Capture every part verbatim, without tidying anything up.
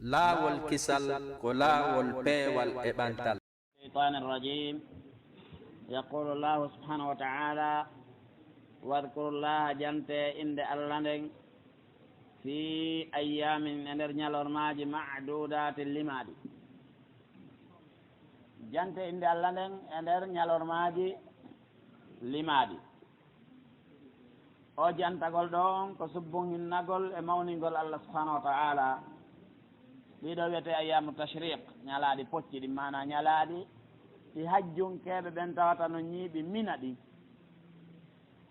Laawol kisal ko laawol peewal e ɓantal. الشيطان الرجيم. يقول الله سبحانه وتعالى: واذكروا الله, jante innde Allah nden, في أيام, e nder ñalormaaji, معدودات, limaaɗi. Jante innde Allah nden e nder ñalormaaji limaaɗi. O jantagol ɗon ko subbunhinnagol e mawningol Allah subhanahu wa ta'ala. Ɗiɗo wiyetee ayyaamu tashriq, ñalaaɗi pocci ɗin, maanaa ñalaaɗi ɗi hajjunkeeɓe ɓen tawata no ñiiɓi Mina ɗin.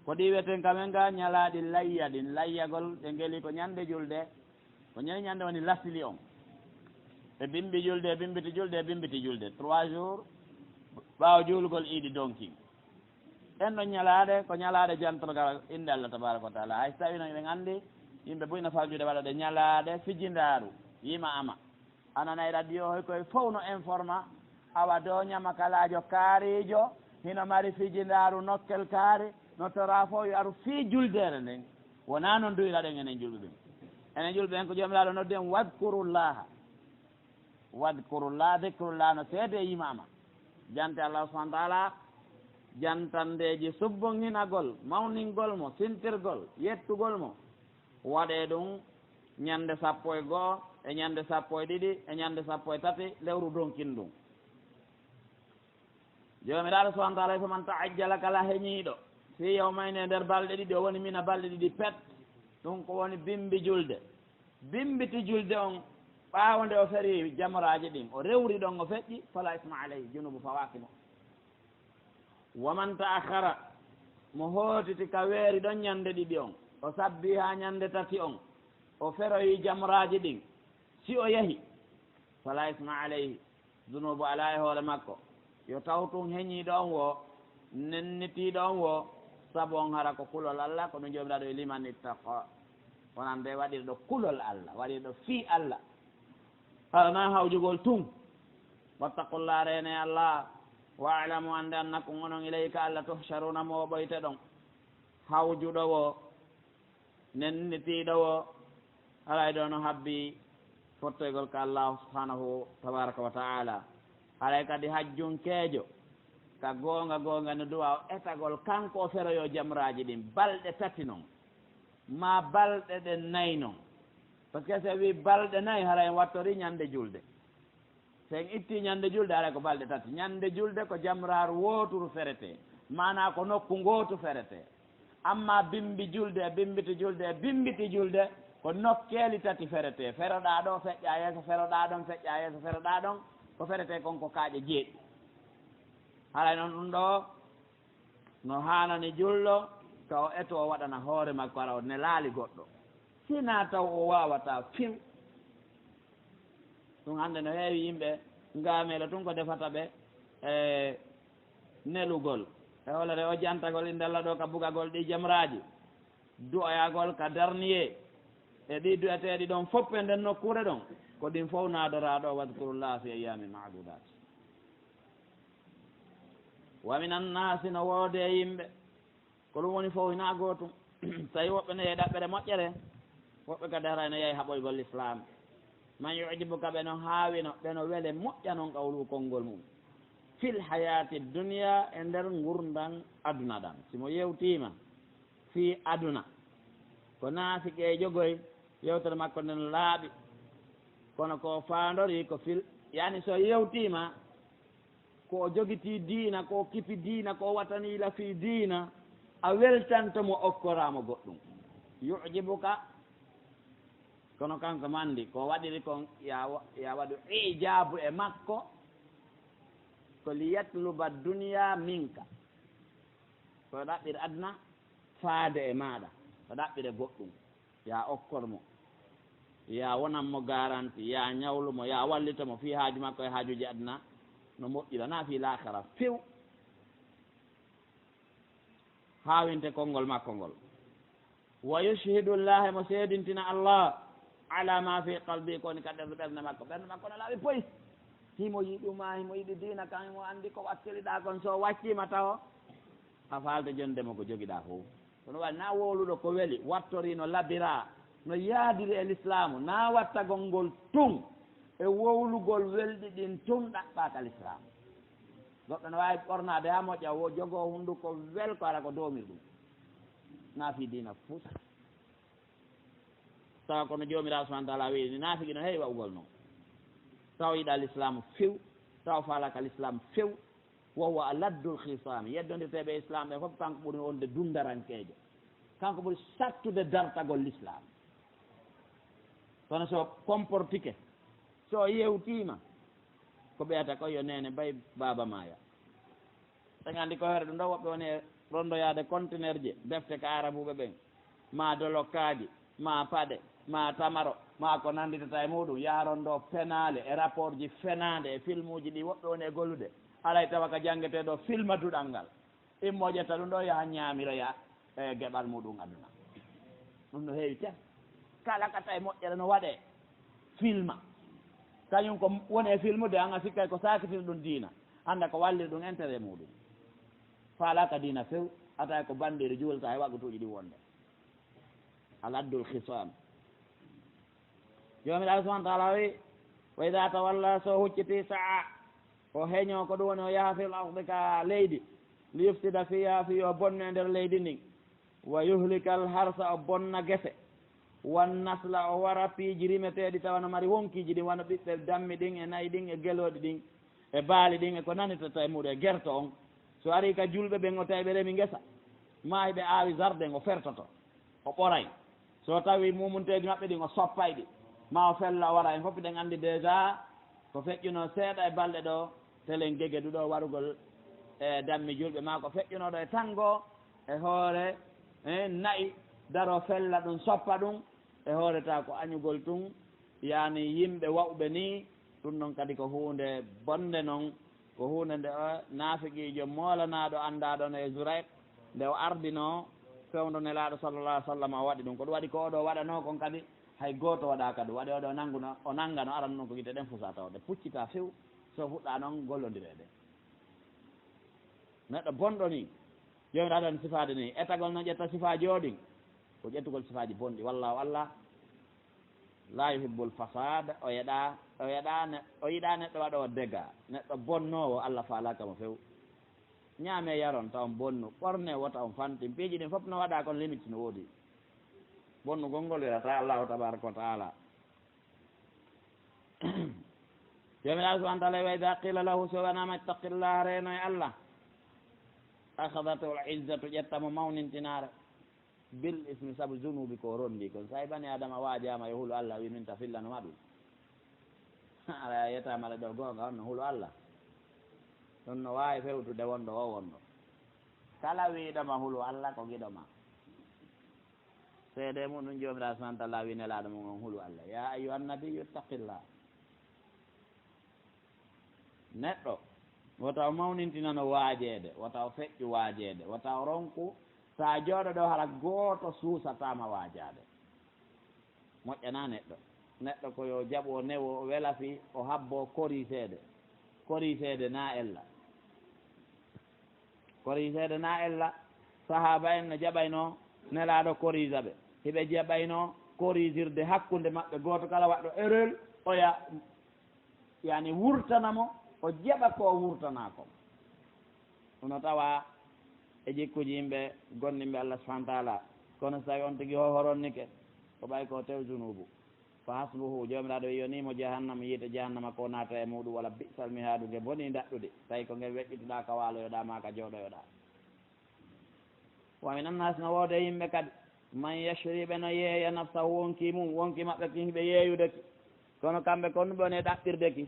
Ko ɗi wiyeten kamen ga ñalaaɗi layya ɗin, layyagol ɗe ngeli ko ñande julde, ko ñande, ñande woni lasli on. E bimbi julde, e bimbiti julde, e bimbiti julde. Trois jours ɓaawo juulugol iidi donki. Ɗen ɗon ñalaaɗe, ko ñalaaɗe jantorgal innde Allah tabaaraka wa taala. Hay so tawii non eɗen anndi, yimɓe buy no fawjude waɗa ɗe ñalaaɗe fijindaaru, yima ama. A nanay radio, hoy koye fow no informa, awa do ñamakalaajo kaariijo, hino mari fijindaaru nokkel kaari, no toraa fow yo aru fii juldeere nden. Wonaa non duyraɗen enen julɓe ɓen. Enen julɓe ɓen ko Joomiraaɗo noddi en, "Wadkurullaha." Wadkurullah, dikrullah no seede e yima ama. Jante Allah subhanahu wa ta'ala, jantandeeji subbunhinagol, mawningol mo, sintirgol, yettugol mo. Waɗee ɗum ñande sappo e go'o, e ñande sappo e ɗiɗi, e ñande sappo e tati, lewru donkin ɗum. Joomiraaɗo subhanahu wa ta'ala, "Faman ta'ajjala," kala heñiiɗo, "fii yawmayni," e nder balɗe ɗiɗi, o woni Mina balɗe ɗiɗi pet, ɗum ko woni bimbi julde. Bimbiti julde on, ɓaawo nde o feri jamraaji ɗin, o rewri ɗon, o feƴƴi, "fala isma alayhi," junubu fawaaki mo. "Wa man ta'akhkhara," mo hootiti ka weeri ɗon ñande ɗiɗi on, o sabbi haa ñande tati on, o feroyi jamraaji ɗin, si o yahi, "fala isma alayhi," junubu alaa e hoore makko. Yo taw tun heñiiɗo on woo, nennitiiɗo on woo, sabu on hara ko kulol Allah, ko ɗum Joomiraaɗo e "liman ittaqa." Wonande waɗirɗo kulol Allah, waɗirɗo fii Allah. Hara na hawjugol tun. "Wattaqullah," reene Allah. "Wa'lamu," annde, "annakum," onon, "ilayhi," ka Allah, "tuhsharuna," mooɓoyte ɗon. Hawjuɗo woo, nennitiiɗo woo, haray ɗo no habbi fottoygol ka Allahu subhanahu tabaraka wa ta'ala. Haray kadi hajjunkeejo, ka goonga goonga no du'a o etagol kanko o feroyo jamraaji ɗin balɗe tati non, maa balɗe ɗen nayi non. Parce que si en wii balɗe nayi, haray en wattori ñande julde. Si en ittii ñande julde, haray ko balɗe tati. Ñande julde ko jamraaru wooturu feretee, maanaa ko nokku ngootu feretee. Ammaa bimbi julde e bimbiti julde e bimbiti julde ko nokkeeli tati feretee. Feroɗaa ɗo, feƴƴaa yeeso, feroɗaa ɗon, feƴƴaa yeeso, feroɗaa ɗon. Ko feretee kon ko kaaƴe jeeɗiɗi. Haray non ɗum ɗo no haanani julɗo ka o eto o waɗana hoore makko, hara o nelaali goɗɗo. Sinaa taw o waawataa few. Ɗum hannde no heewi yimɓe ngaameelo tun ko defata ɓe e nelugol. E holere o jantagol innde Allah ɗo ka bugagol ɗi jamraaji, du'oyagol ka darniyee, e ɗi du'eteeɗi ɗon fof e nden nokkuure ɗon, ko ɗin fof naadoraaɗo, "Wadkurullaha fi ayyamin ma'dudat." Wa minan naasi, no woodee yimɓe, ko ɗum woni fof hinaa gootum. Tawi woɓɓe no yehi ɗaɓɓere moƴƴere, woɓɓe kadi haray no yehi haɓoygol Lislaam. Man yu'jibuka, ɓe no haawino, ɓe no wele moƴƴa non qawluhu konngol mum. Fil hayaati dunya, e nder ngurndan aduna ɗan. Si mo yewtiima fii aduna, ko naafiqeejo goy, yewtere makko nden laaɓi. Kono ko faandori ko fil, yaani so yewtiima ko o jogitii diina, ko o kipi diina, ko o watanii la fii diina, a weltanto mo, okkoraa mo goɗɗum. Yu'jibuka, kono kanko mandi, ko waɗiri kon, ya wa-, ya waɗu ijaabu e makko, ko liyatluba dunya minka, ko ɗaɓɓir aduna faade e maaɗa, ko ɗaɓɓire goɗɗum. Ya okkor mo, ya wonan mo garanti, ya ñawlu mo, ya wallito mo fii haaju makko e haajuuji aduna, no moƴƴira, na fii laakara few. Haawinte konngol makko ngol. Wa yushhidu Allah, mo seedintina Allah, ala ma fi qalbi, ko woni ka ɓernde, ɓernde makko. Ɓernde makko no laaɓi poy. Himo yiɗuma, himo yiɗi diina kan, himo anndi ko wakkiliɗaa kon, so wacciima taho a faalta jonde mo ko jogiɗaa fow. Kono waɗi na wowluɗo ko weli, wattori no labira, no yaadiri e Lislaamu, na wattagol ngol tun. E wowlugol welɗi ɗin tun ɗaɓɓaaka lislaam. Goɗɗo no waawi ɓornaade haa moƴƴa, wo jogoo hunnduko wel ko ala ko doomir ɗum. Naa fii diina fus. Tawa kono Joomiraaɗo subhaanahu wa taala wi'i ni, naafigi no heewi waɗugol noon. Tawa yiɗaa lislaamu few, tawa faalaaka lislaamu few. Wa huwa aladdul khisaami, yeddondirteeɓe e islaam ɓe fof, kanko ɓuri wonde dunndarankeejo, kanko ɓuri sattude dartagol lislaam. Kono so comportike, so yewtiima, ko ɓeyata ko yo neene bay baaba maaya. Ɓe nganndi ko hoore ɗum ɗo, woɓɓe woni e rondoyaade conteneur je defte ka arabuɓe ɓen, ma dolokkaaji, ma paɗe, ma tamaro, ma ko nannditata e muɗum, yaha rondo fenaale e rapport ji fenaande e filmuuji ɗi woɓɓe woni e gollude. Alay tawa ka janngetee ɗo filma duɗal ngal. Immo ƴetta ɗum ɗo, yaha ñaamiroya e geɓal muɗum aduna. Ɗum no heewi ten. Kala ka tawi moƴƴere no waɗee, filma. Kañum ko woni e filmude, an a sikkay ko saakitini ɗum diina. Annda ko walliri ɗum intérêt muɗum. Faalaaka diina few, a tawi ko banndiiri juulata e waqtuuji ɗi wonde. Aladdul khisaam. Joomiraaɗo subhaanahu wa taala wi, "Wa idaa tawalla", so hucciti, sa'a, o heño, ko ɗum woni o yaha fil ardi ka leydi, "li yufsida fiiha", fii o bonnu e nder leydi ndin, "wa yuhlikal harsa", o bonna gese, "wan nasla", o wara piiji rimeteeɗi tawa no mari wonkiiji ɗin, wano ɓiɓɓe dammi ɗin e na'i ɗin e gelooɗi ɗin e baali ɗin e ko nanitata e muɗum e gerto on. So arii ka julɓe ɓen, o tawi ɓe remi ngesa, maa hiɓe aawi zarden, o fertoto, o ɓoray. So tawi mumunteeji maɓɓe ɗin, o soppay ɗi, maa o fella, o wara. En fof ɗen anndi déjà ko feƴƴunoo seeɗa e balɗe ɗo, telen Gege ɗuɗo warugol e dammi julɓe, maa ko feƴƴunoo ɗo e tanngo e hoore, eh, na'i, daroo fella ɗum, soppa ɗum, e hoore taa ko añugol tun, yaani yimɓe wa'uɓe nii. Ɗum ɗon kadi ko huunde bonnde non, ko huunde nde, eh, naafiqiijo moolanaaɗo anndaaɗo no e Zurayq, nde o ardinoo fewndo Nelaaɗo sallallahu alaihi wa sallam, o waɗi ɗum. Ko ɗum waɗi ko o ɗo waɗanoo kon kadi, hay gooto waɗaaka ɗum. Waɗi o ɗo nannguno, o nanngano, arano ɗum ko gite ɗen fusa tawa ɗe puccitaa few, so fuɗɗaa non gollondireede. Neɗɗo bonɗo nii, Joomiraaɗo en sifaade nii, etagol no ƴetta sifaaji o ɗin, ko ƴettugol sifaaji bonɗi. Wallaahu Allah laa yuhibbul fasaad, o yeɗaa, o yeɗaa ne-, o yiɗaa neɗɗo waɗoowo dega, neɗɗo bonnoowo, Allah faalaaka mo few. Ñaamee yaron taw on bonnu, ɓornee wota on fantin, piiji ɗin fof no waɗaa, kono limite no woodi. Bonnugol ngol welataa Allahu tabaaraka wa taala. Joomiraaɗo subhaanahu wa taala, "Wa idaa qiila lahu", so wanaama, "Ittaqillaah", reeno e Allah, "akhadhathul izzatu", ƴetta mo mawnintinaare, "bil ismi", sabu zunuubi ko ronndi kon. So a bani Aadama waajaama yo hulu Allah, wi min ta fillano ma ɗum. Ara yetaama le ɗo goonga, on no hulu Allah. Ɗum no waawi fewtude wonɗo o wonɗo. Kala wiiɗo ma hulu Allah ko giɗo ma. Seede muɗum, Joomiraaɗo subhaanahu wa taala wi Nelaaɗo mum on, hulu Allah. "Yaa ayyuhan nabiyyu ittaqillah." Neɗɗo, wota o mawnintinano waajeede, wota o feƴƴu waajeede, wota o ronku, so a jooɗo ɗo, hara gooto suusataa ma waajaade. Moƴƴanaa neɗɗo. Neɗɗo ko yo jaɓu, o newo, o welafi, o habbo koriseede. Koriseede naa ella. Koriseede naa ella. Sahaaba en no jaɓaynoo Nelaaɗo korisa ɓe. Hiɓe jaɓaynoo korisirde hakkunde maɓɓe, gooto kala waɗɗo erreur, oya, yaani, wurtana mo, o jaɓa ko o wurtanaa kon. Hono tawa e jikkuuji yimɓe gomɗinɓe Allah subhaanahu wa taala. Kono so tawi on tigi hohoronnike, ko ɓay ko tew junuubu. Fa hasbuhu, Joomiraaɗo wi'i, yo niimo jahannama, yiite jahannama ko naata e muɗum, wala bi'sal mihaadu, nge bonii ndaɗɗudi. Tawi ko nge weƴƴituɗaa ka waaloyoɗaa maa ka jooɗoyoɗaa. Wa minan naasi, no woodi e yimɓe kadi, man yashri, ɓe no yeeya, nafsahu, wonkii mum, wonkii maɓɓe kin hiɓe yeeyude ki. Kono kamɓe kon ɓe woni e ɗaɓɓirde ki.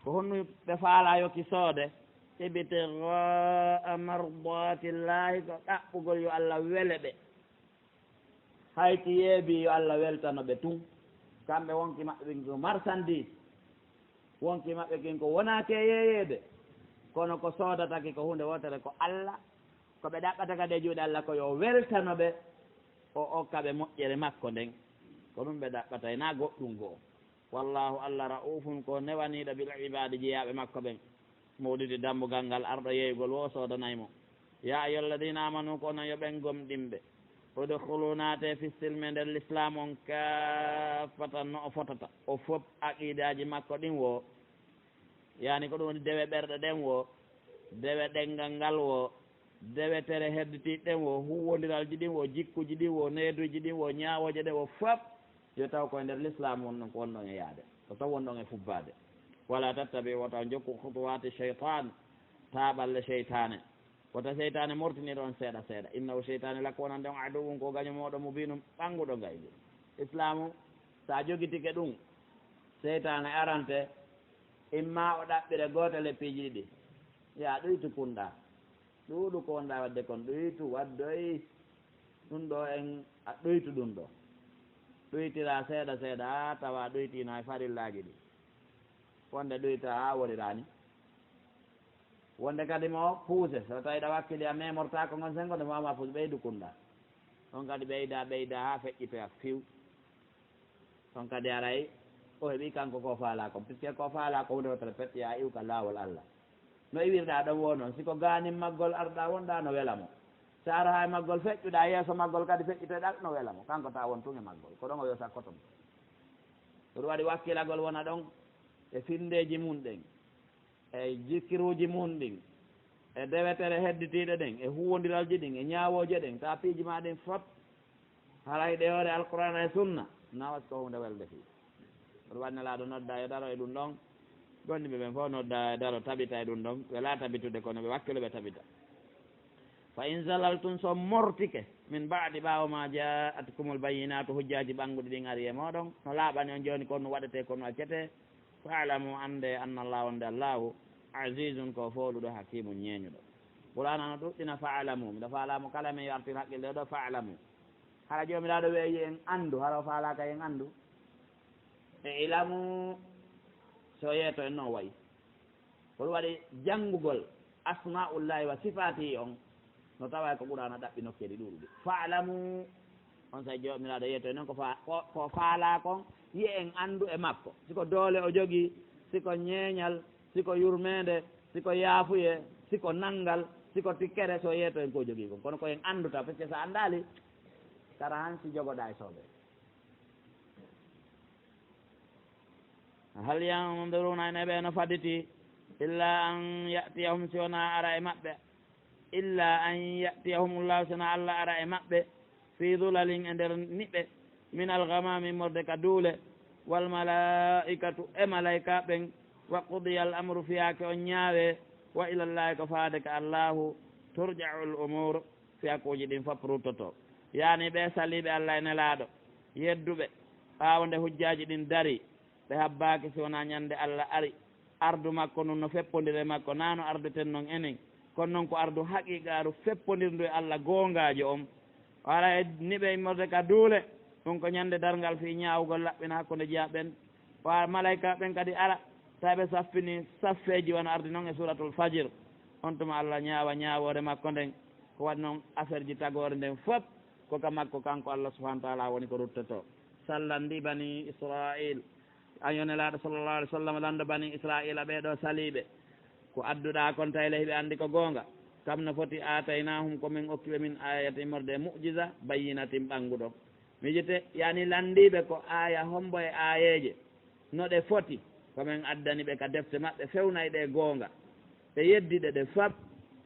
Ko honno ɓe faalaa yo ki soode? Ibtighaa mardaatillaahi, ko ɗaɓɓugol yo Allah wele ɓe. Hay ki yeebii yo Allah weltano ɓe tun. Kamɓe wonkii maɓɓe ɓen ko marchandise. Wonkii maɓɓe kin ko wonaa ke yeeyeede. Kono ko soodata ki ko huunde wootere, ko Allah. Ko ɓe ɗaɓɓata kadi e juuɗe Allah ko yo weltano ɓe, o okka ɓe moƴƴere makko nden. Ko ɗum ɓe ɗaɓɓata, e naa goɗɗum goo. Wallaahu Allah ra'uufun, ko newaniiɗo bil ibaadi, jeyaaɓe makko ɓen. Mawɗude dambugal ngal arɗo yeeyugol wo soodanay mo. Yaa ayyuhalladiina aamanuu, ko onon yo ɓen gomɗinɓe. Udkhulu, naate fi silmi, nder lislaam on, kaaffatan, no o fotata o fof, aqidaaji makko ɗin wo, yaani ko ɗum woni dewe ɓerɗe ɗen wo, dewe ɗenngal ngal wo, dewe tere hedditiiɗe ɗen wo, huuwondiralji ɗin wo, jikkuji ɗin wo, needuuji ɗin wo, ñaawooje ɗen wo, fof yo taw ko e nder lislaam wonɗon, ko wonɗon e yaade, ko taw wonɗon e fubbaade. Wala tattabi, wota on jokku, khutuwaati shaytaan, taaɓalle seytaane. Wota seytaane mortinir on seeɗa seeɗa. Innahu, seytaane, lakum, wonande on, aduwwun, ko gaño mooɗon, mubiinun, ɓannguɗo ngaygu. Islaamu, so a jogitike ɗum, seytaane arante, imma o ɗaɓɓire gootel e piiji ɗiɗi. Yo a ɗuytu kunɗa. Ɗuuɗu ko wonɗa waɗde kon, ɗuytu, waɗdoy. Ɗum ɗo en, a ɗuytu ɗum ɗo. Ɗuytira seeɗa seeɗa, haa tawa a ɗuytiino e farillaaji ɗi. Wonde ɗuyta haa woriraani. Wonde kadi mo puuse, so tawi ɗa wakkili a memortaako ngon sengo, nde mama puuse, ɓeydu kunɗa. On kadi ɓeyda, ɓeyda haa feƴƴitoya fiw. On kadi aray, o heɓi kanko ko faalaa kon. Puisque ko faalaa ko huunde wotere pet, ya iw ka laawol Allah. No iwirɗa ɗon wo noon, si ko gaanin maggol arɗa wonɗa no wela mo. So ara haa e maggol feƴƴuɗa yeeso maggol kadi feƴƴitoyɗa no wela mo. Kanko ta won tun e maggol. Ko ɗon o yo sakkoto mo. Ko ɗum waɗi wakkilagol wona ɗon e finndeeji mun ɗen, e jikkiruuji mun ɗin, e dewetere hedditiiɗe ɗen, e huuwondiralji ɗin, e ñaawooje ɗen, ta piiji ma ɗin fop. Haray ɗe hoore Alqur'aana e Sunna, nawas ko huunde welde fii. Ɗum waɗi Nelaaɗo nodda e daro e ɗum ɗon. Gonɗinɓe ɓen fof nodda e daro, tabita e ɗum ɗon. Wela tabitude, kono ɓe wakkilo ɓe tabita. Fa in zalaltum, so mortike, min ba'di, ɓaawo ma ja'atkumul bayyinaatu, hujjaaji ɓannguɗi ɗin ari e mooɗon, no laaɓani on jooni, ko no waɗetee, ko no accetee, fa'lamu, annde, anna Allaha, wonde Allahu, azizun, ko fooluɗo, hakimun, ñeeñuɗo. Qur'aana no ɗuɗɗina fa'lamu, miɗo faalaa mo kala men yo artir haqqille ɗo, fa'lamu. Hara Joomiraaɗo weeyi en anndu, hara o faalaaka en anndu? E ilamu, so yeeto en no wayi. Ko ɗum waɗi janngugol asma'ullahi wa sifaatihi on, no tawa ko Qur'aana ɗaɓɓi nokkeeli ɗuuɗuɗi. Fa'lamu, on sa Joomiraaɗo yeeto en noon ko fa-, ko, ko faalaa kon, yi en anndu e makko. Si ko doole o jogii, si ko ñeeñal, si ko yurmeende, si ko yaafuye, si ko nanngal, si ko tikkere, so yeeto en ko jogii kon. Kono ko en anndu taw, parce que so anndaali, kara han si jogoɗaa e soobee. Hal yanzuruna, ene ɓe no faditi, illa an ya'tiyahum, si wona ara e maɓɓe, illa an ya'tiyahumullahu, si wona Allah ara e maɓɓe, fi zulalin, e nder niɓe, min al-ghamami, immorde ka duule, wal malaa'ikatu, e malaa'ika ɓen, wa qudiya al-amru, fiyaake on ñaawe, wa ilallahi, ko faade ka Allahu, turja'ul umur, fiyakuuji ɗin fof ruttoto. Yaani ɓe saliiɓe Allah e Nelaaɗo, yedduɓe, ɓaawo nde hujjaaji ɗin darii, ɓe habbaaki si wonaa ñande Allah ari. Ardu makko ndun no feppondiri e makko, naa no ardeten non enen. Kono non ko ardu haqiiqaaru feppondirndu e Allah goongaajo on. O ara e niɓe immorde ka duule, ɗum ko ñande darngal fii ñaawugol laɓɓina hakkunde jiyaaɓe ɓen. Wa malaa'ika ɓen kadi ara, tawi ɓe saffini saffeeji wano ardi non e Suuratul Fajr. On tuma Allah ñaawa ñaawoore makko nden. Ko waɗi non affaire ji tagoore nden fof ko ka makko kanko Allah subhanahu wa ta'ala woni ko ruttoto. Sallan ndi Bani Israil. An yo Nelaaɗo sallallahu alaihi wasallam lanndo Bani Israila ɓee ɗoo saliiɓe. Ko adduɗaa kon tawi le hiɓe anndi ko goonga. Kam no foti aataynahum ko min okki ɓe min ayati immorde e mu'jiza bayyinatin ɓannguɗo. Miijete, yani lanndiiɓe ko aaya hombo e aayeeje no ɗe foti, ko men addani ɓe ka defte maɓɓe fewnayɗe e goonga. Ɓe yeddi ɗe, ɗe fab,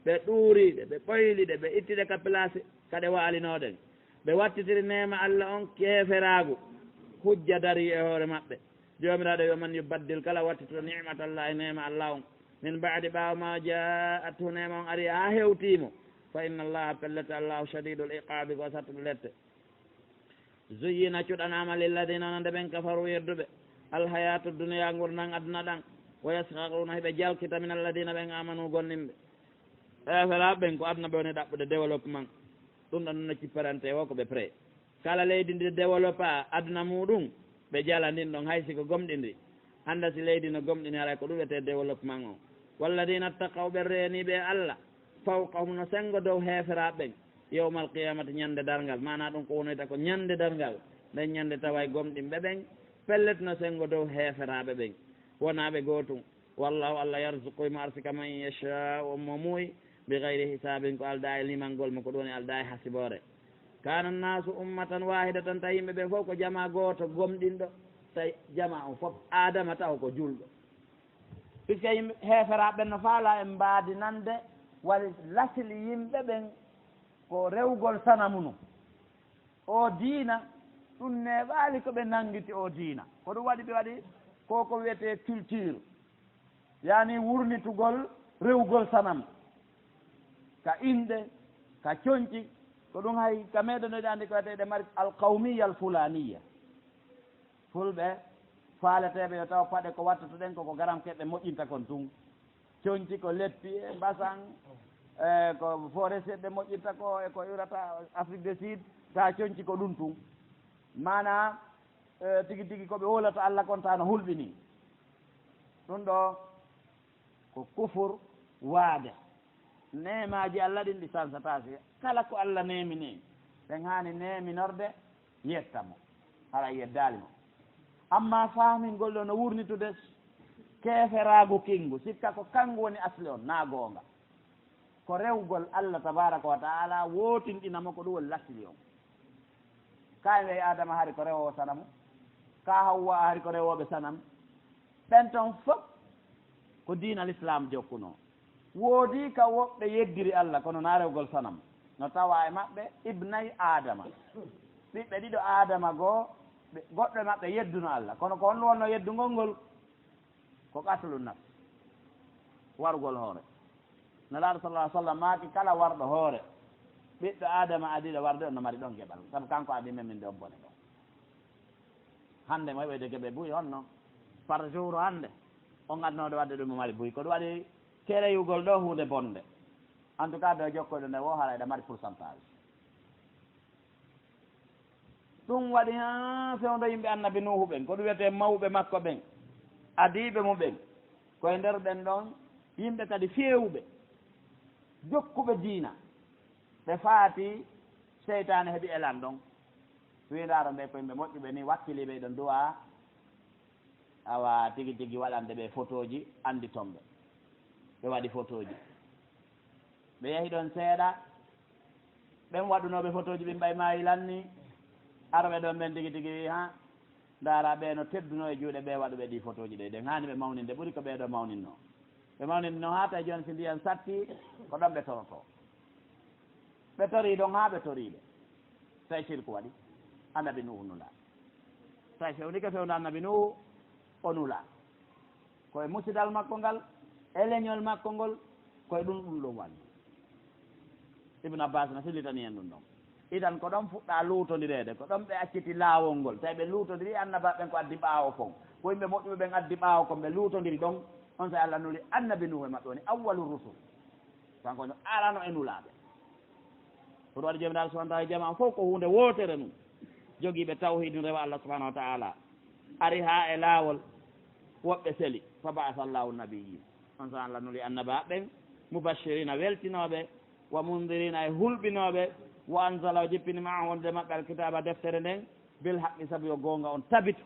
ɓe ɗuuri ɗe, ɓe ɓoyli ɗe, ɓe itti ɗe ka place ka ɗe waalinoo ɗen. Ɓe wattitiri neema Allah on keeferaagu, hujja darii e hoore maɓɓe. Joomiraaɗo wi'i, "Man yubaddil, kala wattitoto ni'matallahi, neema Allah on, min ba'di, ɓaawo ma ja'athu, neema on ari haa hewtii mo, fa inna Allaha, pellet Allahu, shadidul iqaabi, ko sattuɗo lette." Zuyyina, cuɗanaama, lilladina, wonande ɓen, kafaru, yedduɓe, alhayatu dunya, ngurndan aduna ɗan, wa yaskharuna, hiɓe jalkita, min alladina, ɓen, amanu, gomɗinɓe. Heeferaaɓe ɓen ko aduna ɓe woni ɗaɓɓude, développement. Ɗum ɗon no cipparante o ko ɓe prêt. Kala leydi ndi développa aduna muɗum, ɓe jala ndin ɗon, hay si ko gomɗinɗi. Hannde si leydi no gomɗini, haray ko ɗum wiyetee développement o. Walladina ttaqaw, ɓe reeniiɓe e Allah, fawqahum, no senngo dow heeferaaɓe ɓen, yawmal qiyamati, ñande darngal. Maanaa ɗum ko wonoyta ko ñande darngal, nden ñande taway gomɗinɓe ɓen pellet no senngo dow heeferaaɓe ɓen, wonaaɓe gootum. Wallahu, Allah, yarzuqu, himo arsika, man yasha'u, on mo muuyi, bi gayri hisaabin, ko aldaa e limangol mo, ko ɗum woni aldaa e hasiboore. Kana nnaasu ummatan waahidatan, tawi yimɓe ɓen fof ko jamaa gooto gomɗinɗo, tawi jamaa on fof Aadama taw ko juulɗo. Puisque yimɓe heeferaaɓe ɓen no faalaa en mbaadi nande, wali lasli yimɓe ɓen ko rewgol sanamu nu. Oo diina, ɗum neeɓaali ko ɓe nanngiti oo diina. Ko ɗum waɗi ɓe waɗi ko ko wiyetee culture, yaani wurnitugol rewgol sanam, ka inɗe, ka coñci, ko ɗum hay ka meɗen ɗo ɗi anndi ko wiyetee ɗe mari alqawmiya alfulaniya. Fulɓe faaleteeɓe yo taw paɗe ko wattoto ɗen ko ko garam keɓe moƴƴinta kon tun. Coñci ko leppi e mbasan, e ko forestier ɓe moƴƴinta ko e ko iwrata Afrique du Sud, ta coñci ko ɗum tun. Maanaa, e, tigi tigi ko ɓe wowlata Alla kon ta no hulɓinii. Ɗum ɗo ko kufur waade. Neemaaji Alla ɗin ɗi sansataa si kala ko Alla neemi ni, ɓen haani neeminorde yetta mo, hara yeddaali mo. Amma faamingol ɗo no wurnitude keeferaagu kinngu, sikka ko kanngu woni asli on, naa goonga. Ko rewgol Alla tabaaraka wa ta'aala, wootinɗina mo, ko ɗum woni lasli on. Kaa en wi'ay Aadama hari ko rewoowo sanamu, kaa Hawwa hari ko rewooɓe sanam, ɓen ton fof ko diina Lislaam jokkunoo. Woodii ka woɓɓe yeddiri Alla, kono naa rewgol sanam. No tawaa e maɓɓe ibnay Aadama, ɓiɓɓe ɗiɗo Aadama goo, ɓe, goɗɗo e maɓɓe yedduno Alla, kono ko honɗum wonnoo yeddugol ngol? Ko qatlu nafs, warugol hoore. Nelaaɗo sallallaahu alayhi wa sallam maaki, kala warɗo hoore ɓiɗɗo Aadama adiiɗo warde on no mari ɗon geɓal, sabu kanko adii men min ɗon bone ɗon. Hannde mo heɓeyde geɓe buy honno? Par jour hannde, on adnooɗo waɗde ɗum o mari buy. Ko ɗum waɗi kereyugol ɗo huunde bonde. En tout cas, ɗo jokkoyɗo nde wo hara eɗa mari pourcentage. Ɗum waɗi haa fewndo yimɓe Annabi Nuuhu ɓen, ko ɗum wiyetee mawɓe makko ɓen, adiiɓe mu ɓen, ko e nder ɓen ɗon yimɓe kadi feewuɓe, jokkuɓe diina, ɓe faati seytaane heɓi elan ɗon. Wiindaaro ɓe ko yimɓe moƴƴuɓe ni, wakkiliiɓe e ɗon du'a, awa tigi tigi waɗande ɓe fotooji, annditon ɓe. Ɓe waɗi fotooji. Ɓe yahi ɗon seeɗa, ɓen waɗunooɓe fotooji ɓe mbay maayi lanni, arɓe ɗon ɓen tigi tigi wi, "Ha, ndaara ɓe no teddunoo e juuɗe ɓe waɗuɓe ɗi fotooji ɗe, ɗen haani ɓe mawninde ɓuri ko ɓee ɗo mawninnoo." Ɓe mawninnoo haa tawi jooni si ndiyan satti, ko ɗon ɓe torotoo. Ɓe torii ɗon haa ɓe torii ɓe. Tawi sirku waɗi, Annabi Nuuhu nulaa. Tawi fewnike fewndo Annabi Nuuhu, o nulaa. Ko e musidal makko ngal, e leñol makko ngol, ko e ɗum ɗum ɗum woni. Ibn Abbas no fillitani en ɗum ɗon. Idan ko ɗon fuɗɗaa luutondireede, ko ɗon ɓe acciti laawol ngol. Tawi ɓe luutondiri annabaaɓe ɓen ko addi ɓaawo kon. Ko yimɓe moƴƴuɓe ɓen addi ɓaawo kon, ɓe luutondiri ɗon. On saa'i Allah nuli Annabi Nuuhu e maɓɓe woni awwalu rusul. Kanko no arano e nulaaɓe. Ko ɗum waɗi Joomiraaɗo subhaanahu wa ta'aala, jamaa fof ko huunde wootere mum. Jogiiɓe tawhiid, rewa Allah subhaanahu wa ta'aala. Ari haa e laawol, woɓɓe seli. Fa ba'asa Allahu nabiyyiin. On saa'i Allah nuli annabaaɓe ɓen, mubashiriina weltinooɓe, wa mundiriina e hulɓinooɓe, wa anzala o jippini ma'ahum wonde maɓɓe alkitaaba deftere nden, bil haqqi sabu yo goonga on tabitu.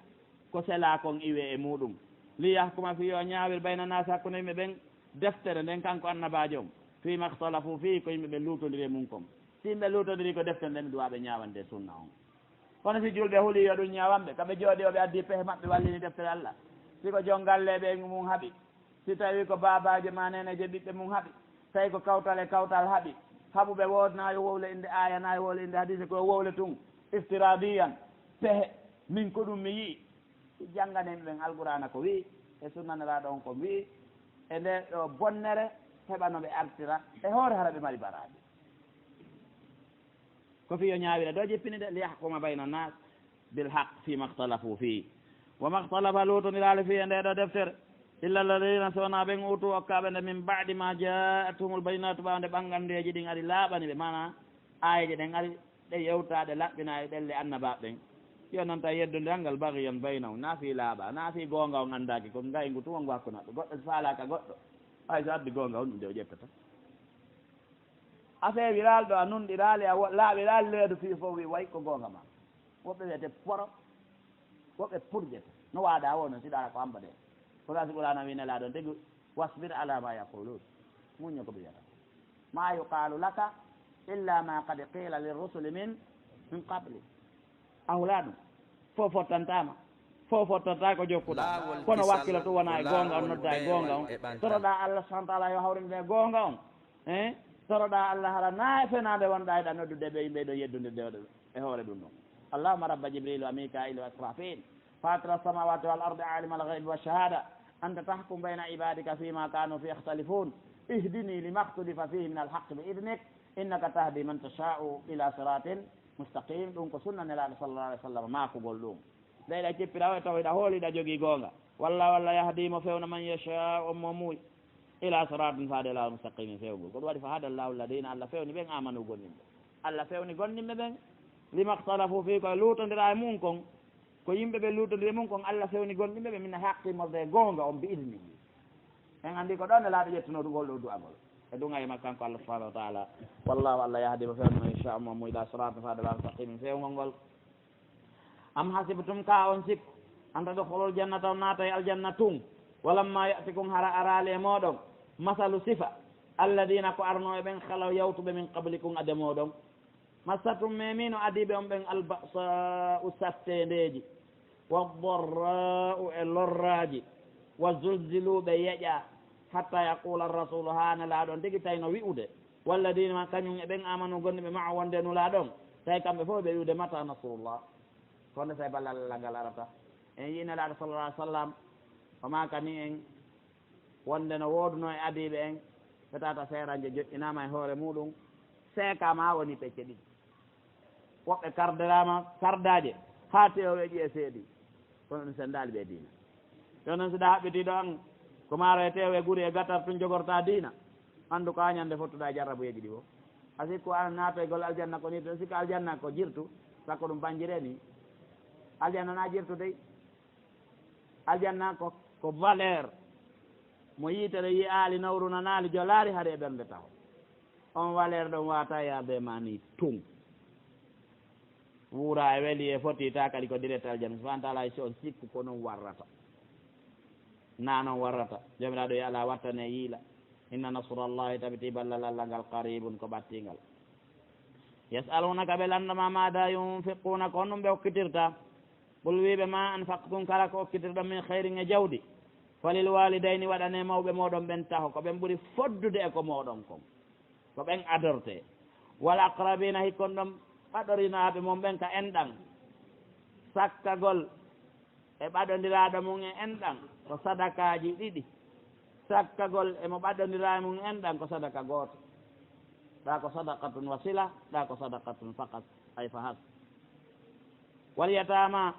Ko selaa kon iwee e muuɗum. Li yahkuma fii yo ñaawir bayna naas hakkunde yimɓe ɓen deftere nden kanko annabaajo on. Fii makhtalafuu fii ko yimɓe ɓen luutondiri e mum kon. Si yimɓe luutondiri ko deftere nden mi duwaa ɓe ñaawande sunna on. Kono si julɓe huli yo ɗum ñaawan ɓe, ka ɓe jooɗi o ɓe addi pehe maɓɓe wallini deftere Allah. Si ko jon galleeɓe e mum haɓi. Si tawi ko baabaajo ma neeneejo ɓiɓɓe mum haɓi. Tawi ko kawtal e kawtal haɓi. Haɓuɓe woo na yo wowle innde aaya na yo wowle innde hadiise ko yo wowle tun. Iftiraadiyan. Pehe. Min ko ɗum mi yi'i. Si jannganee ɓen Alqur'aana ko wi'i, e sunna Nelaaɗo on ko wi'i, e nde ɗo bonnere heɓa no ɓe artira, e hoore hara ɓe mari baraaji. Ko fii yo ñaawira ɗo jippini de, li yahkuma bayna naas bil haqq fii makhtalafuu fii. Wa makhtalafa luutondiraali fii e nde ɗo deftere, illa alladhiina so wonaa ɓen uutuu okkaaɓe nde min ba'di maa jaa'athumul bayyinaatu ɓaawo nde ɓannganndeeji ɗin ari laaɓani ɓe, maanaa aayeeje ɗen ari ɗe yewtaa, ɗe laɓɓinaa e ɗelle annabaaɓe ɓen. Yo non tawi yeddondiral ngal bagiyan baynahum, naa fii laaɓa, naa fii goonga on anndaaki, ko ngayngu tun wonngu hakkunde maɓɓe. Goɗɗo si faalaaka goɗɗo, hay so addi goonga on ɗum de o ƴettata. A feewiraali ɗo, a nunɗiraali, a wo-, laaɓiraali reedu fii fof wi way ko goonga ma. Woɓɓe wiyete poro, woɓɓe purjete. No waaɗaa woo non, si ɗaara ko hamba de. Kono si Qur'aana wi Nelaaɗo on tigi, "Wasbir alaa maa yaquluun." Muñño ko ɓe wiyata. "Maa yuqaalu laka illaa maa qad qiila lirrusuli min من قبل. A hulaa ɗum. Fof fottantaama. Fof fottantaa ko jokkuɗaa. Kono wakkilo tun wona e goonga on, nodda e goonga on. Toroɗaa Allah subhanahu wa taala yo hawrinde e goonga on. Eh? Toroɗaa Allah hara naa e fenaande wonɗaa eɗa noddude ɓe yimɓe ɗon yeddundirde e hoore ɗum ɗon. اللهم رب جبريل وميكائيل وإسرافيل فاطر السماوات والأرض عالم الغيب والشهادة أنت تحكم بين عبادك فيما كانوا فيه يختلفون اهدني لما اختلف فيه من الحق بإذنك إنك تهدي من تشاء إلى صراط مستقيم. Ɗum ko sunna Nelaaɗo sallallahu alaihi wasallam maakugol ɗum. Nde hiɗa cippira o e taw hiɗa hooli hiɗa jogii goonga. Walla, walla yahdi mo fewna man yashaa on mo muuyi. Ila siratin faade laawol mustaqimin fewgol. Ko ɗum waɗi fa hada Allahu alladina Allah fewni ɓen amanu gonnimɓe. Allah fewni gonnimɓe ɓen. Lima ikhtalafu fi ko luutondira e mum kon. Ko yimɓe ɓe luutondiri e mum kon Allah fewni gonnimɓe ɓe min haqqi morde e goonga on bi idnihi. En anndi ko ɗon e laaɗo ƴettunoo ngol ɗo du'agol. E duŋa e makko kanko Allah subhanahu wa taala. Wallahu Allah yahdi mo fewni man yashaa mo mo ila siratin faade laawol mustaqimin fewgol ngol. Am hasibtum ka on sikku an tadkhulul jannata on naata e aljanna tun walamma ya'tikum hara araali e mooɗon masalu sifa alladina ko arnoo e ɓen khalaw yawtuɓe min qablikum ade mooɗon. Massatum memino adiiɓe on ɓen alba'sa'u satteendeeji waddarra'u e lorraaji wa zulzilu ɓe yeƴa hatta yaqula arrasulu haa nelaaɗo on tigi tawi no wi'ude walladina ma kañum e ɓen amanu gonɗiɓe ma'a wonde nulaaɗo on tawi kamɓe fof ɓe wi'ude mata nasrullah. Ko nde tawi ballal Allah ngal arata? En yi'i Nelaaɗo sallallahu alaihi wasallam o maakani en wonde no woodunoo e adiiɓe en fetata seeranje joƴƴinaama e hoore muuɗum seekaama haa woni pecce ɗiɗi. Woɓɓe kardiraama kardaaje haa teeweeji e seeɗi. Kono ɗum senndaali ɓe diina. Yo noon si ɗa haɓɓitiiɗo an ko maaro e teewe guri e gatar tun jogorta diina. Anndu ko haa ñande fottuɗa e jarrabuyeeji ɗi fof. A sikku an naatoygol aljanna ko nii tun sikka aljanna ko jirtu. Sakko ɗum banjire nii. Aljanna na jirtu dey. Aljanna ko ko valeur mo yitere yi'aali nawru nanaali jolaari hari e ɓernde taho. On valeur ɗon waata yaade ma ni tun. Wuura e weli e foti ta kadi ko direct aljanna subhanahu wa taala si on sikku ko non warrata. Na non warrata. Joomiraaɗo yo Allah wattane yiila. Inna nasrallahi tabiti ballal Allah ngal qaribun ko ɓattingal. Yas'alunaka ɓe lanndoma mada yunfiquna ko honɗum ɓe okkitirta. Qul wiiɓe ma anfaqtum kala ko okkitirɗon min khayrin e jawdi falil walidayni waɗane mawɓe moɗon ɓen taho ko ɓen ɓuri foddude e ko moɗon kon. Ko ɓen adorte wal aqrabina hikkon ɗon ɓaɗorinaaɓe mon ɓen ka enɗan. Sakkagol e ɓaɗondiraaɗo mum e enɗan ko sadakaaji ɗiɗi. Sakkagol e mo ɓaɗondiraa e mum enɗan ko sadaka gooto. Ɗa ko sadaqatun wasila ɗa ko sadaqatun faqat ay fahas. Wal yatama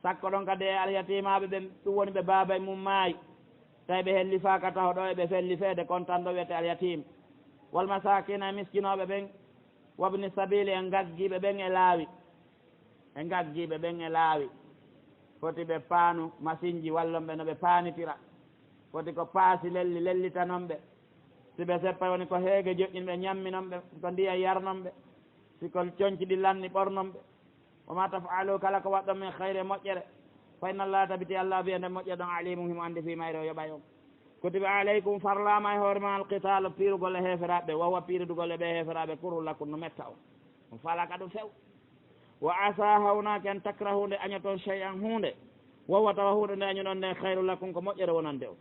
sakko ɗon kadi e alyatimaaɓe ɓen ɗum woni ɓe baabay mum maayi. Tawi ɓe hellifaaka taho ɗo eɓe fellifeede kontan ɗo wiyete alyatim. Wal masakina e miskinooɓe ɓen. Wabni sabili e ngaggiiɓe ɓen e laawi. E ngaggiiɓe ɓen e laawi. Foti ɓe paanu masinji wallon ɓe no ɓe paanitira. Foti ko paasi lelli lellitanon ɓe. Si ɓe seppay woni ko heege joƴƴin ɓe ñamminon ɓe ko ndiyam yarnon ɓe. Si ko conci ɗi lanni ɓornon ɓe. Wa ma taf'alu kala ko waɗɗon min khayri e moƴƴere. Fa inna Allah tabiti Allah biyande moƴƴere ɗon alimum himo anndi fii mayre o yoɓay on. Kutiba alaykum farlaama e hoore ma alqitaal piirugol e heeferaaɓe ɓe wawa piiridugol e ɓe heeferaaɓe kurhu lakum no metta on. On faalaka ɗum few. Wa asa hawnaaki an takrahu nde añoton shay'an huunde. Wawa tawa huunde nde añuɗon nde khayru lakum ko moƴƴere wonande on.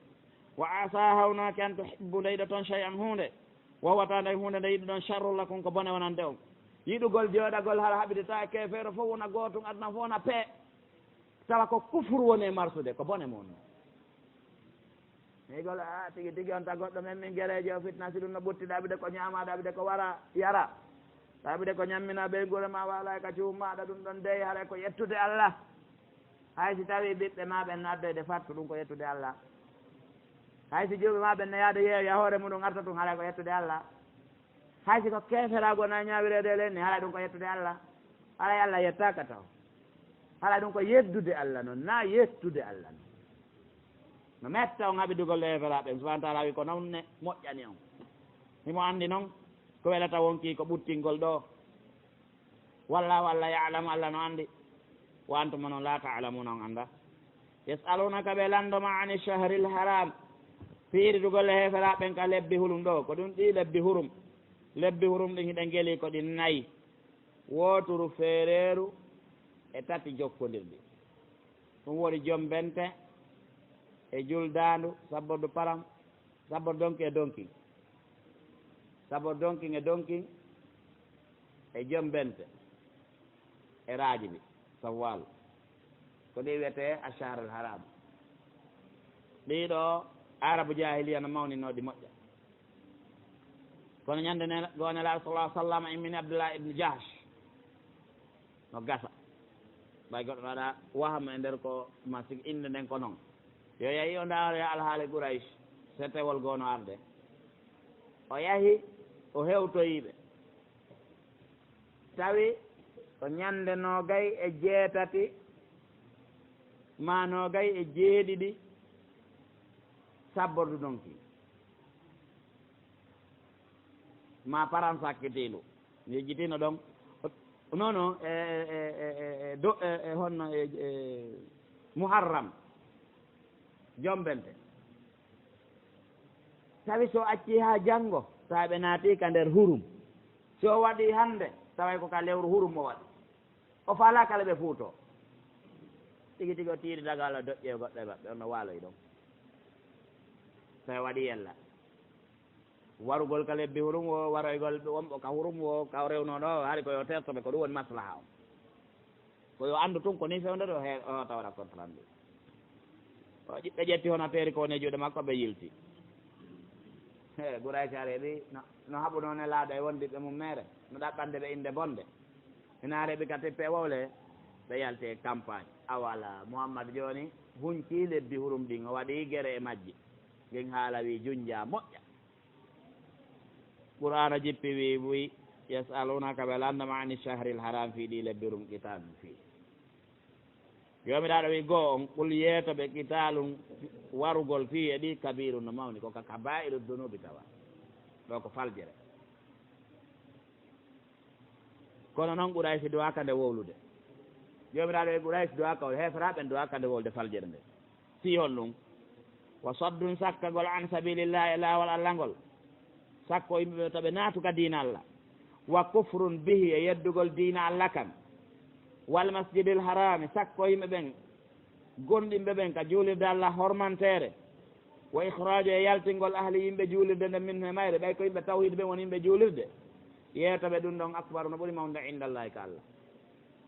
Wa asa hawnaaki an tuhibbu nde yiɗoton shay'an huunde. Wawa tawa nde huunde nde yiɗuɗon sharru lakum ko bone wonande on. Yiɗugol jooɗagol hara haɓidata e keefeero fof wona gootum aduna fof wona pee. Tawa ko kufru woni e marsude ko bone mum. Migol a tigi tigi on ta goɗɗo men min gereejo o fitna si ɗum no ɓutti ɗaɓide ko ñaama ɗaɓide ko wara yara. Ɗaɓide ko ñammina ɓeynguure ma wala ka cuum maɗa ɗum ɗon dey haray ko yettude Allah. Hay si tawi ɓiɓɓe ma ɓen no addoyde fattu ɗum ko yettude Allah. Hay si juuɓe ma ɓen no yaade yeewi a hoore muɗum arta ɗum haray ko yettude Allah. Hay si ko keeferaagu wona ñaawireede e leydi ni haray ɗum ko yettude Allah. Haray Allah yettaaka taw. Haray ɗum ko yeddude Allah noon na yettude Allah noon. No metta on haɓidugol e heeferaaɓe ɓen subhanahu wa taala wi ko noon ne moƴƴani on. Himo anndi noon ko welata wonkii ko ɓuttingol ɗo. Walla walla ya'lamu Allah no anndi. Wa antum noon la ta'lamuna on annda. Yas'alunaka ɓe lanndoma ani shahril haram. Piiridugol e heeferaaɓe ɓen ka lebbi hulum ɗo ko ɗum ɗi lebbi hurum. Lebbi hurum ɗin hiɗen geli ko ɗi nayi. Wooturu feereeru e tati jokkondirɗi. Ɗum woni jombente e juldaandu, sabbordu param, sabbordu donki e donki. Sabbordu donki e donki e jombente e raajibi, sawwal. Ko ɗi wiyetee ashahrul haram. Ɗiɗo, Arabu jahiliya no mawninoo ɗi moƴƴa. Kono ñande ne, goo Nelaaɗo sallallahu alaihi wasallam immini Abdullah ibn Jahsh. No gasa. Ɓay goɗɗo no waɗa waham e nder ko ma sigi innde nden ko non. Yo yahi o ndaaro ya alhaali Quraysh, setewol goo no arde. O yahi, o hewtoyiiɓe. Tawi ko ñande noogay e jeetati ma noogay e jeeɗiɗi sabbordu donki. Ma paran sakkitiindu. Yejjitiino ɗon. O, non, non, e, e, e, e, e, do, e, e, honno, e, e, Muharram. Jombente. Tawi so acci haa janngo, tawa ɓe naati ka nder hurum. So o waɗi hannde, taway ko ka lewru hurum o waɗi. O faalaa kala ɓe fuuto. Tigi tigi o tiiri dagal o doƴƴe goɗɗo e maɓɓe, on no waaloyi ɗon. Tawi waɗi yella. Warugol ka lebbi hurum o, waroygol wonɓe ka hurum o, ka o rewno ɗo, hari ko yo terto ɓe, ko ɗum woni maslaha o. Ko yo anndu tun ko ni fewndata o he-, o tawa waɗa compte rendu. O ƴi-, ɓe ƴetti hono teeri ko woni e juuɗe makko, ɓe yilti. He, Quraysh a reeɓi, no, no haɓuno Nelaaɗo e wondiɓɓe mum meere, no ɗaɓɓande ɓe innde bonde. Ina reeɓi ka tippe wowle, ɓe yalti e campagne. Awala, Muhammad jooni huncii lebbi hurum ɗin, o waɗi gere e majji. Ngin haala wi junja moƴƴa. Qur'aana jippi wi, wi, "Yas'alunaka", ɓe lanndama, "ani shahril haram", fii ɗi lebbi rum, "qitalun fii." Joomiraaɗo wi goo on, "Qul", yeeto ɓe, "qitalun", warugol, "fii", e ɗi, "kabirun", no mawni, ko ka kabairu dunubi tawa. Ɗo ko faljere. Kono noon Quraysh duwaaka nde wowlude. Joomiraaɗo e Quraysh duwaaka, o heeferaaɓe ɓen duwaaka nde wowlude faljere nde. Fii honɗum? "Wa saddun", sakkagol, "an sabilillahi", e laawol Alla ngol. Sakko yimɓe ɓe to ɓe naatu ka diina Alla. "Wa kufrun bihi", e yeddugol diina Alla kan. "Wal masjidil harami", sakko yimɓe ɓen, gonɗinɓe ɓen ka juulirde Alla hormanteere. "Wa ikhraju", e yaltingol ahli yimɓe juulirde nden, minhu, e mayre, ɓay ko yimɓe tawhid ɓen woni yimɓe juulirde. Yeeto ɓe ɗum ɗon, "akbaru", no ɓuri mawnude, "indallahi", ka Alla.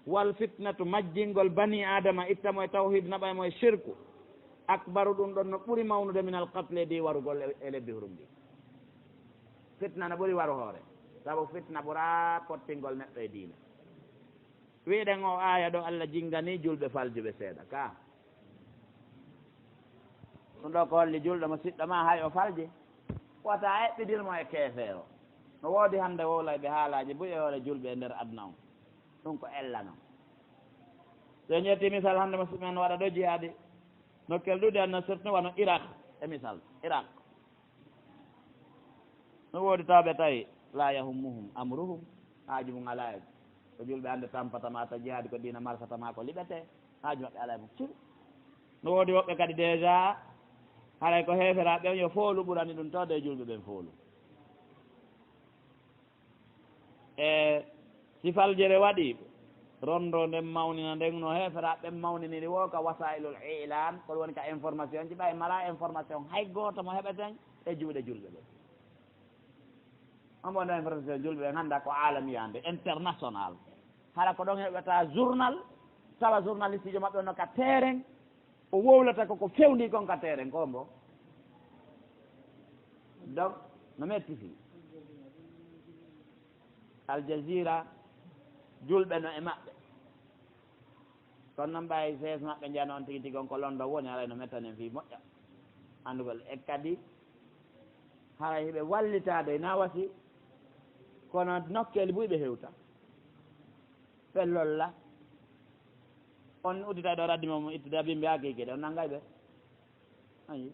"Wal fitnatu", majjingol bani Adama, itta mo e tawhid, naɓa mo e shirku, "akbaru", ɗum ɗon no ɓuri mawnude, "minal qatli", e di warugol e, e lebbi hurum ɗi. Fitna no ɓuri waru hoore, sabu fitna ɓuraa pottingol neɗɗo e diina. Wiɗen o aaya ɗo, Alla jingani julɓe faljuɓe seeɗa ka. Ɗum ɗo ko holli julɗo mo siɗɗo ma hay o falji, wota a eɓɓidir mo e keefeero. No woodi hannde wowlayɓe haalaaji buy e hoore julɓe e nder aduna on. Ɗum ko ella non. So en ƴetti misal hannde, musidɓe men, waɗa ɗo jihaadi nokkel ɗuuɗi aduna, surtout wano Irak e misal, Irak. No woodi tawɓe tawi la yahummuhum amruhum, haaju mum alaa e ko julɓe hannde tampata ma, ta jihaadi ko diina marsata ma, ko liɓete, haaju maɓɓe alaa e mum. Cim. No woodi woɓɓe kadi déjà, haray ko heeferaaɓe ɓen yo foolu ɓurani ɗum tawde e julɓe ɓen foolu. E si faljere waɗi, rondo nden mawnina nden no heeferaaɓe ɓen mawniniri wo ka wasailul ilan, ko ɗum woni ka information ji, ɓay mala information hay gooto mo heɓeten e juuɗe julɓe ɓen. Omo no information julɓe ɓen hannda ko alamiya nde, international. Hara ko ɗon heɓata journal, tawa journaliste jo maɓɓe no ka terrain, o wowlata ko ko fewndi kon ka terrain ko mbo. Donc, no metti fii. Al Jazeera, julɓe no e maɓɓe. Kono noon, ɓay sees maɓɓe njano on tigi tigi on ko London woni, haray no mettanen fii moƴƴa anndugol. E kadi, haray hiɓe wallitaade na wasi, kono nokkeeli buy ɓe hewta. Ɓe lolla. On udditay ɗo raddi mo, mo ittude a bimbi haa keke ɗe, on nanngay ɓe. Ayi.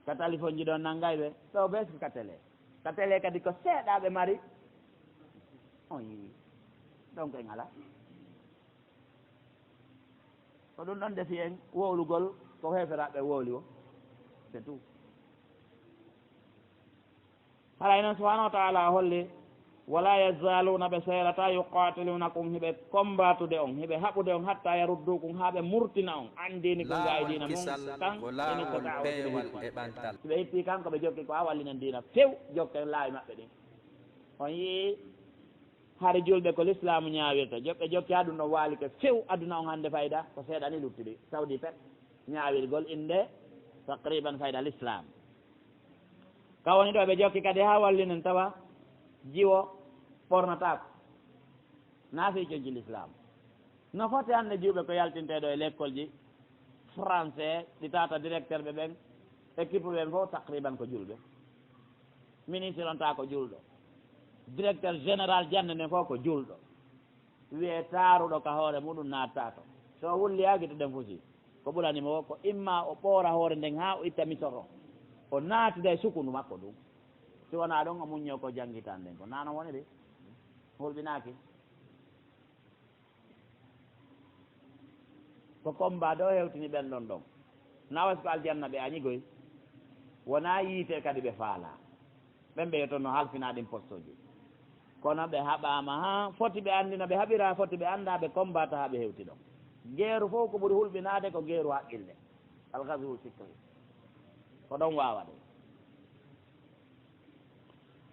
Ka téléphone ji ɗo nanngay ɓe. Ɗo ɓe ka télé. Ka télé kadi ko seeɗa ɓe mari. On yi. Donc en ala. Ko ɗum ɗon defi en wowlugol ko heeferaaɓe wowli o. C'est tout. Haray noon, subhanahu wa taala holli Wala yazaluna, ɓe seerata, yuqatilunakum, hiɓe kombatude on, hiɓe haɓude on, hatta yaruddukum, haa ɓe murtina on, an dinikum, ga e diina mum, kan ene ko da'awtude hitti. Si ɓe hitti kan, ko ɓe jokki ko a wallinen diina few, jokken laawi maɓɓe ɗin. On yii, hari julɓe ko lislaamu ñaawirta, joɓɓe jokki haa ɗum ɗon waalike few, aduna on hannde fayda, ko seeɗa ni luttidi, sawdi pet, ñaawirgol innde taqriban fayda lislaam. Ka woni ɗo ɓe jokki kadi haa wallinen tawa jiwo ɓornataako. Naa fii conci lislaam. No foti hannde jiwɓe ko yaltintee ɗo e lekkolji français, ɗi tata directeur ɓe ɓen, équipe ɓen fof taqriban ko julɓe. Ministre on taa ko julɗo. Directeur général jannde nden fof ko julɗo. Wiyee taaruɗo ka hoore muɗum naatta to. So o wulliyaaki to ɗen fusi, ko ɓurani mo ko imma o ɓoora hoore nden haa o itta misoto. O naatida e sukundu makko ɗum. Si wonaa ɗon o muññoo ko janngitan nden ko. Naa non woniri? Hulɓinaaki. Ko combat ɗo hewtini ɓen ɗon ɗon. Nawas ko aljanna ɓe añi goy. Wonaa yiite kadi ɓe faalaa. Ɓen ɓe yotoo no halfinaa ɗin postoji. Kono ɓe haɓaama haa foti ɓe anndina, ɓe haɓiraa foti ɓe anndaa, ɓe combat haa ɓe hewti ɗon. Geeru fof ko ɓuri hulɓinaade ko geeru haqqille. Al-ghazwul fikri. Ko ɗon waawa ɗum.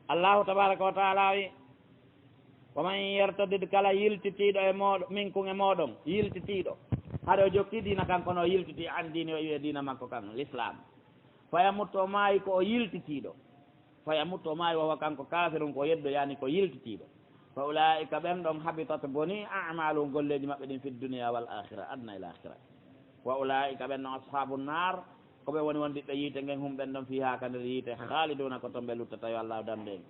Allahu tabaraka wa taala wi, "Wa man yartadid," kala yiltitiiɗo e mooɗon, "minkum," e mooɗon, yiltitiiɗo. Hade o jokki diina kan, kono o yiltiti an diini, o iwi e diina makko kan, l'islam. "Fa yamut," o maayi ko o yiltitiiɗo. "Fa yamut," o maayi, "wa huwa," kanko, "kafirun," ko yeddo, yani ko yiltitiiɗo. "Fa ulaa'ika," ɓen ɗon, "habitat," boni, "a'maluhum," golleeji maɓɓe ɗin, "fid dunya wal akhirah," aduna e laakhira. "Wa ulaa'ika," ɓen ɗon, "ashabun nar," ko ɓe woni wondiɓɓe yiite ngen, "hum," ɓen ɗon, "fiha," ka nder yiite, "khaliduna," ko ton ɓe luttata, yo Allah dande en.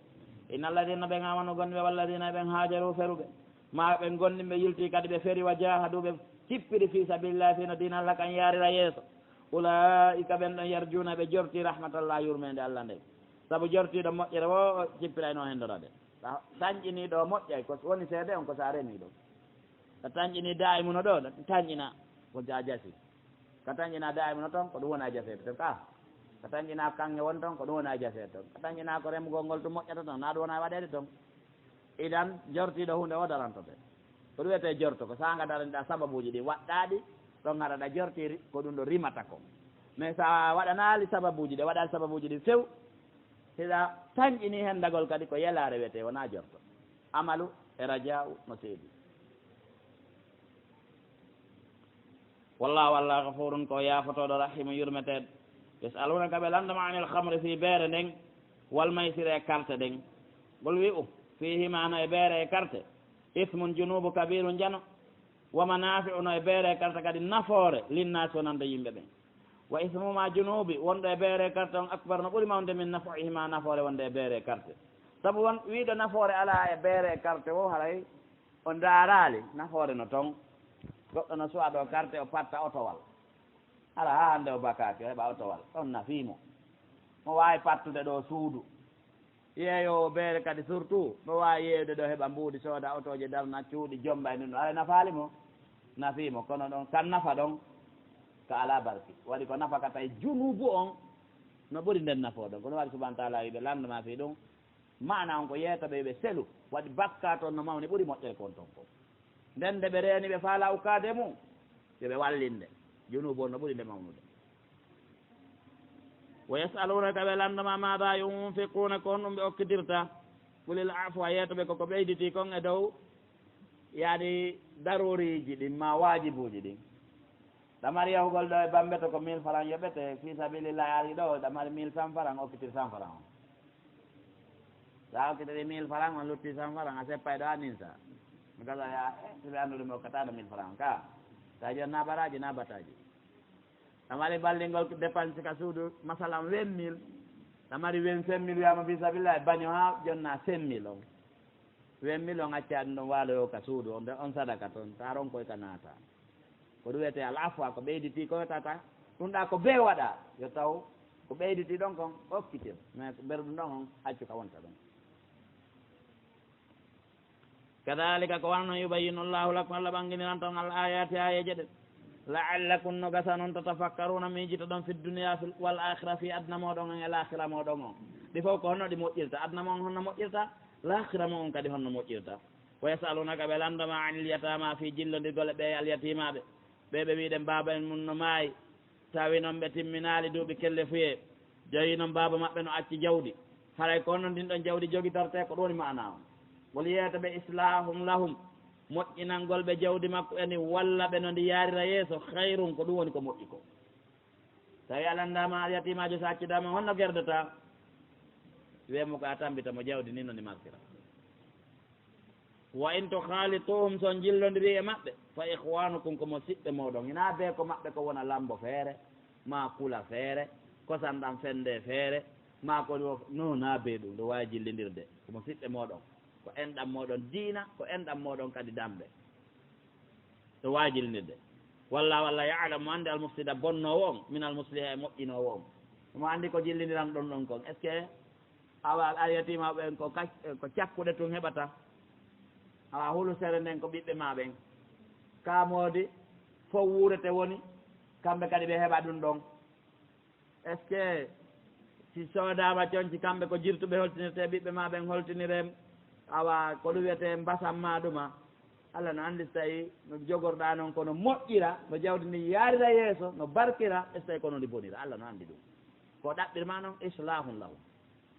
"Innal ladhina," ɓen, "amanu," gonɗinɓe, "walladhina," ɓen, "hajaru," feruɓe, ma ɓen gonɗinɓe yilti kadi ɓe feri, "wa jahadu," ɓe cippiri, "fi sabilillahi," fii no diina Allah kan yaarira yeeso, "ulaa'ika," ɓen ɗon, "yarjuna," ɓe jorti, "rahmatallahi," yurmeende Allah nden. Sabu jortiiɗo moƴƴere wo, o cippirayno hen dorade. Sa tanƴiniiɗo o moƴƴay, ko woni seede on ko sa remi ɗum. Sa tanƴinii daa'imuno ɗo, tanƴina ko ja jasi. Ka tanƴina daa'imuno ton, ko ɗum wona jaseede ton ka. Ka tanƴina kaŋŋe won ton, ko ɗum wona jaseede ton. Ka tanƴina ko remugol ngol tun moƴƴata ton, na ɗum wona waɗeede ton. Idan, jortiiɗo huunde o darantote. Ko ɗum wiyetee jorto, ko saanga daranɗa sababuuji ɗi waɗɗaaɗi, ɗon haɗa ɗa jorti ri-, ko ɗum ɗo rimata kon. Mais sa waɗanaali sababuuji ɗi, waɗaali sababuuji ɗi few, hiɗa tanƴini hen dagol kadi ko yelaare wiyetee wonaa jorto. Amalu e raja'u no seedi. Wallahu, Allah, ghafurun, ko yaafotooɗo, rahimun, yurmeteeɗo. Yas'alunaka, ɓe lanndama, anil khamri, fii beere nden, wal maysiri, e karte ɗen. Ngol wi'u, fiihima, no e beere e karte, ismun, junuubu, kabiirun, jano, wa manaafi'u, no e beere e karte kadi nafoore, linnaasi, wonande yimɓe ɓen. Wa ismuhuma, junuubi wonɗo e beere e karte on, akbar, no ɓuri mawnude, min naf'ihima, nafoore wonde e beere e karte. Sabu won wiiɗo nafoore alaa e beere e karte wo, haray o ndaaraali nafoore no ton. Goɗɗo no suwa ɗo karte, o patta otowal. Hara haa hannde o bakaaki, o heɓa otowal. Ɗon nafii mo. Mo waawi pattude ɗo suudu. Yeeyoowo beere kadi surtout, no waawi yeeyude ɗo heɓa mbuuɗi, sooda otooje, darna cuuɗi, jomba e ɗum ɗon. Haray nafaali mo? Nafii mo. Kono ɗon, kan nafa ɗon, ka alaa barki. Waɗi ko nafa ka tawi junuubu on no ɓuri nden nafoo ɗon. Kono waɗi subhaanahu wa ta'aala wi'i ɓe lanndama fii ɗum. Maana on ko yeetaɓe ɓe selu, waɗi bakkaatu on no mawni ɓuri moƴƴere ko on ton ko. Nden nde ɓe reeni ɓe faala ukkaade mum, yo ɓe wallinde. Junuubu on no ɓuri nde mawnude. Wa yas'alunaka, ɓe lanndama, maada yunfiquna, ko honɗum ɓe okkitirta. Qulil afwa, yeetaɓe ko ko ɓeyditii kon e dow, yaani, daruuriiji ɗin, ma waajibuuji ɗin. Ɗa mari yahugol ɗo e Bambe to ko mille francs yoɓete, fii sabilillahi, ari ɗo, ɗa mari mille cent francs, okkitir cent francs on. Sa okkitiri mille francs, on lutti cent francs, a seppay ɗo a ninsa. Mi gasa ya, eh, si ɓe anndude mi okkataano mille francs ka. Sa jon na baraaji, na bataaji. Ɗa mari ballingol dépense ka suudu, masalan, vingt mille. Ɗa mari vingt-cinq mille, wiyama fii sabilillahi, baño ha jonna cinq mille on. Vingt mille on acca ɗum ɗon waaloyo ka suudu, on, on sadaka ton, ta ronkoy ka naata. Ko ɗum wiyetee al afwa, ko ɓeyditii ko tata. Ɗum ɗa ko bee waɗa, yo taw ko ɓeyditii ɗon kon okkitir, mais ko ɓerɗum ɗon on accu ka wonta ɗon. Kadhalika, ko wano non, yubayyinu Allahu lakum, Allah ɓanginiranta on al ayati, aayeeje ɗen, la'allakum, no gasa non, tatafakkaruna, miijitoɗon, fi dunya, fil, wal akhira, fi aduna moɗon on e laakhira moɗon on. Ɗi fof ko honno ɗi moƴƴirta, aduna mon honno moƴƴirta, Laakhira mo on kadi honno moƴƴirta? Wa yas'alunaka, ɓe lanndo ma, anil yataama, fii jillondirgol e ɓee alyatimaaɓe. Ɓee ɓe wi'ɗen baaba en mum no maayi, tawi noon ɓe timminaali duuɓi kellefuyee. Joyi noon baaba maɓɓe no acci jawdi. Haray ko honno ndin ɗon jawdi jogitortee? Ko ɗum woni maanaa on. Ngol yeeyata ɓe islaahun lahum, moƴƴinangol ɓe jawdi makko eni, walla ɓe no ndi yaarira yeeso, khayrun, ko ɗum woni ko moƴƴi ko. Tawi a lanndaama alyatiimaajo, so accidaama, honno gerdotaa? Wi'ee mo ko a tammbita mo jawdi ni no ndi markira. Wa in tukhalituhum, so on jillondirii e maɓɓe, fa ikhwanukum, ko musiɓɓe mooɗon. Hinaa bee ko maɓɓe ko wona lambo feere, maa kula feere, kosam ɗam fende feere, maa ko ɗo, no, naa bee ɗum, ɗo waawi jillindirde. Ko musiɓɓe mooɗon. Ko enɗam mooɗon diina, ko enɗam mooɗon kadi dambe. Ɗo waawi jillindirde. Walla, walla ya'lamu, anndi al mufsida, bonnoowo on, min al musliha, e moƴƴinoowo on. Omo anndi ko jillindiran ɗon ɗon kon. Est-ce que awa, alyatiimaaɓe ɓen ko kac-, ko cakkuɗe tun heɓata? Awa, hulu sere nden ko ɓiɓɓe maa ɓen. Kaa moodi fow wuurete woni, kamɓe kadi ɓe heɓa ɗum ɗon. Est-ce que si soodaama conci, kamɓe ko jirtuɓe holtinirtee, ɓiɓɓe maa ɓen holtiniree? Awa, ko ɗum wiyetee mbasan maa ɗuma. Alla no anndi so tawii no jogorɗaa noon ko no moƴƴira, no jawdi ndin yaarira yeeso, no barkira, est-ce que ko no ndi bonira? Alla no anndi ɗum. Ko ɗaɓɓir maa noon, islaahun lahum.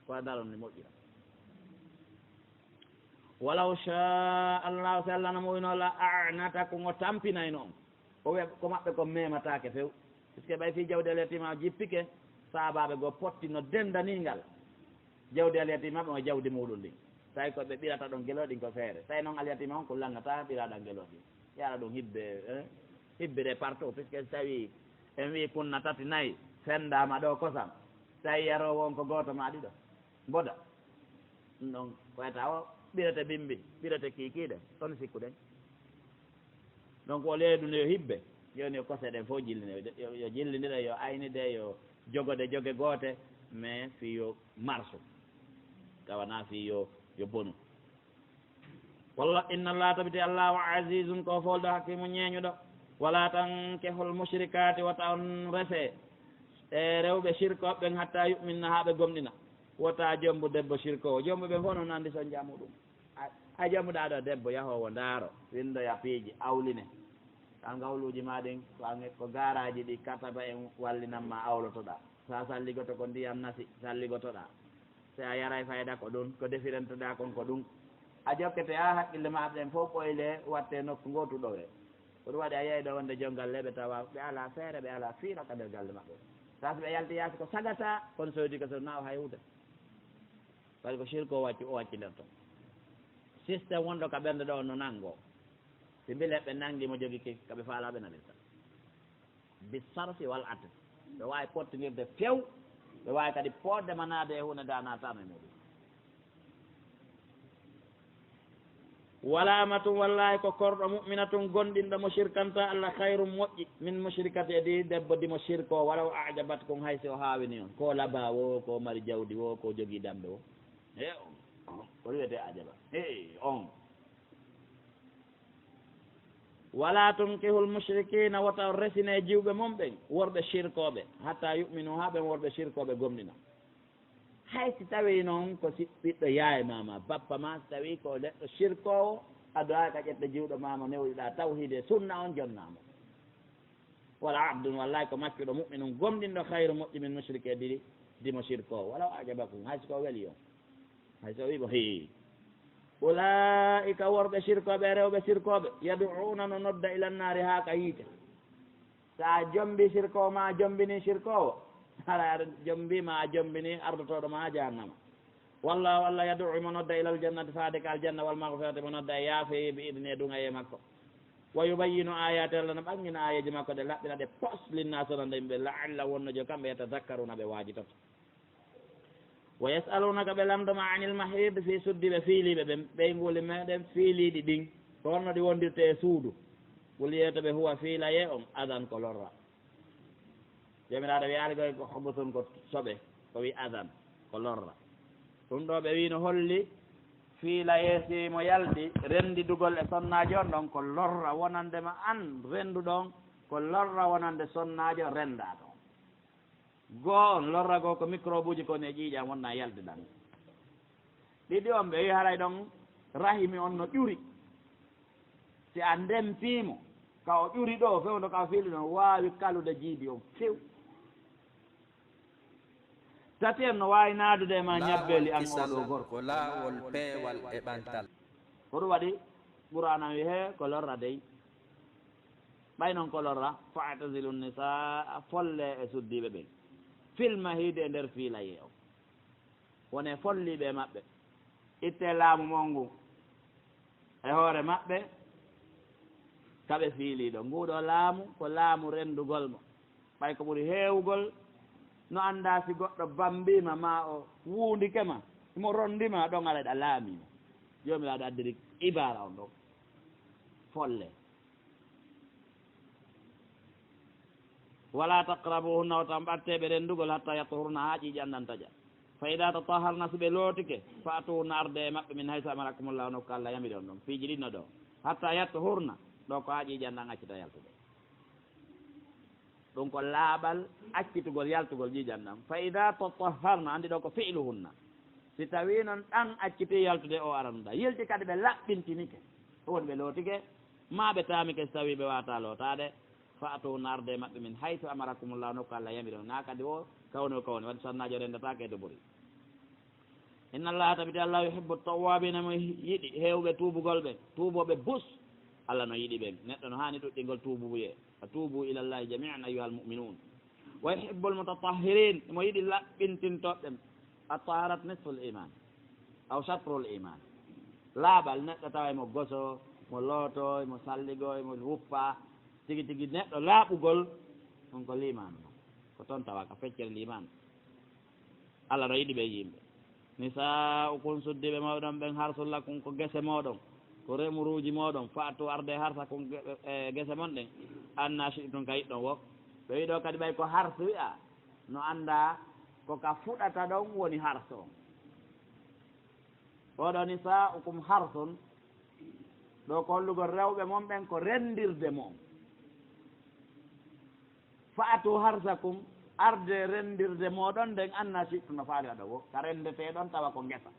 Ko a daron ni moƴƴira. Walaw shaa Allaahu, si Alla no muuyno, la a'natakum, o tampinayno on. O wiya ko maɓɓe kon memataake few. Puisque ɓay fii jawdi alyatiima jippike, saabaaɓe goo potti no denndanii ngal. Jawdi alyatiima ɓe on e jawdi muuɗum ndin. Tawi ko ɓe ɓirata ɗon gelo ɗin ko feere. Tawi noon alyatiima on ko lannataa ɓiraaɗan gelo ɗin. Yara ɗum hibbe, eh, hibbire partout, puisque so tawii en wii kunna tati, nayi, fenndaama ɗo kosam, tawi yaroowo on ko gooto maa ɗiɗo, mboda. Ɗum ɗon ko wiyata o ɓirete bimbi, ɓirete kiikiiɗe, ɗon sikkuɗen. Donc, o leedu nde yo hibbe, jooni yo kose ɗen fof jillinde, yo, yo jillindire, yo aynide, yo jogode joge goote, mais fii yo marsu, tawa naa fii yo, yo bonu. Walla, inna Allaha, tabiti Allahu azizun, ko foolɗo, hakimu, ñeeñuɗo. Wala tankihul mushrikati, wota on rese e rewɓe shirkooɓe ɓen, hatta yu'minna, haa ɓe gomɗina. Wota jombu debbo shirkoowo. Jombu ɓen fof non andi son jamu ɗum. A, a jamuɗaa ɗo debbo yahoowo ndaaro, winndoya piiji, awline. Ka ngawluuji maa ɗin, ko an, ko garaaji ɗi kataba en wallinan ma awlotoɗaa. Sa salligoto ko ndiyam nasi, salligotoɗaa. Si a yaray fayda ko ɗum, ko defirentoɗaa kon ko ɗum. A jokkete haa hakkille maa ɗen fof ɓoyle, watte nokku ngootu ɗowre. Ko ɗum waɗi a yiyay ɗo wonde jom galle ɓe tawa ɓe alaa feere, ɓe alaa fiira ka nder galle maɓɓe. Sa si ɓe yalti yaasi ko sagata, kono so yidi ko so naaw hay huude. Kadi ko shirko o wacci, o wacci nder ton. Système wonɗo ka ɓernde ɗo no nanngoo. Si mbele ɓe nanngi mo jogi ki, ka ɓe faalaa ɓe nanirta. Bi sarfi wal atf. Ɓe waawi pottinirde few, ɓe waawi kadi poodde ma naade e huunde nde a naataano e muuɗum. Wala amatun, wallahi ko korɗo, mu'minatun, gomɗinɗo mo shirkanta Allah, khayrun, moƴƴi, min mushrikati, e di debbo dimo shirko, walaw a'jabatkum, hay si o haawini on. Ko labaa wo, ko mari jawdi wo, ko jogii dambe wo. He on. Ko wiyetee ajaba. He on. Wala tunkihul mushrikina, wota on resine jiwɓe mon ɓen, worɓe shirkooɓe, hatta yu'minu, haa ɓen worɓe shirkooɓe gomɗina. Hay si tawii noon ko si ɓiɗɗo yaay ma, ma bappa ma, si tawii ko neɗɗo shirkoowo, a duwaaka ƴette jiwɗo ma mo newɗuɗaa tawhiid e sunna on, jonnaa mo. Wala abdun, wallahi ko maccuɗo, mu'minun, gomɗinɗo, khayru, moƴƴi, min mushrike, didi dimo shirkoowo. Walaw ajabakum, hay si ko weli on. Hay so o wii mo, hii. Ulaa'ika, worɓe shirkooɓe e rewɓe shirkooɓe, yad'uuna, no nodda, ila nnaari, haa ka yiite. So a jombi shirkoowo ma, a jombini shirkoowo, hara aɗa jombi ma, a jombini ardotooɗo ma haa jahannama. Wallaahu, Allah, yad'u, mo nodda, ilal jannati, faade ka aljanna, wal maghfirati, mo nodda e yaafeyi, bi idni, e duŋayee makko. Wa yubayyinu ayaati, Allah no ɓanngina aayeeji makko ɗe, laɓɓina ɗe pos, linnaasi, wonande yimɓe, la'alla, wonno jo kamɓe, yatadakkaruuna, ɓe waajitoto. Wa yas'alunaka, ɓe lamndo ma, anil mahid, fii suddiiɓe fiiliiɓe ɓen, ɓeynguuli meɗen fiiliiɗi ɗin, ko honno ɗi wondirta e suudu? Qul, yeeto ɓe, huwa, fiilayee on, adan, ko lorra. Joomiraaɗo wiyaali koy ko hubusun, ko soɓe, o wii adan, ko lorra. Ɗum ɗo ɓe wii no holli fiilayee si mo yalti renndidugol e sonnaajo on ɗon ko lorra wonande ma an rennduɗo on, ko lorra wonande sonnaajo renndaa ɗon. Goo on, lorra goo ko microbe uji kon e ƴiiƴam wonnaa yaltiɗan. Ɗiɗi on ɓe wi haray ɗon rahimi on no ƴuri. Si a ndempii mo, ka o ƴuri ɗoo, fewndo ka o fiili no waawi kalude jiidi on few. Tati en no waawi naadude e ma ñabbeeli an oo ɗoo gorko. Ko laawol peewal e ɓantal. Ko ɗum waɗi Qur'aana wi hee ko lorra dey. Ɓay non ko lorra, fa'tazilu nisaa, folle e suddiiɓe ɓen. Fil mahiidi, e nder fiilayee on. Wonee folliiɓe e maɓɓe. Ittee laamu mon ngun e hoore maɓɓe, ka ɓe fiilii ɗon. Nguu ɗoo laamu ko laamu renndugol mo. Ɓay ko ɓuri heewugol, no anndaa si goɗɗo bammbii ma, maa o wuundike ma, himo ronndii ma ɗon, aray ɗa laamii mo. Joomiraaɗo addiri ibaara on ɗon. Folle. Walaa taqrabuhunna, wota on ɓatte ɓe renndugol, hattaa yatahurna, haa ƴiiƴan ɗan taƴa. Fa idaa tatahharna, si ɓe lootike, fa'tuhunna, ardee e maɓɓe, min haysu amarakumullahu, nokku Alla yamiri on ɗon. Piiji ɗiɗi no ɗoo. Hattaa yatahurna, ɗoo ko haa ƴiiƴan ɗan accita yaltude. Ɗum ko laaɓal accitugol yaltugol ƴiiƴan ɗan. Fa idaa tatahharna, anndi ɗoo ko fi'luhunna. Si tawii non ɗan accitii yaltude o arano ɗan, yilti kadi ɓe laɓɓintinike, ɗum woni ɓe lootike, maa ɓe taamike si tawii ɓe waawataa lootaade, fa'tuhunna, ardee e maɓɓe, min haysu amarakumullahu, nokku Alla yamiri on, naa kadi wo kawni wo kawni, waɗi sonnaajo renndataake e duburi. Inna Allaha, tabiti Alla, yuhibbu tawwaabiina, mo yiɗi heewɓe tuubugol ɓen, tuubooɓe bus. Alla no yiɗi ɓen. Neɗɗo no haani ɗuɗɗingol tuubuyee. Wa tuubu ila Allahi jamii'an ayyuhal mu'minuun. Wa yuhibbul mutatahhiriin, mo yiɗi laɓɓintintooɓe ɓen. At-tahaaratu nisful iimaan, aw shatrul iimaan. Laaɓal, neɗɗo tawa imo gosoo, mo lootoo, imo salligoo, imo wuppaa. Tigi tigi neɗɗo laaɓugol, on ko liimaanu non. Ko ton tawa ka feccere liimaanu. Alla no yiɗi ɓe yimɓe. Nisaa'ukum, suddiiɓe mooɗon ɓen, harsun lakum, ko gese mooɗon, ko remuruuji mooɗon, fa'tu, ardee, harsakum, ge-, e gese mon ɗen, annaa shi'tum, ka yiɗɗon wo. Ɓe wi'i ɗoo kadi ɓay ko harsu wi'aa, no anndaa ko ka fuɗata ɗon woni harsu on. Oɗo nisaa'ukum harsun, ɗoo ko hollugol rewɓe mon ɓen ko renndirde mo on. Fa'tu harsakum, ardee renndirde mooɗon nden, annaa shi'tum, no faali aɗa wo. Ka renndetee ɗon tawa ko ngesa.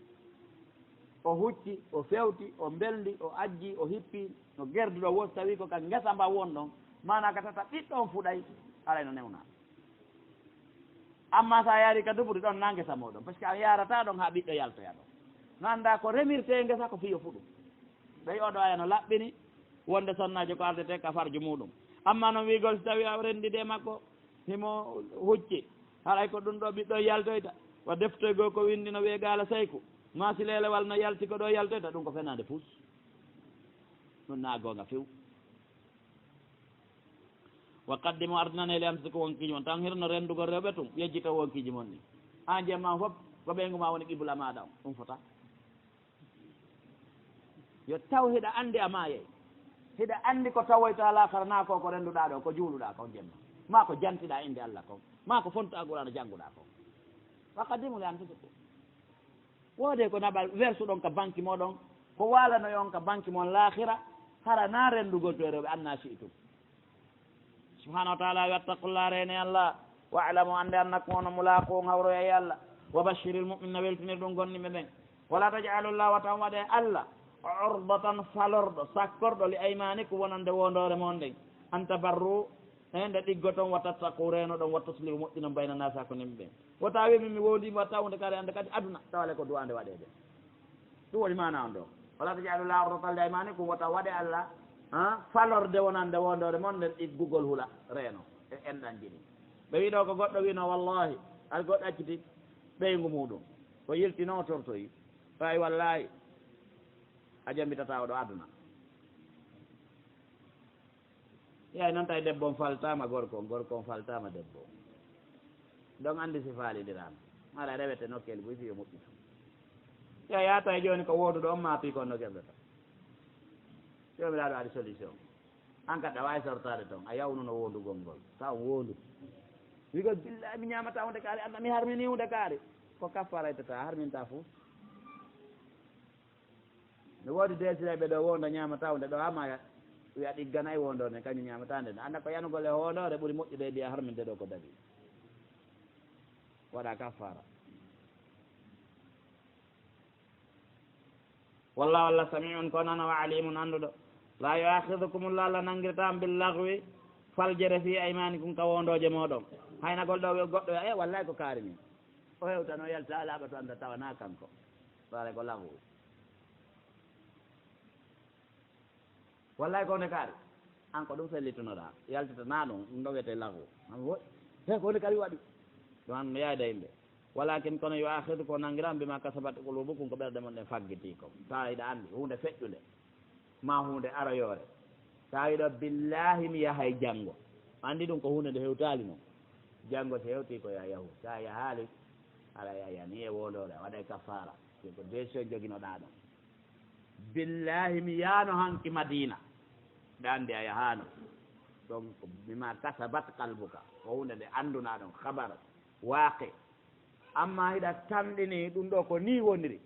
O hucci, o fewti, o mbelndi, o ajji, o hippi, no gerduɗo wo, si tawii ko ka ngesa mba won ɗon, maanaa ka tata ɓiɗɗo on fuɗay, aray no newnaa. Amma si a yaari ka duburi ɗon, naa ngesa mooɗon, parce que a yaarataa ɗon haa ɓiɗɗo yaltoya ɗon. No anndaa ko remirtee ngesa ko fii yo fuɗu. Ɓay oɗo aya no laɓɓini wonde sonnaajo ko ardetee ka farju muuɗum. Amma non wi'ugol si tawii a renndidi e makko, himo hucci, haray ko ɗum ɗoo ɓiɗɗo yaltoyta, wa deftoy goo ko winndi no wi'ee Gaala Sayku, maa si leelewal no yalti ko ɗoo yaltoyta, ɗum ko fenaande fus. Ɗum naa goonga few. Wa qaddimu, ardinanee, li anfusikum, wonkiiji mon. Tan hirno renndugol rewɓe tun, yejjito wonkiiji mon ɗin. Aan jemma on fof, ko ɓeyngu maa woni qibla maaɗa on. Ɗum fota. Yo taw hiɗa anndi a maayay. Hiɗa anndi ko tawoyta laakara, naa ko ko rennduɗaa ɗoo, ko juuluɗaa kon jemma. Maa ko jantiɗaa innde Alla kon. Maa ko fontu Alqur'aana jannguɗaa kon. Wa qaddimu li anfusikum. Woodee ko naɓal wersuɗon ka banki mooɗon, ko waalanoy on ka banki mon laakira, hara naa renndugol to e rewɓe, annaa shi'tum. Subhaanahu wa ta'aalaa wi, wattaqullaaha, reenee Alla, wa'lamu, anndee, annakum, onon, mulaaquuhu, hawroyay e Alla. Wa bashshiril mu'miniina, weltinir ɗum gomɗinɓe ɓen. Wa laa taj'alullaaha, wata on waɗe Alla, urdatan, falorɗo, sakkorɗo, li aymaanikum, wonande woondoore mon nden. An tabarru, e nde ɗiggoton, wa tattaqu, reenoɗon, wa tuslihu, moƴƴinon, bayna naasi, hakkunde yimɓe ɓen. Wota wi'u min mi woondii mo, tawa hunde kaari annda kadi aduna, tawa le ko du'aande waɗeede. Ɗum woni maana on ɗoo. Wa laa taj'alullaaha urdatan li aymaanikum, wota waɗe Alla, ha, falorde wonande woondoore mon nden ɗiggugol hula, reeno, e enɗan jini. Ɓe wi'i ɗoo ko goɗɗo wi'no, wallaahi, hari goɗɗo acciti ɓeyngu muuɗum. O yiltinoo tortoyi. Ɓay wallaahi, a jambitataa oo ɗoo aduna. Yaay noon tawi debbo on faltaama gorko on, gorko on faltaama debbo on. Ɗon anndi si faalindiraama. Mara rewete nokkeeli buy si yo moƴƴitu. Yaay yaa tawi jooni ko woonduɗo on maa piiko on no gerɗata. Joomiraaɗo adi solution. An kadi a waawi sortaade toon, a yawnuno woondugol ngol. Taw woondu. Wi'ugol billahi mi ñaamataa hunde kaari, Alla mi harminii hunde kaari. Ko kaffaara ittataa, a harmintaa fof. No woodi deesirayɓe ɗo woonda ñaama tawnde ɗo haa maaya, wiya ɗigganay woondoore nden, kañum ñaamataa nde. Annda ko yanugol e hoondoore ɓuri moƴƴude e mbiya harminde ɗo ko daɗi. Waɗa kaffaara. Wallahu, Allah, sami'un, ko nana, wa alimun, annduɗo. La yu'akhidhukumullahu, Allah nanngirtaa on, bil laghwi, faljere, fi aymanikum, ka wondooje mooɗon. Haynagol ɗo, goɗɗo wi'a, "E, wallahi ko kaari min." O hewtano yalta alaɓa to annda tawa na kanko. Ɗo haray ko laghwu. Wallahi ko nde kaari. An ko ɗum fellitunoɗaa. Yaltita na ɗum, ɗum ɗo wiyetee laghwu. An wo-, he ko nde kaari waɗi. Ɗum an no yaayda yimɓe. Walakin kono yu'akhidhukum, nanngirtaa on, bima kasabat qulubukum, ko ɓerɗe mon ɗen faggiti ko. Tawa hiɗa anndi huunde feƴƴunde, ma huunde aroyoore. Tawa hiɗo, "Billahi mi yahay janngo." Anndi ɗum ko huunde nde hewtaali non. Janngo si hewtii ko yo a yahu. Sa yahaali, hara a yani e wondoore, a waɗay kafaara. Ko décision joginoɗaa ɗon. "Billahi mi yaano hanki Madina." Ɓe anndi a yahaano. Donc, bima kasabat qalbuka. Ko huunde nde anndunaa ɗon, khabar, waaqi. Amma hiɗa tanɗini ɗum ɗo ko nii woniri.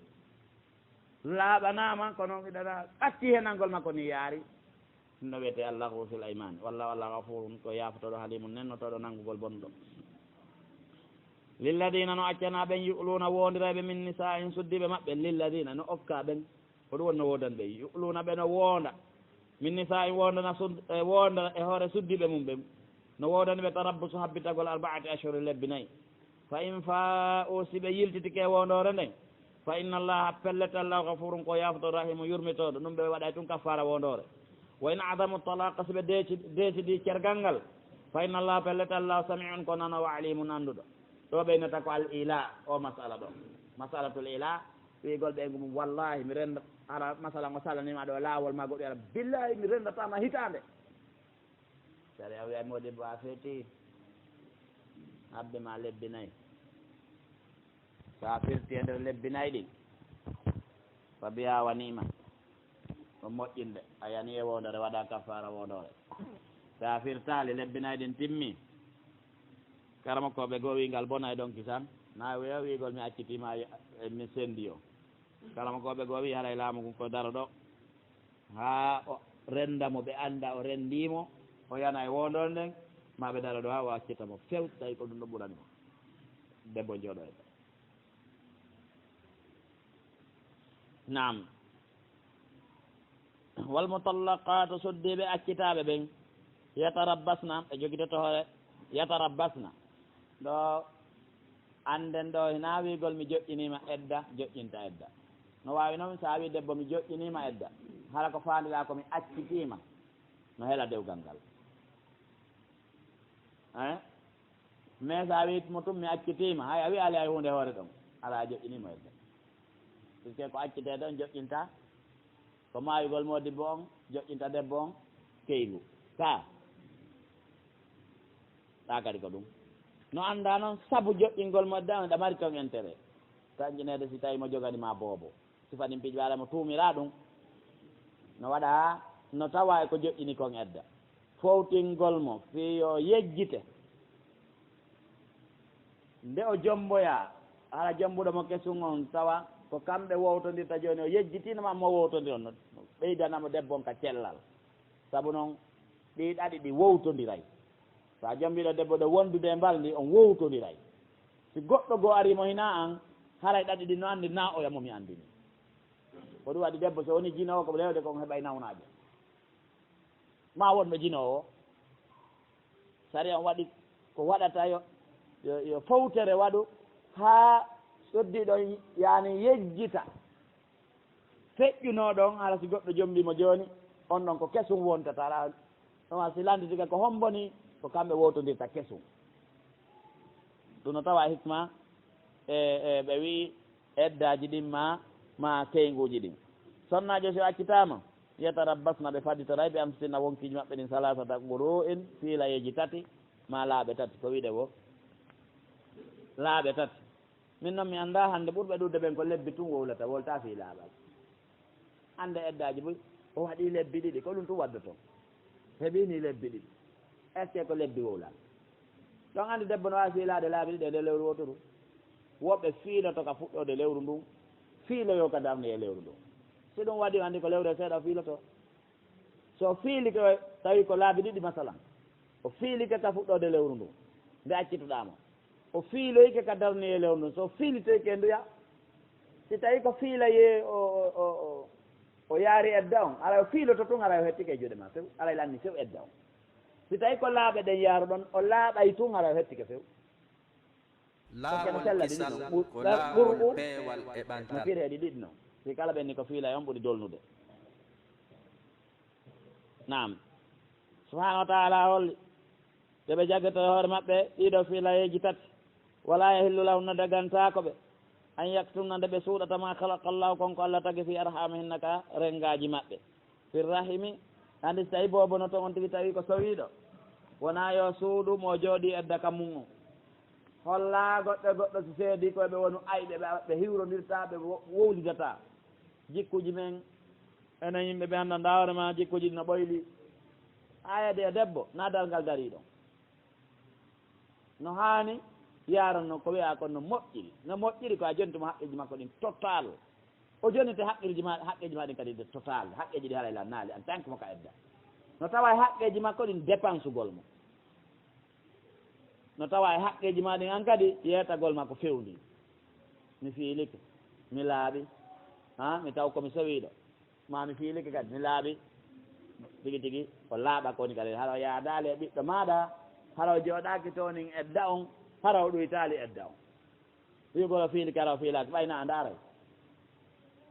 Laaɓanaama, kono hiɗa ɓatti he nanngol makko nii yaari. Ɗum ɗo wiyetee al-laghwu fil ayman. Walla, walla ghafurun, ko yaafotooɗo, halimun, nennotooɗo nanngugol bonɗo. Lilladina, no accanaa ɓen, yu'luna, wondirayɓe, min nisa'in, suddiiɓe maɓɓe. Lilladina, no okkaa ɓen. Ko ɗum woni no woodani ɓe. Yu'luna, ɓe no woonda. Min nisa'in, woondana sud-, e woonda e hoore suddiiɓe mum ɓen. No woodani ɓe tarabbusu, habbitagol, arba'ati ashhurin, lebbi nayi. Fa in fa'u, si ɓe yiltitike e woondoore nden, fa inna Allaha, pellet Allah, ghafurun, ko yaafotooɗo, rahimun, yurmitooɗo. Ɗum ɓe waɗay tun kaffaara woondoore. Wa in azamu talaqa, si ɓe deeci-, deesidii cergal ngal, fa inna Allaha, pellet Allah, sami'un, ko nanoowo, alimun, annduɗo. Ɗo ɓeynata ko al ila, o masala ɗo. Masalatul ila, wi'gol ɓeyngu mum, "Wallahi, mi renda, hara masala ngo salaniima ɗo laawol ma goɗɗo, hara billahi, mi rendataama hitaande." Sariya wi'ay, "Modibbo, a feeti, habde ma lebbi nayi. Sa firti e nder lebbi nayi ɗin, fa biha wa ni'ma. Ɗum moƴƴinde, a yani e wondore, waɗa kafaara wondore. Sa firtaali, lebbi nayi ɗin timmi." Karamokooɓe goo wi'i ngal bonay ɗon kisan. Na wi'a wi'gol mi accitiima, e mi sendi o. Karamokooɓe goo wi'i haray laamu ngun ko daro ɗo. Haa o renda mo, ɓe annda o rendii mo, o yana e wondore nden, ma ɓe daro ɗo haa o accita mo few, tawi ko ɗum ɗo ɓurani mo. Debbo jooɗo e ɗo. Naam. Wal mutallaqaatu, soddiiɓe accitaaɓe ɓen, yatarabbasna, ɓe jogitoto hoore, yatarabbasna. Ɗo annden ɗo, hinaa wi'gol mi joƴƴiniima edda, joƴƴinta edda. No waawi noon, so a wii debbo, "Mi joƴƴiniima edda," hara ko faandiraa ko mi accitiima, no hela dewgal ngal. Eh? Mais so a wii mo tun, "Mi accitiima," hay a wi'aali hay huunde e hoore ɗon, alaa, a joƴƴiniima edda. Puisque ko accitee ɗon joƴƴinta, ko maayugol moodibbo on joƴƴinta debbo on keygu. Ka. Ɗa kadi ko ɗum. No annda noon sabu joƴƴingol mo edda on, ɗa mari toon intérêt. Tanƴineede si tawi mo jogani ma boobo. Sifa ɗin piiji ɓe alaa mo tuumiraa ɗum. No waɗa no tawa e ko joƴƴini kon edda. Fowtingol mo fii yo yejjite. Nde o jomboyaa, hara jombuɗo mo kesun on, tawa ko kamɓe wowtondirta jooni, o yejjitiino ma mo wowtondiron, no ɓeydana mo debbo on ka cellal. Sabu non, ɗi ɗaɗi ɗi wowtondiray. So a jombiiɗo debbo ɗo wondude e mbalndi, on wowtondiray. Si goɗɗo goo arii mo hinaa an, haray ɗaɗi ɗin no anndi naa oya mo mi anndini. Ko ɗum waɗi debbo so woni jinoowo ko lewde kon heɓay nawnaaje. Ma won ɓe jinoowo. Sariya on waɗi ko waɗata yo, yo, yo fowtere waɗu haa soddiiɗo on yaani yejjita. Feƴƴunooɗo on, hara si goɗɗo jombii mo jooni, on ɗon ko kesum wontata. Alaa, ɗum si lannditi ka ko hombo ni, ko kamɓe wowtondirta kesum. Ɗum no tawa hikma, e, e, ɓe wi'i eddaaji ɗin ma, ma keynguuji ɗin. Sonnaajo si o accitaama, yatarabbasna, ɓe faditoray, bi anfusihinna, wonkiiji maɓɓe ɗin, salaasata quru'in, fiilayeeji tati, ma laaɓe tati, ko wi'de wo laaɓe tati. Min non mi anndaa hannde ɓurɓe ɗuuɗde ɓen ko lebbi tun wowlata, wowlata fii laaɓal. Hannde eddaaji buy, o waɗii lebbi ɗiɗi, ko ɗum tun waddotoo. Heɓii nii lebbi ɗiɗi. Est-ce que ko lebbi wowlal? Ɗon anndi debbo no waawi fiilaade laabi ɗiɗi e nder lewru wooturu. Woɓɓe fiiloto ka fuɗɗoode lewru ndun, fiiloyoo ka darnde e lewru ndun. Si ɗum waɗii, anndi ko lewru e seeɗa o fiilotoo. So o fiilike, tawi ko laabi ɗiɗi, masalan, o fiilike ka fuɗɗoode lewru ndun, nde accituɗaa mo, o fiiloyike ka darnde e lewru ndun, so o fiilitoyike nduya, si tawi ko fiilayee o, o, o, o, O yaari edda on, haray o fiiloto tun, haray o hettike e juuɗe maa few, haray lanni few edda on. Si tawi ko laaɓe ɗen yaaruɗon, o laaɓay tun, haray o hettike few. Ko kene Laawol sellal kisal ɗiɗi non. Ɓur-, ko ɓur-, laawol ɓur'u peewal e ɓantal. No firi heɗi ɗiɗi non. Si kala ɓen ni ko fiila e on ɓuri dolnude. Naam. Subhaanahu wa ta'ala holli, ɓe ɓe jaggata e hoore maɓɓe ɗiɗo fiilayeeji tati. Wala yahillu lahunna, dagantaako ɓe, an yaktumna, nde ɓe suuɗata, ma khalaqa Allahu, kon ko Allah tagi, fi arhamihinna, ka renngaaji maɓɓe. Fi rahimi, anndi si tawi boobo no ton on tigi tawi ko sowiiɗo, wonaa yo suuɗu mo jooɗii edda ka mum on. Hollaa goɗɗo e goɗɗo si seedii ko ɓe wonu ayɓe, ɓe, ɓe hiwrondirtaa, ɓe wo-, wowlidataa. Jikkuuji men, enen yimɓe ɓe anndanɗaa hoore maa, jikkuuji ɗi no ɓoyli. Aya de e debbo, naa darngal darii ɗon. No haani yaarannoo ko wi'aa kon no moƴƴiri. No moƴƴiri ko a jonti mo haqqeeji makko ɗin total. O jonite haqqeeji maa, haqqeeji maa ɗin kadi de total. Haqqeeji ɗi haray lannaali en tant que mo ka edda. No tawa e haqqeeji makko ɗin dépensugol mo. No tawa e haqqeeji maa ɗin an kadi yeetagol maa ko fewndii. Mi fiilike, mi laaɓi, haa mi taw ko mi sowiiɗo. Maa mi fiilike kadi, mi laaɓi. Tigi tigi, ko laaɓa ko woni kadi. Hara o yaadaali e ɓiɗɗo maaɗa, hara o jooɗaaki toon e edda on, hara o ɗuytaali edda on. Wi'ugol o fiilike, hara o fiilaaki, ɓay na a ndaaray.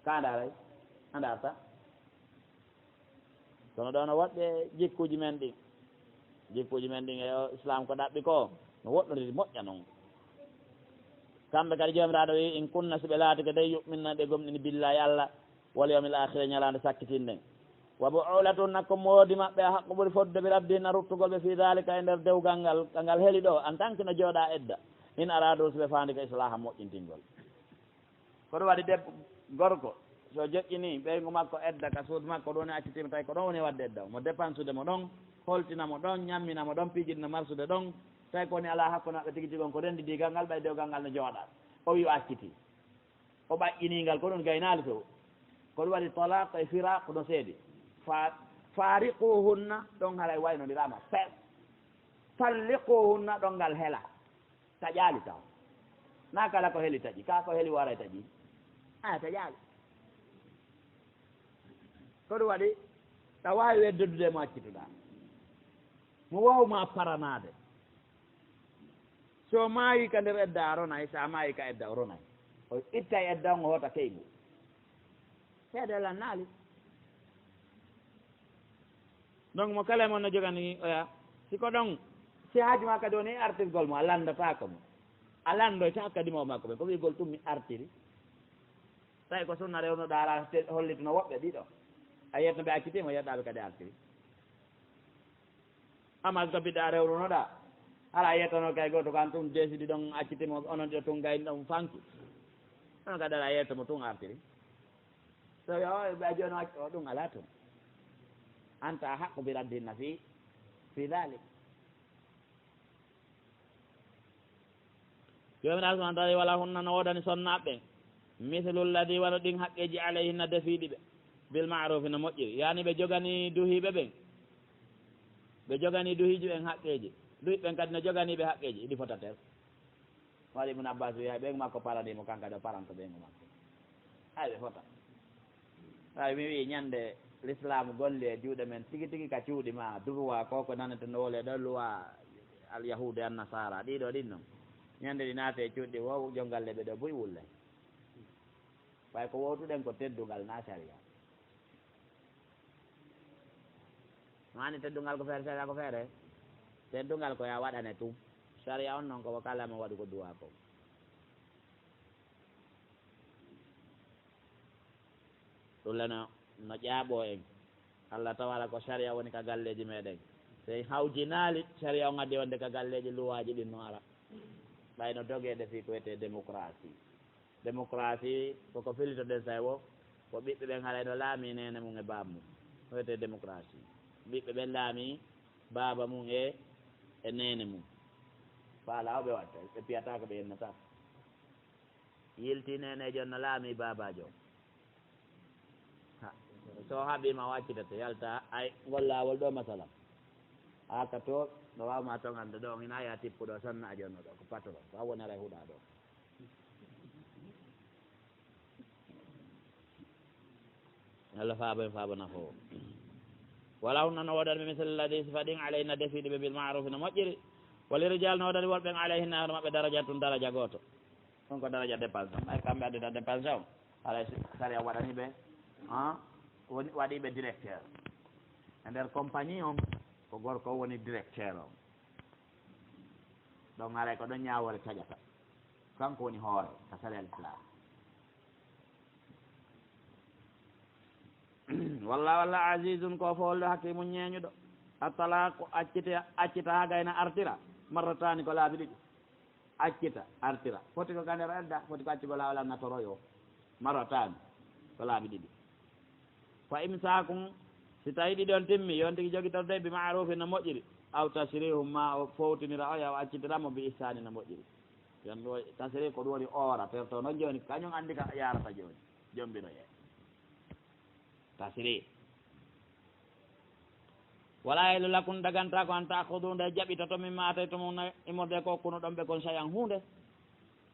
Ka a ndaaray? A ndaarta. Kono ɗoo no woɗɗi e jikkuuji men ɗin. Jikkuuji men ɗin e o Islaam ko ɗaɓɓi ko, no woɗɗondiri moƴƴa non. Kamɓe kadi Joomiraaɗo wi'i, in kunna, si ɓe laatike dey, yu'minna, ɓe gomɗini, billaahi Alla, wal yawmil aakhiri, ñalaande sakkitinnden. Wa bu'ulatuhunna, ko moodi maɓɓe, ahaqqu, ɓuri fodde, bi raddihinna, ruttugol ɓe, fii daalika, e nder dewgal ngal, ka ngal heli ɗoo, en tant que no jooɗaa edda. In araadu, si ɓe faandike, islaahan, moƴƴintingol. Ko ɗum waɗi debbo, gorko, so joƴƴinii ɓeyngu makko edda ka suudu makko, ɗum woni accitiima, tawi ko ɗon woni waɗde edda, mo dépensude mo ɗon, holtina mo ɗon, ñammina mo ɗon, pijirna marsude ɗon, tawi ko woni alaa hakkunde maɓɓe tigi tigi on, ko renndidii gal ngal, ɓay dewgal ngal no jooɗaa. O wi'i o accitii. O ɓaƴƴinii ngal, ko ɗum gaynaali few. Ko ɗum waɗi talaaq e firaaq no seedi. Fa-, faariquhunna, ɗon haray waynondiraama few. Talliquhunna, ɗon ngal hela. Taƴaali taw. Naa kala ko heli taƴi, ka ko heli waray taƴi. A taƴaali. Ko ɗum waɗi, ɗa waawi weddodude mo accituɗaa. Mo waaw ma paranaade. So maayi ka nder edda a ronay, so a maayi ka edda o ronay. O ittay edda on, o hoota keygu. Seede lannaali. Donc, mo kala e mon no jogani oya, si ko ɗon, si haaju maa kadi woni e artirgol mo, a lanndataako mo. A lanndoyta kadi mawɓe makko ɓen, ko wi'ugol tun mi artiri. Tawi ko sunna rewnuɗaa, ara te-, hollituno woɓɓe ɗiɗo. A yiyat no ɓe accitii mo, yiyataa ɓe kadi artiri. Amma so tabiɗaa rewrunoɗaa, hara a yiyatano kay gooto ko an tun deesidi ɗon accitii mo, onon ɗiɗo tun gayni ɗon fanki. Onon kadi ara a yiyata mo tun artiri. So yo, ɓe jooni o acci-, o ɗum alaa toon. Anta ahaqqu bi raddihinna fi, fi dhalik. Joomiraaɗo subhaanahu wa taala, wala hunna, no woodani sonnaaɓe ɓen, mithlu alladhi, wano ɗin haqqeeji, alayhinna, defiiɗi ɓe, bil ma'rufi, no moƴƴiri. Yaani ɓe joganii duhiiɓe ɓen, ɓe joganii duhiiji ɓen haqqeeji, duhiiɓe ɓen kadi no joganii ɓe haqqeeji, iɗi fota tel. Waɗi Ibn Abbas wiya, ɓeyngu makko paranii mo, kanko kadi o paranto ɓeyngu makko. Hay ɓe fota. Hay mi wi'i, ñande lislaamu golli e juuɗe men tigi tigi ka cuuɗi ma, droit ko ko naneten no wole ɗo, loi al yahuudu e an nasaara, ɗiɗo ɗin non. Ñande ɗi naati e cuuɗi ɗi, wo jongalle ɓe ɗo buy wulle. Ɓay ko wowtuɗen ko teddungal na sariya. Maani teddungal ko feere, sariya ko feere. Teddungal ko ya waɗane tun. Sariya on non ko ko kala mo waɗu ko duwa ko. Ɗum le no, no ƴaaɓoo en. Allah tawala ko sariya woni ka galleeji meɗen. Sey hawjinaali, sariya on addi wonde ka galleeji, luwaaji ɗin no ara. Ɓay no dogeede fii ko wiyetee démocratie. Démocratie, koko fillitoɗen say wo, ko ɓiɓɓe ɓen haray no laamii neene mum e baaba mum. Ko wiyetee démocratie. Ɓiɓɓe ɓen laamii baaba mum e, e neene mum. Faala o ɓe watta, ɓe piyata ko ɓe yennata. Yilti neeneejo no laamii baabaajo. Ha, so haɓiima o accitate, yalta, ay, ngol laawol ɗo, masala. Haa ka to, no waawma toŋande ɗo, on ina yaa tippuɗo, sonnaajo no ɗo, ko patron, ko a woni aray huɗaa ɗo. Yo Allah faabo en faabo nafoowo. Walahunna no woodani ɓe mislu lladhi sifa ɗin alayhinna defiiɗi ɓe bil ma'rufi no moƴƴiri. Wa li rijal no woodani worɓe ɓen alayhinna hono maɓɓe darajatun daraja gooto. Ɗum ko daraja dépense on. Ɓay kamɓe addata dépense on. Haray sariya waɗani ɓe, ah, woni, waɗi ɓe directeur. E nder compagnie on, ko gorko on woni directeur on. Ɗon haray ko ɗon ñaawoore taƴata. Kanko woni hoore ka sariya Islam. Walla, walla azizun ko foolɗo hakimun ñeeñuɗo. At-talaqu accite, accita haa gayna artira. Marratani ko laabi ɗiɗi. Accita, artira. Foti ko ka nder edda, foti ko accugol haa o lanna toroyo. Marratani ko laabi ɗiɗi. Fa imsakun, si tawi ɗiɗi on timmi, yo on tigi jogitorde bi ma'rufin no moƴƴiri. Aw tasrihun ma o fowtinira oya o accitira mo bi ihsani no moƴƴiri. Yon ɗo tasrih ko ɗum woni oora, terto noon jooni, kañum anndi ka yarata jooni. Jombinoye. Tasrih. Wala yahillu lakum, daganta ko an ta'khudhu nde jaɓitoto mimma ataytumunna immorde ko okkunoɗon ɓe kon shay'an huunde.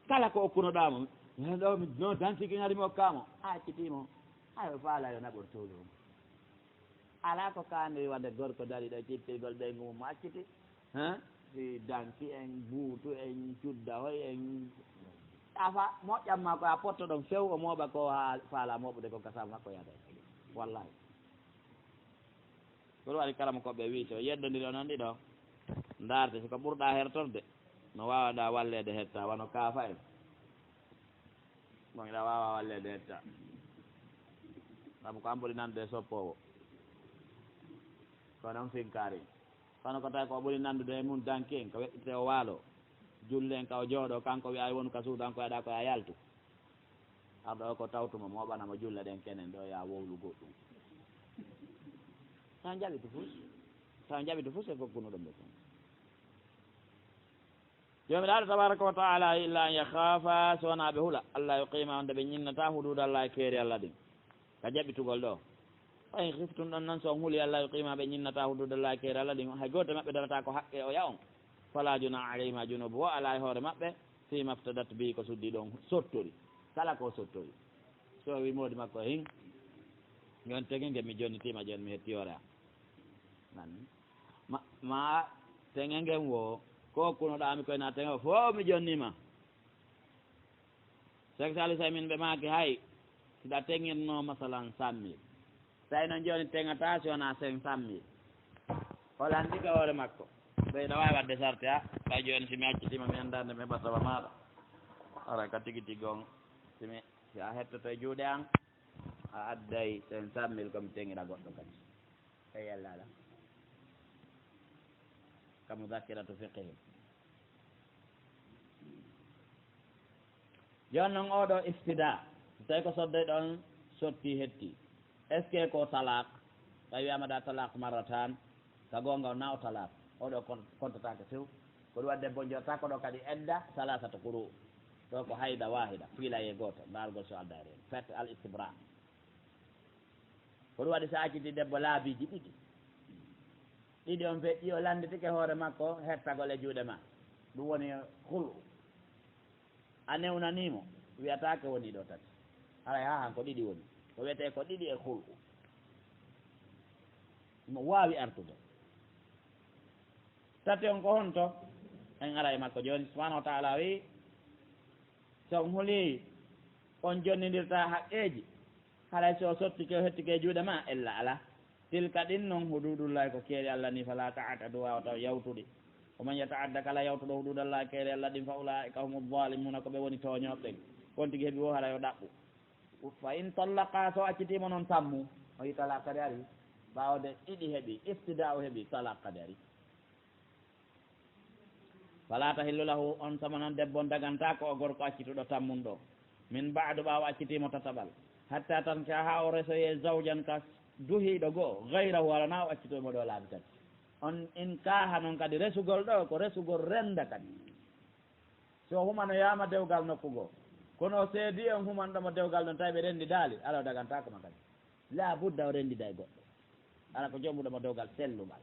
Kala ko okkunoɗaa mo, ɗo mi no danti ki ngari mi okkaa mo. A acciti mo. Ayo faala yo naɓor tuudu. Alaa ko kaandoyi wonde gorko dari ɗo cittirgol ɓeyngu mum mo acciti. Hein? Si danki en, buutu en, cuddahoy en. Afa moƴƴan ma ko a potto ɗon few o mooɓa ko haa faala mooɓude ko ka sabu makko yaada e wallahi. Ko ɗum waɗi kala mo ko ɓe wii so yeddondiri onon ɗiɗo, ndaarte si ko ɓurɗaa hertorde, no waawaɗaa walleede hetta, wano kaafa en. Bon, hiɗa waawa walleede hetta. Sabu ko an ɓuri nande soppoowo. Ko noon finkaari. Kono ko tawi ko ɓuri nandude e mum danki en, ko weɗɗite o waalo. Julli en ka o jooɗo, kanko wi'a ay wonu ka suudu, an ko yaɗa ko ya yaltu. Arɗo o ko tawtuma mooɓana mo julle ɗen kenen ɗo ya wowlu goɗɗum. Taw jaɓi to fus. Taw jaɓi to fus e gokkuno ɗum ɓe kon. Joomiraaɗo tabaraka wa taala illa an yakhafa, so wonaa ɓe hula, Allah yuqima, on de ɓe ñinnata huduudallahi, keeri Allah ɗin. Ka jaɓitugol ɗo. Fa in khiftum ɗon nan, so on huli Allah yuqima, ɓe ñinnata huduudallahi, keeri Allah ɗin. Hay gooto maɓɓe darata ko haqqe o ya on. Fala junaha alayhima, junubu o alaa e hoore maɓɓe, fima iftadat bi, ko suddi ɗon sottori. Kala ko sottori. So wi moodi makko hin, yon tege nge mi jonnitima jon mi hetti hoore am. Nan. Ma, ma tege ngen wo, ko kunoɗaa mi koy na tege o, fo mi jonnima. Cheikh Saliou Sy min ɓe maaki hay, si ɗa teŋirno masalan cent mille. Tawi noon jooni teŋata si wonaa cinq cent mille. O lanndike hoore makko. Ɓeyɗo waawi waɗde sarte, a, ɓay jooni si mi accitiima mi anndaa nde mi heɓata wa maaɗa. Ara ka tigi tigi on, si mi, si a hettoto e juuɗe an, a adday cinq cent mille ko mi teŋira goɗɗo kadi. E yalla ala. Ka mudakiratu fiqhi. Jooni noon oo ɗoo iftida, so tawii ko sodde ɗoon sotti hetti, est-ce que ko talaq? Tawi wiyaama ɗa talaq marratan, ka goonga o na o talaq. Oo ɗoo kon-, kontotaake few. Ko ɗum waɗi debbo jooɗata ko ɗo kadi edda salasata quru. Ɗo ko hayda wahida, fiilaye gooto, ndaargol so aldaari heen. Fête al istibra. Ko ɗum waɗi so acciti debbo laabiiji ɗiɗi. Ɗiɗi on feƴƴi, o lannditike hoore makko hettagol e juuɗe ma. Ɗum woni khulu. A newnanii mo, wiyataake wonii ɗo tati. Haray haa han ko ɗiɗi woni. Ko wiyetee ko ɗiɗi e khulu. Mo waawi artude. Tati on ko honto? En ara e makko jooni. Subhanahu wa ta'ala wi, so on hulii, on jonnindirta haqqeeji. Haray so o sottike, o hettike e juuɗe ma, ella alaa. Tilka ɗin non huduudullahi ko keeri Allah ni, fala ta'tadu, waawata yawtude. Wa man yata'adda, kala yawtuɗo huduudallahi keeri Allah ɗin, fa ulaa'ika humu zalimuna, ko ɓe woni tooñooɓe ɓen. On tigi heɓi wo haray o ɗaɓɓu. Fa in tallaqa, so accitiimo non tammu, o yi talaq kadi ari. Ɓaawde ɗiɗi heɓi, iftida o heɓi, talaq kadi ari. Fala tahillu lahu, on tuma non debbo on dagantaako o gorko accituɗo tammunɗo. Min ba'du, ɓaawo accitiimo tataɓal. Hatta tankiha, haa o resoye zawjan ka duhiiɗo goo, gayrahu, alanaa o accitoymo ɗo laabi tati. On in kaaha non kadi resugol ɗo, ko resugol renda kadi. So humanoyaama dewgal nokku goo, kono o seedi on humanɗo mo dewgal ɗon, tawi ɓe rendidaali, alaa o dagantaako ma kadi. Laa budda o renndida e goɗɗo. Hara ko joomuɗo mo dewgal sellungal.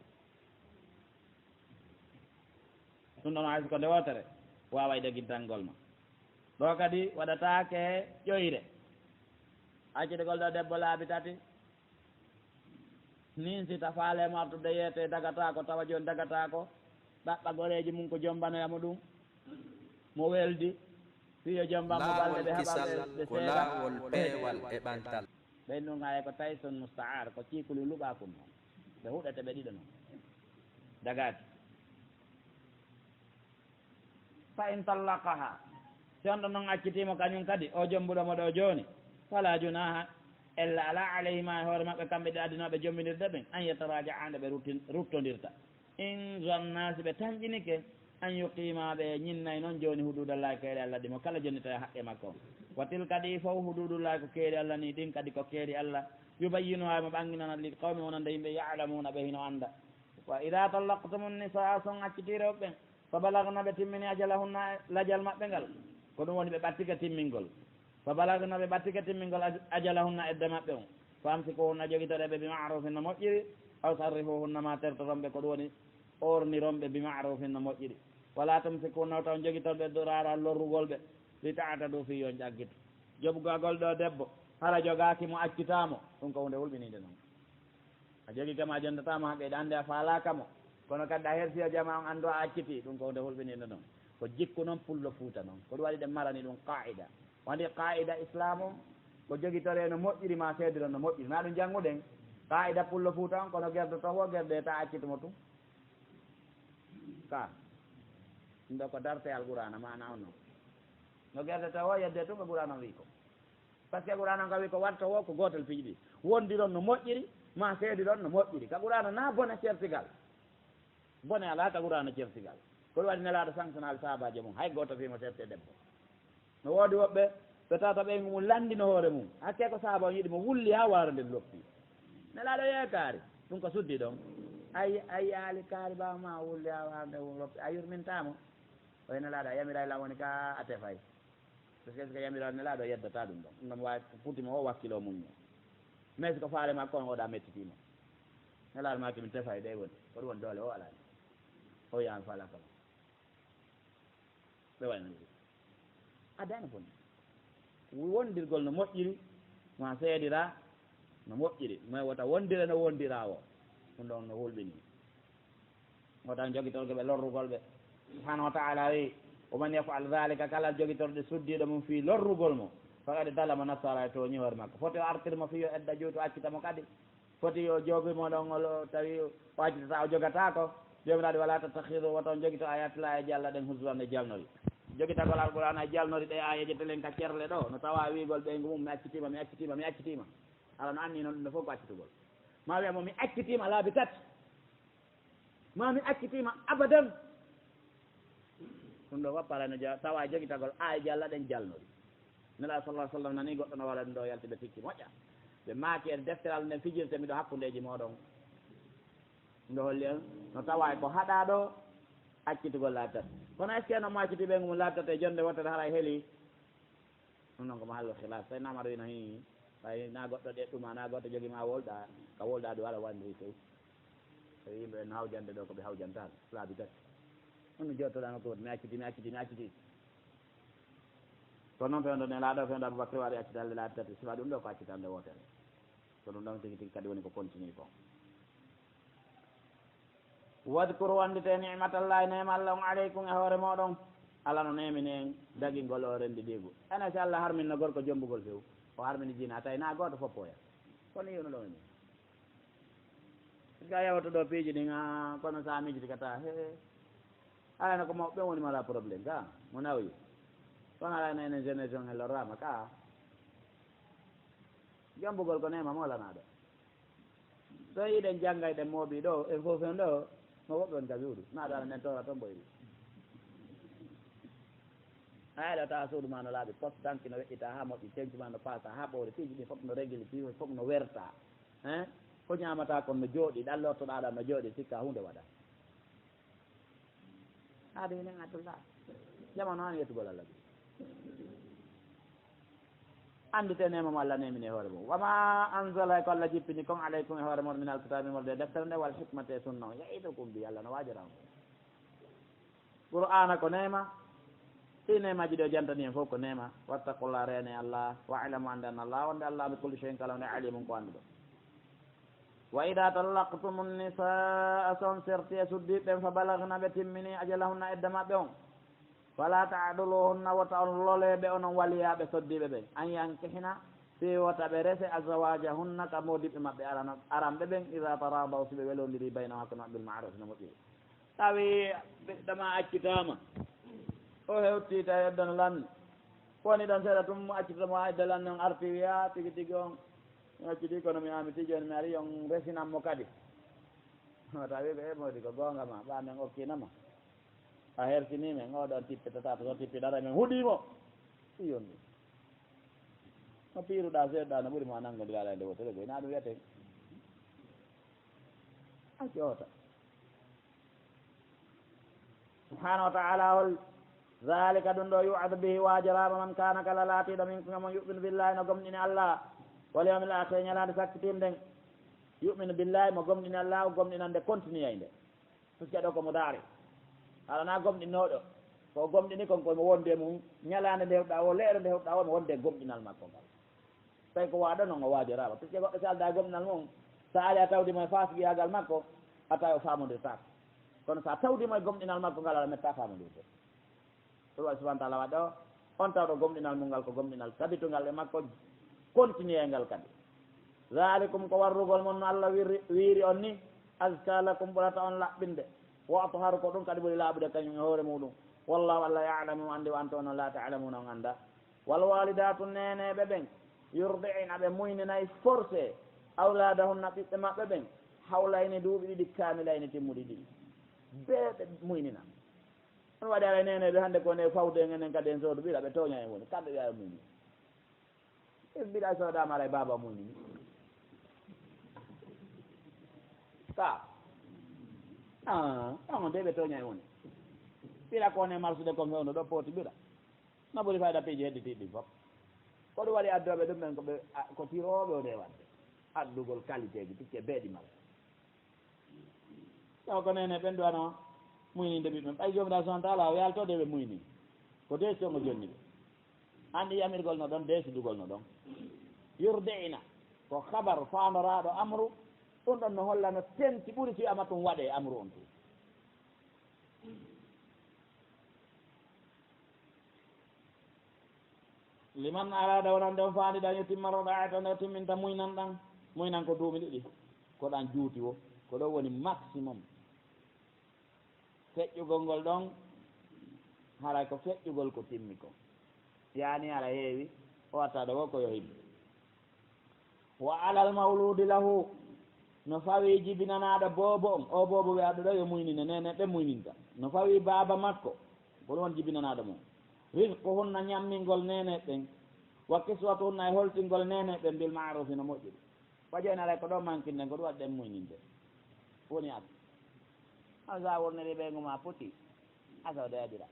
Ɗum ɗon hay so ko nde wootere waaway dagintangol ma. Ɗo kadi waɗataake ƴoyre. Accitagol ɗo debbo laabi tati, Nin si ta faale mo artude yeete dagataako, tawa jooni dagataako, ɗaɓɓa goreeji mum ko jombanoya mo ɗum, mo weldi, fii yo jombamo balɗe ɗe haɓa ɓe, ɓe seeɗa. Ɓen ɗum hay ko taysun musta'ar, ko ciikuli luɓaakun noon. Ɓe huɗete ɓe ɗiɗo noon. Dagaaki. Fa in tallaqaha, si on ɗon noon accitiimo kañum kadi, o jombuɗo mo ɗo jooni, fala junaha, ella alaa alayhima, e hoore maɓɓe kamɓe ɗiɗo adinooɓe jombinirde ɓen, an yataraja'a, nde ɓe ruttin-, ruttondirta. In zanna, si ɓe tanƴinike, an yuqima, ɓe ñinnay noon jooni hududallahi, keeri Allah ɗi mo kala jonnitoya haqqe makko on. Wa tilka, ɗi fof hududullahi, ko keeri Allah ni, ɗin kadi ko keeri Allah. Yubayyinuha, mo ɓanginana, li qawmi, wonande yimɓe, ya'lamuna, ɓe hino annda. Wa idha tallaqtumun nisaa, si on accitii rewɓe ɓen, fa balagna, ɓe timmini, ajalahunna, lajal maɓɓe ngal, ko ɗum woni ɓe ɓattike timmingol. Fa balagna, ɓe ɓattike timmingol aj-, ajalahunna, edda maɓɓe on. Fa amsikuhunna, jogitoree ɓe, bi ma'rufin, no moƴƴiri, aw sarrihuhunna, ma tertoron ɓe, ko ɗum woni oorniron ɓe, bi ma'rufin, no moƴƴiri. Wala tumsikuhunna, wota on jogitor ɓe, dirara, lorrugol ɓe, li ta'tadu, fii yo on ƴaggitu. Jogugagol ɗo debbo, hara jogaaki mo, accitaa mo, ɗum ko huunde hulɓiniinde non. A jogii kam, a jonndataa mo haqqe, hiɗa anndi a faalaaka mo. Kono kadi a hersi o jama on anndu a accitii, ɗum ko huunde hulɓiniinde non. Ko jikku non pullo Fuuta non. Ko ɗum waɗi ɗen marani ɗum qaa'ida. Wandi qaa'ida Islaam on, ko jogitoree no moƴƴiri, ma seediron no moƴƴiri. Na ɗum jannguɗen. Qaa'ida pullo Fuuta on, kono gerdoto wo gerde ta accitu mo tun. Ka. Ɗum ɗo ko darte Alqur'aana, maana on non. No gerdete wo, yedde tun ko Qur'aana on wi'i ko. Par ce que Qur'aana on ka wi'i ko watta wo ko gootel piiji ɗi. Wondiron no moƴƴiri, ma seediron no moƴƴiri. Ka Qur'aana na bone certigal. Bone alaa ka Qur'aana certigal. Ko ɗum waɗi Nelaaɗo sanctionaali sahaabaajo mum, hay gooto fii mo serte debbo. No woodi woɓɓe, ɓe tawata ɓeyngu mum lanndino hoore mum. Hakkee ko sahaaba on yiɗi mo wulli haa waaro nden loppi. Nelaaɗo yehi kaari, ɗum ko suddi ɗon. Ay, ay yaali kaari, ɓaawo ma wulli haa waaro nden loppi, a yurmintaa mo. Oye Nelaaɗo, a yamiray lan woni ka a tefay. Parce que est-ce que yamiral Nelaaɗo yeddataa ɗum ɗon? Ɗum ɗon waawi futi mo o wakkilo muñño. Mais si ko faale makko on oɗa mettitii mo. Nelaaɗo maaki min tefay ɗe woni. Ko ɗum woni doole o alaa ni. O yahan faala kama. Ɓe wayno ɗum. Adano bonni. Wondirgol no moƴƴiri, ma seedira no moƴƴiri. Mais wota wondire no wondira o. Ɗum ɗon no hulɓini. Wota jogitorge ɓe lorrugol ɓe. Subhanahu wa ta'ala wi, "Wa man yaf'al dhalika," kala jogitorɗe suddiiɗo mum fii lorrugol mo, "faqad zalama nafsahu," e tooñi hoore makko. Foti o artir mo fii yo edda juutu accita mo kadi. Foti yo joogi mo ɗon, o tawi o accitata, o jogataako. Joomiraaɗo, "Wala tattakhidhu," wota on jogito, "ayati llahi," aayeeje Alla ɗen, "huzwan," e jalnori. Jogitagol Alqur'aana e jalnori ɗe aayeeje telen ka cerle ɗo, no tawa wiigol ɓeyngu mum, "Mi accitiima, mi accitiima, mi accitiima." Alla no anni noon ɗum ɗo fof ko accitugol. Ma wiya mo, "Mi accitiima laabi tati." Ma mi accitiima abadan. Ɗum ɗo fof parano ja-, tawa jogitagol aayeeje Alla ɗen jalnori. Nelaaɗo sallallahu alaihi wasallam nani goɗɗo no waɗa ɗum ɗo, yalti ɓe tikki moƴƴa. Ɓe maaki en deftere Alla nden fijirte mi ɗo hakkundeeji mooɗon. Ɗum ɗo holli en no tawa ko haɗaa ɗo accitugol laabi tati. Kono est-ce que no mo acciti ɓeyngu mum laabi tati e jonde wootere haray heli? Ɗum noon ko mahallu khilaf. Tawi Namar wino hii, tawi na goɗɗo ɗe ɗuma, na goɗɗo jogi ma wolɗa, ka wolɗa ɗum ala wandiri tew. Tawi yimɓe en hawjande ɗo ko ɓe hawjanta, laabi tati. Ɗum no jottoɗa nokku woto, mi acciti, mi acciti, mi acciti. Kono noon fewndo Nelaaɗo, fewndo Abubakar waɗi accitande laabi tati, sifa ɗum ɗo ko accitande wootere. Ko ɗum ɗon tigi tigi kadi woni ko continue ko. Wadkuru, anndite ni'matallahi, neema Alla on, alaykum, e hoore mooɗon. Alla no neemini en dagingol o renndidiigu. Ene si Alla harminno gorko jombugol few, o harmini jina, tawi na gooto foppoya. Kono yewno ɗo min. Est-ce que a yawta ɗo piiji ɗin, a, kono sa miijiti ka ta, he. Alano ko mawɓe woni mala problème ka, mo nawyi. Kono alano enen génération en lorrama ka. Jombugol ko neema mo lanaɗo. So yiɗen janngay ɗen mooɓi ɗo, en fof en ɗo, mo woɓɓe on ka wi'udu. Na ɗo aɗa nden toora toon mboyri. Hay ɗo tawa suudu ma no laaɓi, poste banque no weƴƴita haa moƴƴi, tenki ma no paasa haa ɓoori, piiji ɗi fof no réguli, piiji fof no werta. Hein? Ko ñaamata kon no jooɗi, ɗan lortoɗaa ɗan no jooɗi, sikka huunde waɗa. Haade hinen Abdullah. Jamanu an yettugol Allah ɗum. Anndite neema mo Allah neemini e hoore mum. Wa ma anzala, ko Allah jippini kon, alaykum, e hoore mon, min alkitaabi, morde e deftere nde, wal hikmata, e sunna on. Ya'idukum bi, Allah no waajora on. Qur'aana ko neema. Ɗi neemaaji ɗi o jantani en fof ko neema. Wattaqullah, reene Allah. Wa'lamu, annde an Allah, wonde Allah bi kulli shay'in, kala hunde, alimun, ko annduɗo. Wa idaa tallaqtumu nnisaa, so on serti e suddiiɓe ɓen, fa balagna, ɓe timmini, ajalahunna, edda maɓɓe on, fala ta'duluhunna, wota on lole ɓe, onon waliyaaɓe soddiiɓe ɓen, an yankihna, fii wota ɓe rese, azwaajahunna, ka moodiɓɓe maɓɓe arano-, aranɓe ɓen, idaa taraadaw, si ɓe welondiri, baynahum, hakkunde maɓɓe, bil ma'ruufi, no moƴƴiri. Tawi ɓiɗɗo ma accitaama, o hewti tawi edda no lanni, woni ɗon seeɗa tun, mo accitata mo, a edda lanni, on arti wiya, "Tigi tigi on mi acciti, kono mi ami ti jooni mi ari, on resinan mo kadi." O tawi ɓe, "E moodi, ko goonga ma, ɓa men okkina ma. A hertini men, o ɗon tippe tata, to tippi dara, men huɗi mo." Iyo ni. No piiruɗaa seeɗa, no ɓuri mo a nanngodira alaa nde wootere, ko ina ɗum wiyetee. A joota. Subhaanahu wa ta'ala hol, "Zaalika, ɗum ɗo, yu'adu bihi, waajaraama, man kaana, kala laatiiɗo, minkum, e mon, yu'minu billahi, no gomɗini Allah, wal yawmil aakhiri, ñalaande sakkitiinde nden, yu'minu billahi, mo gomɗini Allah, o gomɗinande continue nde." Puisque ɗo ko mudaari. Alaa gomɗinooɗo. Ko gomɗini kon ko mo wonde mum. Ñalaande nde heɓɗa o, leere nde heɓɗa o, mo wonde gomɗinal makko ngal. Tawi ko waaɗo non o waajiraama. Puisque goɗɗo si aldaa e gomɗinal mum, so a ari a tawdi mo e faasiqiyaagal makko, a tawi o faamondirtaako. Kono so a tawdi mo e gomɗinal makko ngal, aɗa metta faamondirde. Ɗum waɗi subhaanahu wa ta'ala waɗi o, on tawɗo gomɗinal mum ngal ko gomɗinal tabitungal e makko, continue ngal kadi. Zaalikum, ko warrugol mon no Allah wirri-, wiiri on ni, azka lakum, ɓurata on laɓɓinde, wa atharu, ko ɗum kadi ɓuri laaɓude kañum e hoore muɗum. Wallahu, Allah, ya'lamu, anndi, wa antum, onon, la ta'lamuna, on annda. Wal walidaatu, neeneeɓe ɓen, yurdi'na, ɓe muyninay, forcé, awlaadahunna, ɓiɓɓe maɓɓe ɓen, hawlayni, duuɓi ɗiɗi, kaamilayni, timmuɗi ɗiɗi. Bee ɓe muynina. Ɗum waɗi alaa neeneeɓe hannde ko ne fawde en enen kadi en soodu ɓira, ɓe tooña en woni. Kamɓe ɓe ay muyni. E mbiɗa soodaama alaa e baaba muyni. Ka. Ah, on de ɓe tooña en woni. Ɓira ko ne marsude kon fewndo ɗo pooti ɓira. No ɓuri fayda piiji hedditiiɗi ɗin fof. Ko ɗum waɗi addooɓe ɗum ɓen ko ɓe, a, ko tirooɓe o de waɗde. Addugol qualité ji, pikke beeɗi mala. Taw ko nene ɓen duwano muyninde ɓiɓɓe. Ɓay Joomiraaɗo Subhaanahu wa Ta'aala o yaltode ɓe muyni. Ko deesi on o jonni ɓe. Anndi yamirgol no ɗon, deesudugol no ɗon. Yurdi'na. Ko habar faandoraaɗo amru. Ɗum ɗon no holla no tenti ɓuri si ama tun waɗe amru on tun. Liman arada, wonande on faandiɗa, an yutimma rada'ata, nde o timminta muynan ɗan. Muynan ko duumi ɗiɗi. Ko ɗan juuti wo. Ko ɗon woni maximum. Feƴƴugol ngol ɗon, haray ko feƴƴugol ko timmi ko. Yaani hara heewi, o watta ɗo wo ko yo himmi. Wa alal mawludi lahu, no fawii jibinanaaɗo boobo on, o boobo wi'aaɗo ɗo yo muynine, nene ɓe muyninta. No fawii baaba makko, ko ɗum woni jibinanaaɗo mum. Rizquhunna, ñammingol nene ɓen. Wa kiswatuhunna, e holtingol nene ɓen, bil ma'rufi, no moƴƴiri. Wa jooni alay ko ɗo mankinden, ko ɗum waɗi ɗen muyninde. Woni ak. An sa wurniri ɓeyngu ma poti, a sawde a ɓira.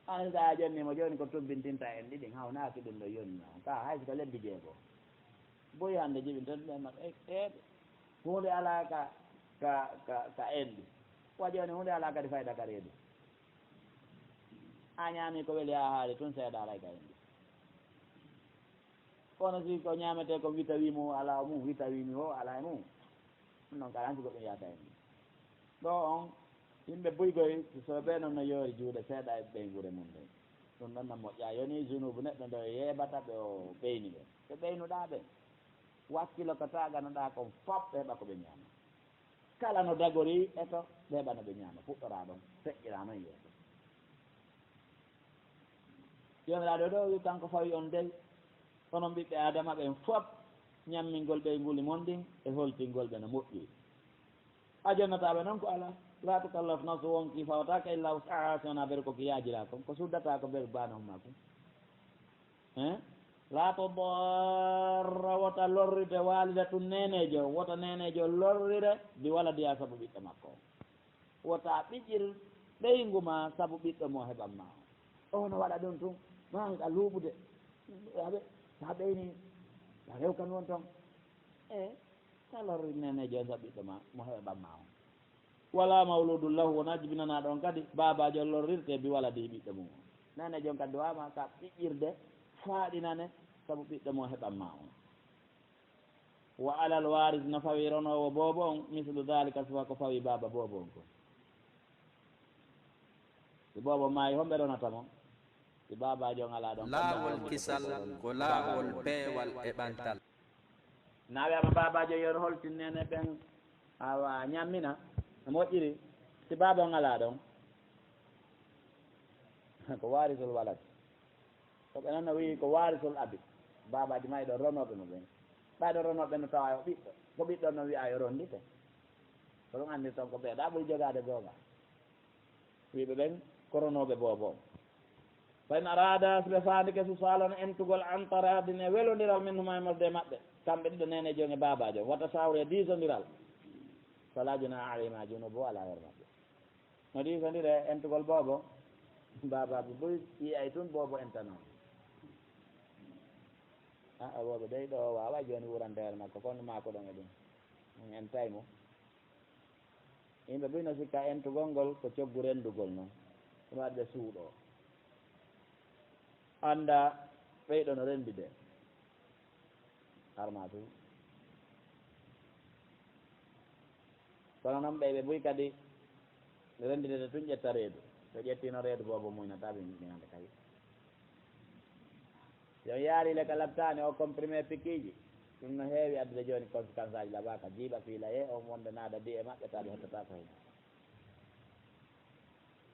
An sa jonni mo jooni ko tubbintinta en ɗiɗi, hawnaaki ɗum ɗo yonni on. Ka hay si ko lebbi jeego. Boyi hannde jibinten ɓe maɓɓe, e, e, huunde alaa ka, ka, ka, ka enɗi. Wa jooni huunde alaa kadi fayda ka reedu. A ñaami ko weli haa haali tun seeɗa alay ka enɗi. Kono si ko ñaametee ko witawi mo alaa o mum, witawi mi o alaa e mum. Ɗum noon kala hanki goɗɗum yaata en. Ɗo on, yimɓe buygoy, so ɓe noon no yoori juuɗe seeɗa e ɓeynguure mum nden. Ɗum ɗon no moƴƴa. Yoni junuubu neɗɗo ndo yeeɓata ɓe o ɓeyni ɓe. Ɓe ɓeynuɗaa ɓe. Wakkilo ko taaganoɗaa kon fof ɓe heɓa ko ɓe ñaama. Kala no dagori e to ɓe heɓa no ɓe ñaama. Fuɗɗoraa ɗon, feƴƴiraa noon yeeso. Joomiraaɗo ɗo wi kanko fawi on dey, onon ɓiɓɓe Aadama ɓen fop, ñammingol ɓeynguuli mon ɗin e holtingol ɓe no moƴƴi. A jonnata ɓe noon ko alaa. Laa tukallaf nafsu wonkii fawtaaka illaa wus'ahaa, si wonaa beru ko ki yaajiraa kon, ko suddataa ko beru baana hummaa kon. Hein? Laa tudarra, wota lorride waalidatun neeneejo, wota neeneejo lorrire bi waladihaa sabu ɓiɗɗo makko on. Wota ɓiƴƴir ɓeyngu ma sabu ɓiɗɗo mo heɓan ma on. O no waɗa ɗum tun, maa hiɗa luuɓude. Aɓe, sa ɓeyni, a rewkan won ton. E, sa lorri nene jon sabu ɓiɗɗo ma, mo heɓan ma on. Wala mawludun lahu, wona jibinanaaɗo on kadi, baabaajo lorrirte bi waladi ɓiɗɗo mum on. Nene jon kadi duwama ka ɓiƴƴirde, faaɗinane, sabu ɓiɗɗo mo heɓan ma on. Wa alal waaris, no fawi ronoowo boobo on, mislu daalika, suwa ko fawi baaba boobo on ko. Si boobo maayi, homɓe ronata mo? Si baabaajo on alaa ɗon, laawol kisal ko laawol peewal e ɓantal. Na wi'aama baabaajo yo holtin neene ɓen, awa, ñammina, no moƴƴiri. Si baaba on alaa ɗon, ko waarisul walad. Ko ɓe noon no wi'i ko waarisul abi. Baabaaji maayi ɗon, ronooɓe mo ɓen. Ɓay ɗon ronooɓe no tawa o ɓiɗɗo. Ko ɓiɗɗo on no wi'a yo rondite. Ko ɗum anndi toon ko ɓe ɗa ɓuri jogaade googa. Wi'ɓe ɓen ko ronooɓe boobo. Fa in araada, si ɓe faandike, fisaalan, entugol, an taraadin, e welondiral, minhumaa, e mosde e maɓɓe, kamɓe ɗiɗo, neeneejo on e baabaajo on, wa tashaawurin, e diisondiral, falaa junaaha alayhimaa, junuubu alaa hoore maɓɓe. No diisondire entugol boobo, baabaajo buy yi'ay tun boobo entano. A, a boobo dey ɗo o waaway jooni wuurande hoore makko, kono maakoɗon e ɗum, on entay mo. Yimɓe buy no sikka entugol ngol ko coggu renndugol non. Ɗum waɗi ɓe suuɗoo. Annda ɓeyɗo no renndide. Arma tun. Kono non ɓe, ɓe buy kadi renndidede tun ƴetta reedu. So ƴettino reedu boobo muynata ɓe ñande kadi. Yo yaari le ka labtaani o comprimé pikiiji. Ɗum no heewi addude jooni conséquence aji laɓaaka. Jiiɓa fiilayee on wonde naada di e maɓɓe tawi hettata ko hen.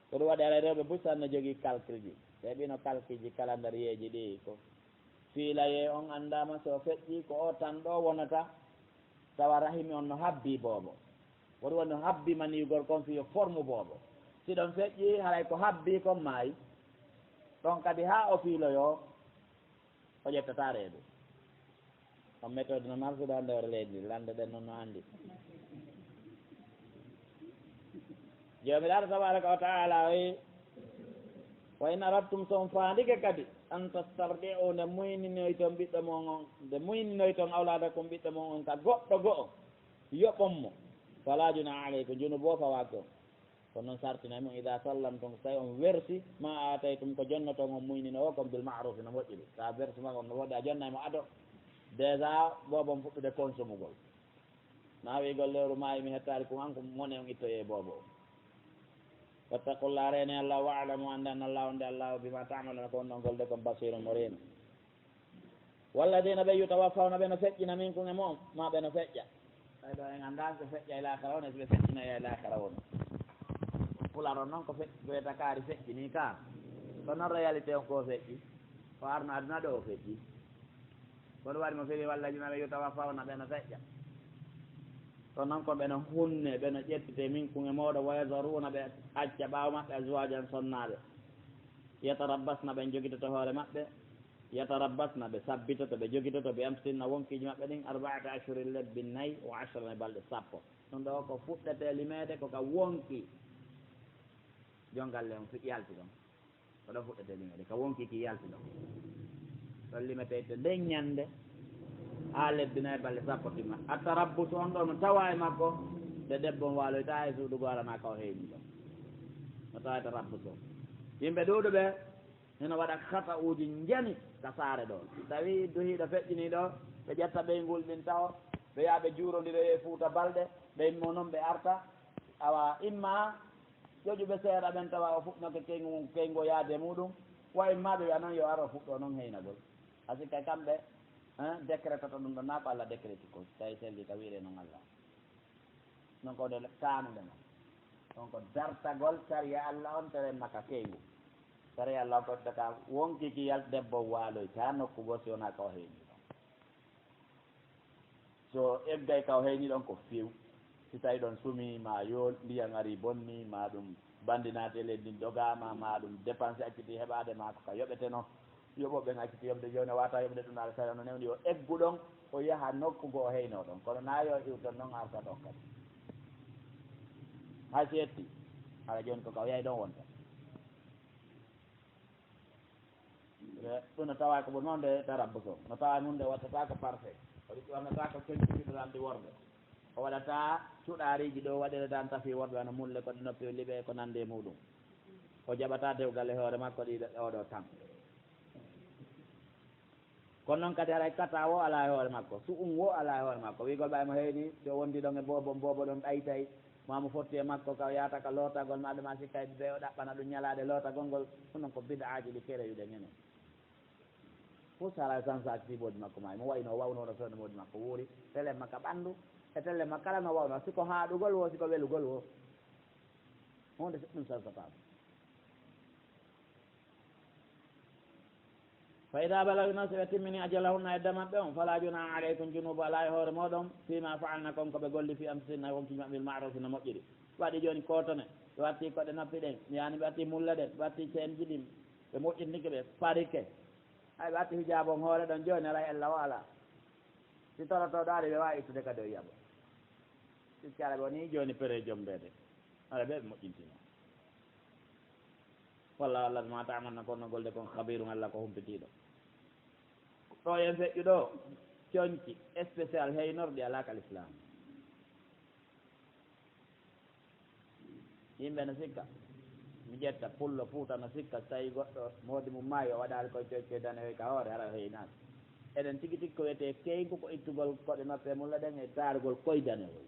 Ko ɗum waɗi alay rewɓe buy tan no jogii calcul ji. Ɓe ɓino calcul ji, calendrier ji ɗi ko fiilayee on anndaama so feƴƴi ko o tan ɗo wonata tawa rahimi on no habbii boobo. Ko ɗum woni no habbii mani gorko on fii yo forme boobo. Si ɗon feƴƴi haray ko habbii kon maayi. Ɗon kadi haa o fiiloyoo, o ƴettataa reedu. On méthode no marsude hannde hoore leydi ndi, lannde ɗen noon no anndi. Joomiraaɗo tabaaraka wa ta'aala o wi'i, "Wa in aradtum", so on faandike kadi, "an tastardi'u", nde muyninoyton ɓiɗɗo mon on, nde muyninoyton awlaadakum ɓiɗɗo mon on ka goɗɗo go'o, yoɓon mo, "falaa junaaha alaykum", junuubu o fawaaki on. Kono noon sartinay mo, "idaa sallamtum", so tawi on wersi, "maa aataytum", ko jonnoton on muynino o kon, "bil ma'ruufi", no moƴƴiri. Sa wersi ma on no woodi, a jonnay mo ado. Déjà, boobo on fuɗɗude konsomugol. Na wi'ugol lewru maayi mi hettaali kun an, ko mone on ittoyee boobo o. "Wattaqullaah", reene Allah, "wa'lamu", annde an Allah, on de Allah, "bimaa ta'maluuna", ko on ɗon golde kon, "basiirun", mo reeni. "Walladiina", ɓe, "yutawaffawna", ɓe no feƴƴina, "minkum", e mo'on, ma ɓe no feƴƴa. Ɓay ɗo en anndaa ko feƴƴa e laakara woni, si ɓe feƴƴina e laakara woni. Pular on noon ko feƴ-, ko wiyata kaari feƴƴini ka. Ko noon réalité on ko feƴƴi. Ko arno aduna ɗo o feƴƴi. Kono waɗi mo firi, "Walladiina", ɓe, "yutawaffawna", ɓe no feƴƴa. Kono noon ko ɓe no hunne, ɓe no ƴettite, "minkum", e mooɗon, "wa yazaruuna", ɓe acca ɓaawo maɓɓe, "azwaajan", sonnaaɓe. "Yatarabbasna", ɓen jogitoto hoore maɓɓe, "yatarabbasna", ɓe sabbitoto, ɓe jogitoto, "bi anfusihinna", wonkiiji maɓɓe ɗin, "arba'ata ashhurin", lebbi nayi, "wa ashran", e balɗe sappo. Ɗum ɗo ko fuɗɗete limeede ko ka wonki jon galle on fi-, yalti ɗon. Ko ɗo fuɗɗete limeede, ka wonki ki yalti ɗon. Ɗon limetee to nden ñande haa lebbi nayi, balɗe sappo timma. Attarabbusu on ɗo no tawa e makko, nde debbo on waaloyta e suudu goo alanaa ka o heyni ɗon. No tawa e tarabbusu on. Yimɓe ɗuuɗuɓe hino waɗa kata'uuji njani ka saare ɗo. Si tawii duhiiɗo feƴƴinii ɗo, ɓe ƴetta ɓeyngu ɗin tawo, ɓe yaha ɓe juurondiroya e Fuuta Balɗe, ɓe immoo non ɓe arta. Awa, imma ƴoƴuɓe seeɗa ɓen tawa o fuɗɗinoke keyngu ngun, keyngu o yaade e muuɗum, wa imma ɓe wi'a non yo ar o fuɗɗo non heynagol. A sikka kamɓe, hein, décrétoto ɗum ɗon, naa ko Allah décréti ko, si tawii selli ka wi'iree non Allah. Non ko ɗo kaanuɗe non. On ko dartagol sariya Allah on, tere makka keyngu. Sariya Allah on ko daga wonki ki yalti debbo waaloyta nokku goo si wonaa ka o heyni ɗon. So eggay ka o heyni ɗon ko few. Si tawi ɗon sumi, ma yool, ndiyan ari bonni, ma ɗum bandi naati e leydi ndin dogaama, ma ɗum dépense acciti heɓaade, ma ko ka yoɓeteno. Yoɓooɓe ɓen acciti yoɓde jooni, o waata yoɓde ɗum naata sariya no newndi, o eggu ɗon, o yaha nokku goo o heyno ɗon. Kono na yo iw ton non arta ɗon kadi. Hay si etti, hara jooni ko ka o yahi ɗon wonta. E, ɗum no tawa ko ɓuri mawde tarabbuso. No tawa mun de wattata ko parfait. O ɗi wannata ko kenci ɗiɗo ɗan ɗi worɓe. O waɗata cuɗaariiji ɗo waɗireɗan tafi worɓe, wano mulle ko ɗi noppi liɓe ko nandi e muɗum. O jaɓata dewgal e hoore makko ɗiɗo, oɗo tan. Kono noon kadi haray kata wo alaa e hoore makko, su'un wo alaa e hoore makko. Wiigol ɓay mo heyni, si o wondi ɗon e boobo, boobo ɗon ɗaytay, ma mo fotti e makko, ka o yaata ka lootagol, ma ɓe ma sikkay ɓe o ɗaɓɓana ɗum ñalaade lootagol ngol, ɗum ɗon ko bid'aaji ɗi kereyuɗen enen. Fof sala sansa acti moodi makko maayi, mo wayno o wawno no fewndo moodi makko wuuri, telen makka ɓanndu, e telen makka kala no wawno, si ko haaɗugol wo, si ko welugol wo. Huunde ɗum salsataako. Fa ida balagna, si ɓe timmini ajalahunna, edda maɓɓe on, fala junaha alaykum, junubu alaa e hoore mooɗon, fima faalna, kon ko ɓe golli, fi anfusihinna, wonkiiji maɓɓe, bil ma'rufi, no moƴƴiri. Waɗi jooni kootone, ɓe watti koɗe noppi ɗen, mi yaani ɓe watti mulle ɗen, ɓe watti ceenji ɗin, ɓe moƴƴintike, ɓe parike. Hay ɓe watti hijaabu on hoore ɗon jooni, alaa ella o alaa. Si torotooɗo ari, ɓe waawi ittude kadi o yiya mo. Sikke alaa ɓe woni jooni pere jombeede. Alaa ɓe ɓe moƴƴintino. Walla Allah ma ta'malna, kono golde kon khabiirun, Allah ko humpitiiɗo. Ɗo en feƴƴu ɗo, conci spécial heynorɗi alaa ka Lislaam. Yimɓe no sikka, mi ƴetta pullo Fuuta no sikka, so tawi goɗɗo moodi mum maayi, o waɗaali koye conci danewoy ka hoore, hara o heynaaki. Eɗen tigi tigi ko wiyetee keyngu ko ittugol koɗe maɓɓe mulla ɗen e taarugol koye danewoy.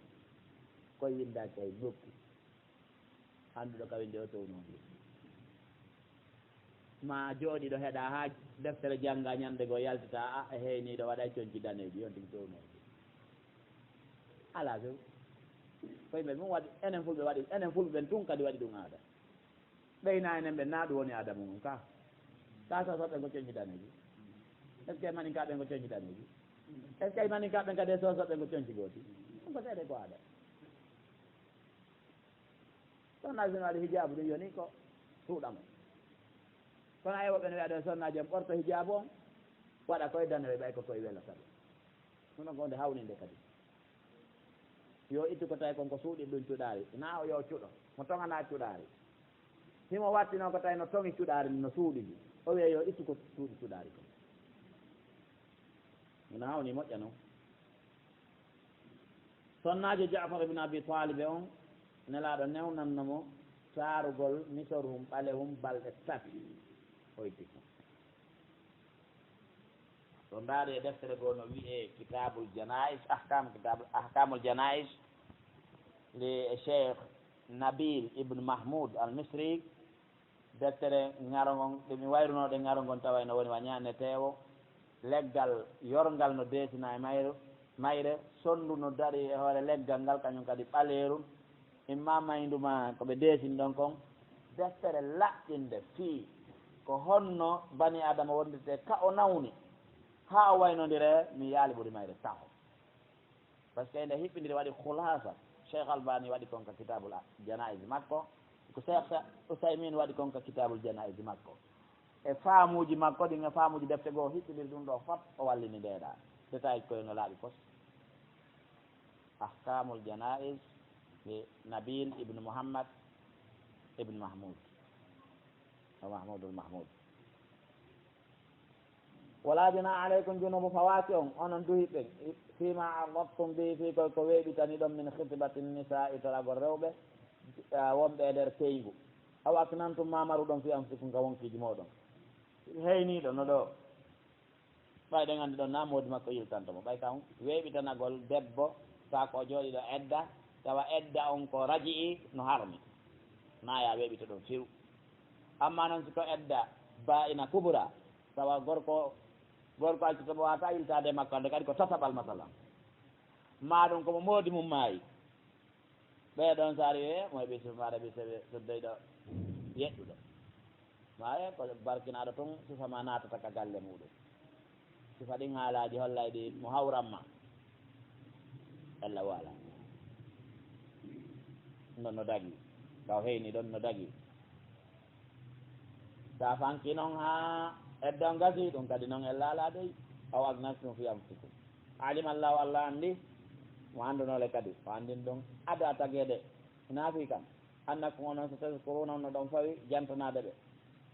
Koye winndaaki hay nokku. Annduɗo ka winndi o townoo ngi. Ma jooɗiiɗo heɗa haa deftere jannga ñannde goo yaltita, a e heyniiɗo waɗa e conci daneeji, on tigi townoo ngi. Alaa few. Koye men mum waɗi, enen fulɓe waɗi, enen fulɓe ɓen tun kadi waɗi ɗum aada. Ɓeyna enen ɓen na ɗum woni aada mum ka. Ka sosoɓe ko conci daneeji. Est-ce que maninka ɓen ko conci daneeji? Est-ce que maninka ɓen kadi e sosoɓe ko conci gooti? Ɗum ko seeɗa ko aada. Sonnaajo no waɗi hijaabu, ɗum yoni ko suuɗa mo. Kono ay woɓɓe no wiya ɗo sonnaajo on ɓorto hijaabu on, waɗa koye danewoy ɓay ko koye welata ɗum. Ɗum ɗon ko hunde hawninde kadi. Yo ittu ko tawi kon ko suuɗi ɗum cuɗaari. Na o yo cuɗo. Mo toŋana cuɗaari. Himo wattino ko tawi no toŋi cuɗaari ndi, no suuɗi ndi. O wiya yo ittu ko suuɗi cuɗaari kon. Ina hawni moƴƴa non. Sonnaajo Ja'far ibn Abi Talib on, Nelaaɗo newnanno mo taarugol misorhum ɓalehum balɗe tati. O itti kon. So ndaari e deftere goo no wi'ee Kitaabul Janaa'iz, Ahkaam, Kitaabul, Ahkaamul Janaa'iz, li Cheikh Nabil ibn Mahmoud al Misri, deftere ŋaro ngon, ɗe mi wayrunoo ɗe ŋaro ngon, tawa ene woni wa ñaaneteewo, leggal yorngal no deesina e mayre, mayre, sonndu no dari e hoore leggal ngal, kañum kadi ɓaleeru, imma mayndu ma ko ɓe deesini ɗon kon, deftere laɓɓinde fii ko honno bani Aadama wondirtee ka o nawni, haa o waynondire, mi yaali ɓuri mayre taho. Par ce que ende hiɓɓindiri waɗi khulasa, Cheikh Albani waɗi kon ka Kitabul Janaiz makko, ko Cheikh Sa-, Usaymin waɗi kon ka Kitabul Janaiz makko. E faamuuji makko ɗin, e faamuuji defte goo, hiɓɓindiri ɗum ɗo fop, o wallini ndeeɗa. Détail koye no laaɓi fos. Ahkamul Janaiz li Nabil ibn Muhammad ibn Mahmud. O Mahmudul Mahmud. Wala junaha alaykum, junubu fawaaki on, onon duhiɓe, fima arradtum bihi, fii koy ko weeɓitani ɗon, min khitbati nisaa, toragol rewɓe, ah, wonɓe e nder keyngu. Aw aknantum ma maruɗon fi anfusikum, ka wonkiiji mooɗon. Heyniiɗo no ɗo. Ɓay ɗen anndi ɗon na moodi makko yiltanto mo. Ɓay kam weeɓitanagol debbo, taa ko o jooɗiiɗo edda, tawa edda on ko raji'i no harmi. Na ya weeɓito ɗon fiw. Amma non si ko edda ba'ina kubura, tawa gorko, gorko accuto mo wata yiltaade e makko, hannde kadi ko tataɓal masalan. Maa ɗum ko mo moodi mum maayi. Ɓee ɗon so ari, e, mo heɓi sufa, aɗa ɓi sewe, so dey ɗo, yeɗɗuɗo. Maaye ko barkinaaɗo tun, sufa ma naatata ka galle muɗum. Sufa ɗin haalaaji hollay ɗi mo hawran ma. Ella wala. Ɗon no dagi. Ka o heyni ɗon no dagi. Sa fanki non haa edda on gasi, ɗum kadi non ella ala dey. Aw aknantum fi anfusikum. Alima Allahu, Allah anndi, mo anndunoo le kadi, o anndin ɗum ada tageede, hinaa fii kam. Annakum onon, satazkuruna, on no ɗon fawi jantanaade ɓe.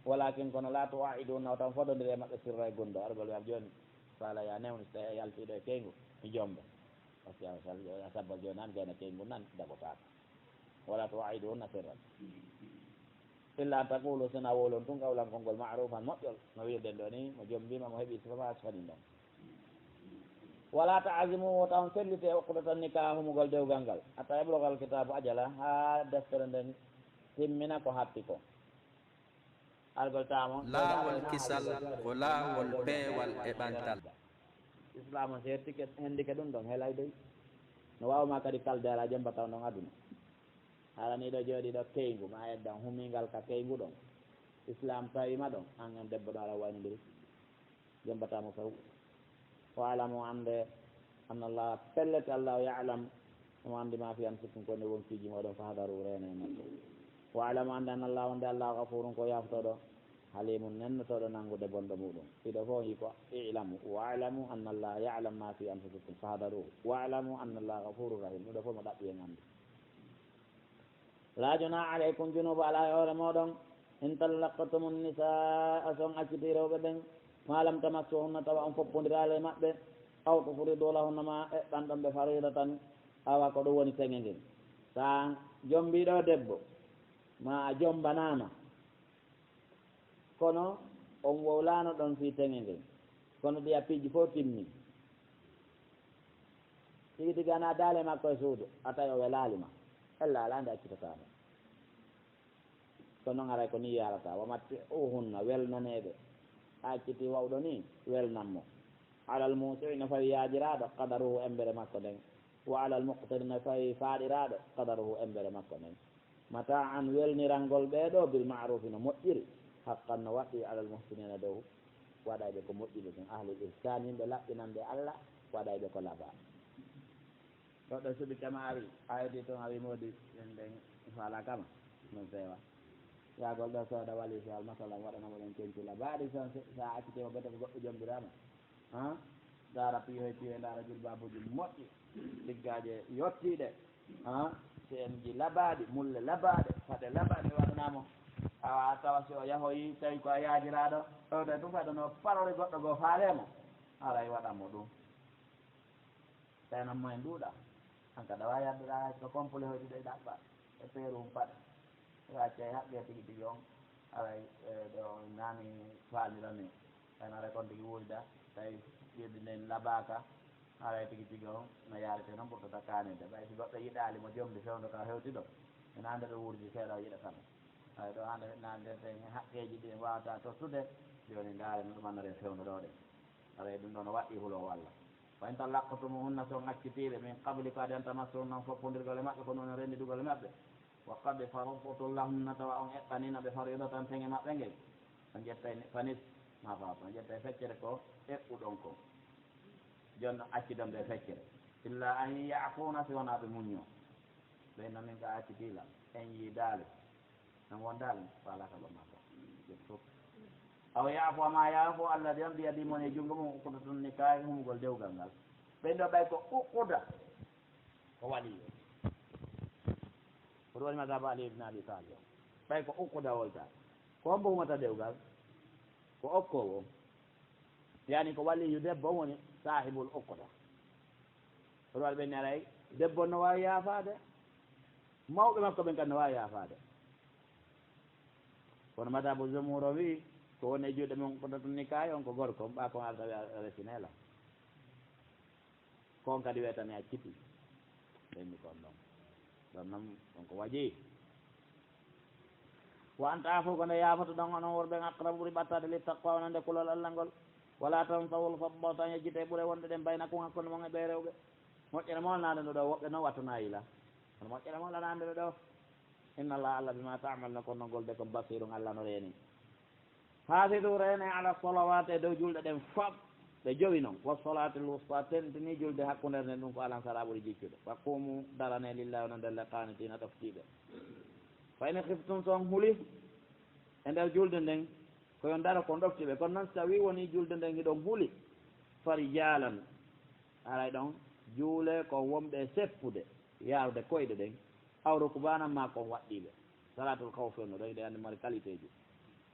Walakin kono, la tuwa'iduna, o tan fodondire e maɓɓe sirra e gunndo. Argol wi'a jooni, faala ya newni, so tawi a yaltiiɗo e keyngu, mi jombo. Parce que a sal-, a sabbal jooni an gayna keyngu nan dagotaako. Wala tuwa'iduna sirran. Illa an taqulu, sina wowlon tun qawlan konngol ma'rufan moƴƴol, no wi'irɗen ɗo ni, mo jombiima, mo heɓi sifa ma sifanin ɗon. Wala ta'zimu, wota on fellite uqdatan nikah, humugol dewgal ngal, hatta yablugal kitabu ajala, haa deftere nden timmina ko happi ko. Argol tamo. Laawol kisal ko laawol peewal e ɓantal. Islam on sertike, hendike ɗum ɗon, helay dey. No waawma kadi kalde ala jomba taw ɗon aduna. Hara ni ɗo jooɗi ɗo keyngu, ma eddan humingal ka keyngu ɗon. Islam tawima ɗon, an an debbo ɗo ala waynodiri. Jombatamo few. Wa'lamu, annde, anna Allah, pellet Allah, ya'lam, omo anndi ma fi anfusikum, ko woni wonkiji moɗon, fahdaru, reene e makko. Wa'lamu, annde, anna Allah, wonde Allah, ghafurun, ko yaftoɗo, halimun, nennotoɗo nanngude bonɗo muɗum. Ɗiɗo fof yi ko i'lamu. Wa'lamu anna Allah ya'lam ma fi anfusikum, fahdaru. Wa'lamu anna Allah ghafurur rahim. Ɗiɗo fof mo ɗaɓɓi en anndi. La junaha alaykum, junuuba alaa e hoore mooɗon, in tallaqtumu nnisaa, so on accitii rewɓe ɓen, maa lam tamassuhunna, tawa on foppondiraali e maɓɓe, aw tufridu lahunna, maa eɓɓan ɗon ɓe fariidatan, awa ko ɗum woni teŋe ngen. So a jombii ɗo debbo, maa a jombanaama, kono on wowlaano ɗon fii teŋe ngen, kono ɗi a piiji fof timmi. Tigi tigi, ana daale makko e suudu, a tawi o welaali ma. Ella alaa nde accitataamo. Ko noon aray ko nii yaarata. Wa matti'uhunna, welnaneeɓe. A accitii wawɗo nii, welnan mo. Alal muusi'i, no fawi yaajiraaɗo, qadaruhu, embere makko nden. Wa alal muqtiri, no fawi faaɗiraaɗo, qadaruhu, embere makko nden. Mataa'an, welnirangol ɓee ɗoo, bil ma'ruufi, no moƴƴiri, haqqan, no waɗɗii, alal muhsiniina, dow waɗayɓe ko moƴƴi ɓe ɓen, ahlul ihsaan, yimɓe laɓɓinanɓe Allah, waɗayɓe ko labaa. Goɗɗo suɓi kama ari, a yewti toon, a wii moodi, ɓen ɓen faala kama, no feewa. Yaagol ɗo sooda wali fewal, masalan, waɗana mo ɗon kenci labaaɗi, so, so a accitiima, bete ko goɗɗo jombiraama. Han? Ndaara piyoy piyoy, ndaara julbaabuuji moƴƴi, tiggaaje yottiiɗe, han? Si en ji labaaɗi, mulle labaaɗe, paɗe labaaɗe waɗanaa mo. Awa, a tawa si o yahoyi, tawi ko a yaajiraaɗo, ɗowde ɗum fayda no parori goɗɗo goo faalee mo. Haray waɗan mo ɗum. Tawi noon mo en ɗuuɗa. An kadi a waawii addude hay ko complet hoytude e ɗaɓɓa e peeru um paɗe. Waccay haqqe tigi tigi on, haray, e, ɗo nani faalira ni. Tawi no haray kon tigi wuurida, tawi ƴirde nden labaaka, haray tigi tigi on no yaarete noon ɓurtata kaanirde. Ɓay si goɗɗo yiɗaali mo jombi fewndo ka hewti ɗo, ina annda ɗo wuurdi seeɗa o yiɗata mo. Haray ɗo hannde naatndirten e haqqeeji ɗi en waawata tottude, jooni ndaaren no ɗum annore fewndo ɗo ɗen. Haray ɗum ɗo no waɗɗii huloowo Allah. Fa in tallaqtumuhunna, so on accitii ɓe, min qabli ko adi an tamassuhunna, on foppondirgol e maɓɓe, ko noon renndidugol e maɓɓe. Wa qad faradtum lahunna, tawa on eɓɓaniino ɓe fariidatan teŋe maɓɓe ngen. On ƴettay ni-, fa nisfu ma faradtum, on ƴettay feccere ko eɓɓuɗon kon. Jooni non accidon ɓe feccere. Illa an ya'fuuna, si wonaa ɓe muññoo. Ɓe no min ka accitii la, en yiidaali. En wondaali, faalaaka ba makko. Ɓe fof. Aw ya'fu, ma ya'fu alladhi, on biyadi mon e junngo mum, uqdatun nikaahi, humugol dewgal ngal. Ɓen ɗo ɓay ko uquda, ko waliyo. Ko ɗum woni madhhabu Ali ibn Abi Talib. Ɓay ko uquda wolta. Ko hombo humata dewgal? Ko okkoowo on. Yani ko waliyu debbo on woni saahibul uquda. Ko ɗum waɗi ɓe neray, debbo no waawi yaafaade, mawɓe makko ɓen kadi no waawi yaafaade. Kono madhabu jumhur o wi'i, ko woni e juuɗe mum uqdatun nikaahi on ko gorko, on ɓa ko arata wi a resine la. Ko on kadi weetani acciti. Ɓenni kon ɗon. Ɗon noon, ɗon ko waji. Wa an ta'fu, ko nde yaafotoɗon onon worɓe, aqrabu, ɓuri ɓattaade, lit taqwa, wonande kulol Allah ngol. Wala tansawul fadlata, yejjite ɓure wonɗe ɗen baynakum, hakkunde mon e ɓee rewɓe. Moƴƴere mo naande ɗo, woɓɓe noon wattu nayi la. Kono moƴƴere mo naande ɗo. Inna Allah, Allah, bima ta'maluna, ko nongol de ko basirun, Allah no reeni. Hafidu, reene, ala salawati, e dow julɗe ɗen fop, ɗe jowi non. Wa salatil wusta, tentini julde hakkunde nden, ɗum ko alan sara ɓuri jiccude. Wa qumu, darane, lillahi, wonande Allah, qanitina, ɗoftiiɓe. Fa in khiftum, so on huli e nder julde nden, ko yo daro ko ɗoftiiɓe. Kono non, so tawi woni julde nden hiɗon huli, farijalan, haray ɗon juule ko wonɓe seppude, yaarude koyɗe ɗen, aw rukbanan, ma ko on waɗɗiiɓe. Salatul khawfi on no ɗon, hiɗen anndi mari qualité ji.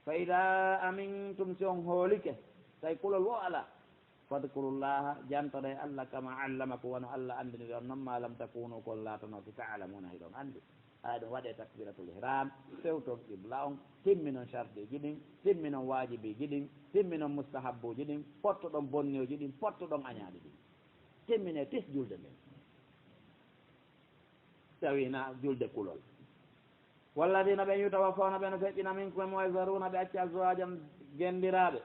Fa idha amintum, si on hoolike, tawi kulol wo alaa, fadkurullaha, jantore Allah, kama allamakum, wano Allah anndiniri on non, ma lam takunu, ko on laatanooki, ta'lamuna, hiɗon anndi. Aya ɗum waɗe takbiratul ihram, fewton qibla on, timminon sharɗiiji ɗin, timminon waajibiiji ɗin, timminon mustahabbuuji ɗin, pottoɗon bonniuuji ɗin, pottoɗon añaaɗi ɗin. Timmine tis julde nden. Tawi na julde kulol. Walladina ɓe yutawaffawna ɓe no feƴƴina minkum e mo e zaruna ɓe acca azwajan gendiraaɓe.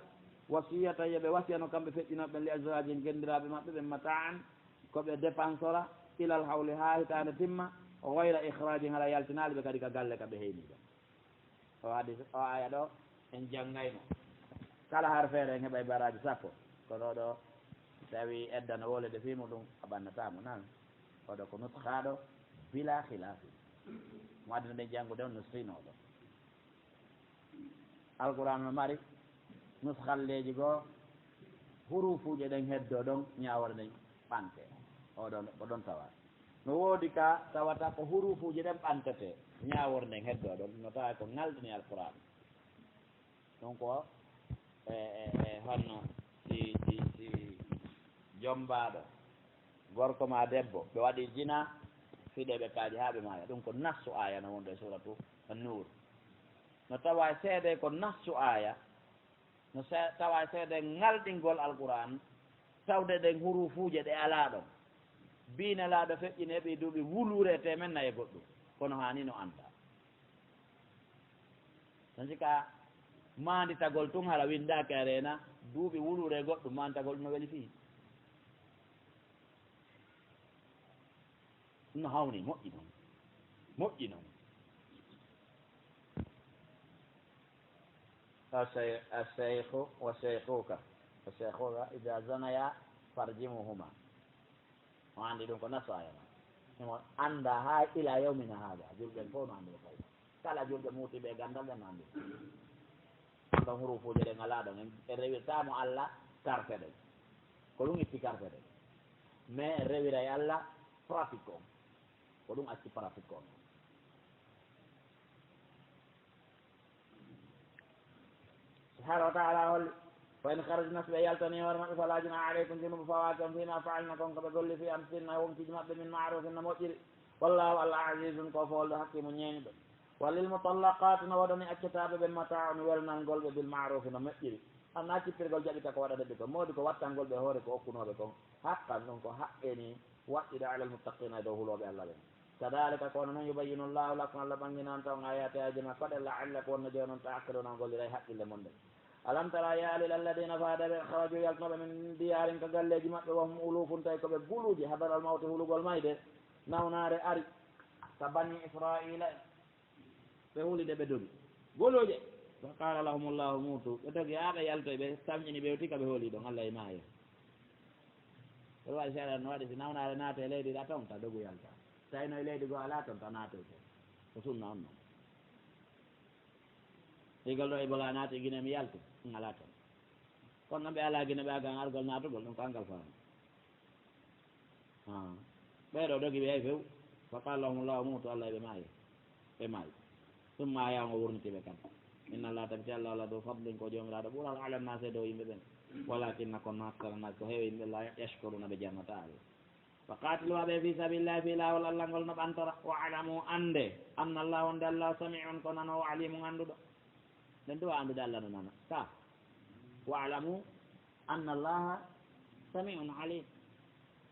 Wasiyata yo ɓe wasiyano kamɓe feƴƴinooɓe ɓen li azwajin gendiraaɓe maɓɓe ɓen mataan ko ɓe dépensora ilal hawli haa hitaande timma, gayra ikhrajin hara yaltinaali ɓe kadi ka galle ka ɓe heyni ɗo. O hadis, o aya ɗo en janngayno. Kala har feere en heɓay baraaji sappo. Kono ɗo tawi edda no wolede fii muɗum a ɓannataamo nan. Oɗo ko nuskaaɗo bila khilaafi. Mo adduno ɗen janngude on nuskinoɗo. Alquran no mari nuskhalleeji goo, huruufuuje ɗen heddoo ɗon, ñaawoore nden ɓantee. Oɗon ko ɗon tawa. No woodi ka tawata ko huruufuuje ɗen ɓantetee, ñaawoore nden heddoo ɗon, no tawa ko ŋalɗini Alquran. Ɗum ko e, e, e honno si, si, si jombaaɗo gorko maa debbo, ɓe waɗi jina, fiɗe ɓe kaaji haa ɓe maaya. Ɗum ko nassu aya no wonde e suratu An-Nur. No tawa e seedee ko nassu aya, no se-, tawa e seedee ŋalɗingol Alquran, tawde ɗen huruufuuje ɗe alaa ɗon. Bii Nelaaɗo feƴƴini heɓi duuɓi wuluure e teemen nayi e goɗɗum, kono haani no annda. Tan si ka maanditagol tun hara winndaaki a reena, duuɓi wuluure e goɗɗum maanditagol ɗum no weli fii. No hawni moƴƴi non. Moƴƴi non. Ashay-, ashayhu wa shaykhuka. Wa shaykhuka idha zanaya farjimuhuma. O anndi ɗum ko nasu aya ma. Himo annda haa ila yawmina hada. Julɓe fof no anndi ɗum kay. Kala julɓe muutiiɓe e ganndal ɓen no anndi ɗum. Ɗon huruufuuje ɗen alaa ɗon. En, en rewirtaa mo Alla karte ɗen. Ko ɗum itti karte ɗen. Mais en rewiray Alla pratique on. Ko ɗum acci pratique on. Subhanahu wa ta'ala holli, "Fa in kharajna", si ɓe yaltani hoore maɓɓe, "fala junaha alaykum", junubu fawaaki on, "fima fa'alna", kon ko ɓe golli, "fi anfusihinna", e wonkiiji maɓɓe, "min ma'rufin", no moƴƴiri. Wallahu, Allah, azizun, ko foolɗo, hakimun, ñeeñuɗo. "Wa lil mutallaqati", no woodani accetaaɓe ɓen, "mata'un", welnangol ɓe, "bil ma'rufi", no moƴƴiri. An na cippirgol jaɓita ko waɗata ɓe kon, moodi ko wattangol ɓe hoore ko okkunooɓe kon. Haqqan, ɗum ko haqqe ni, waɗɗiɗo, "alal muttaqina", e dow hulooɓe Allah ɓen. Kadhalika, ko hono non, "yubayyinu Allahu lakum", Allah ɓanginanta on, "ayati", aayeeje makko ɗen, "la'allakum", wonno jooni on, "ta'qiluna", on golliray haqqille mon ɗen. "Alam tara", a yi'aali, "ila alladhina", faade ɓe, "kharaju", yaltinoɓe, "min diyarin", ka galleeji maɓɓe, "wa hum ulufun", tawi ko ɓe guluuje, "hadaral mawti", hulugol mayde, nawnaare ari, ka bani Israila en. Ɓe huli de ɓe dogi. Guluuje. "Fa qala lahumullahu mutu." Ɓe dogi haa ɓe yaltoyi, ɓe samƴini, ɓe yewti ka ɓe holi ɗon, Allah e maayo. Kono waɗi seeɗa no waɗi, si nawnaare naati e leydi, ɗa ton, ta dogu yalta. Tawi no e leydi goo alaa ton, ta naatoy ton. Ko sunna on non. Igol ɗo Ebola naati Gine, mi yaltu, ɗum alaa ton. Kono non ɓe alaa Gine, ɓe agan argol naatugol, ɗum ko angal faama. Ah. Ɓee ɗo dogi ɓe yahi few. "Fa qala lahumullahu mutu", Allah e ɓe maayi. Ɓe maayi. Summa ahyaahum, o wurniti ɓe kadi. "Inna Allaha", tabiti Allah, "la dhu fadlin", ko joomiraaɗo ɓural, "ala nnasi", e dow yimɓe ɓen. "Walakinna", kono, "akthara nnasi", ko heewi yimɓe, "la yashkuruna", ɓe jarnata Allah. "Wa qatilu", waɗe fi sabilillahi, fii laawol Allah ngol no ɓantora. "Wa'lamu", annde, "anna Allaha", wonde Allah, "sami'un", ko nanoowo, "alimun", annduɗo. Nden duwa anndude Allah no nana. Ka. "Wa'lamu anna Allaha sami'un alim."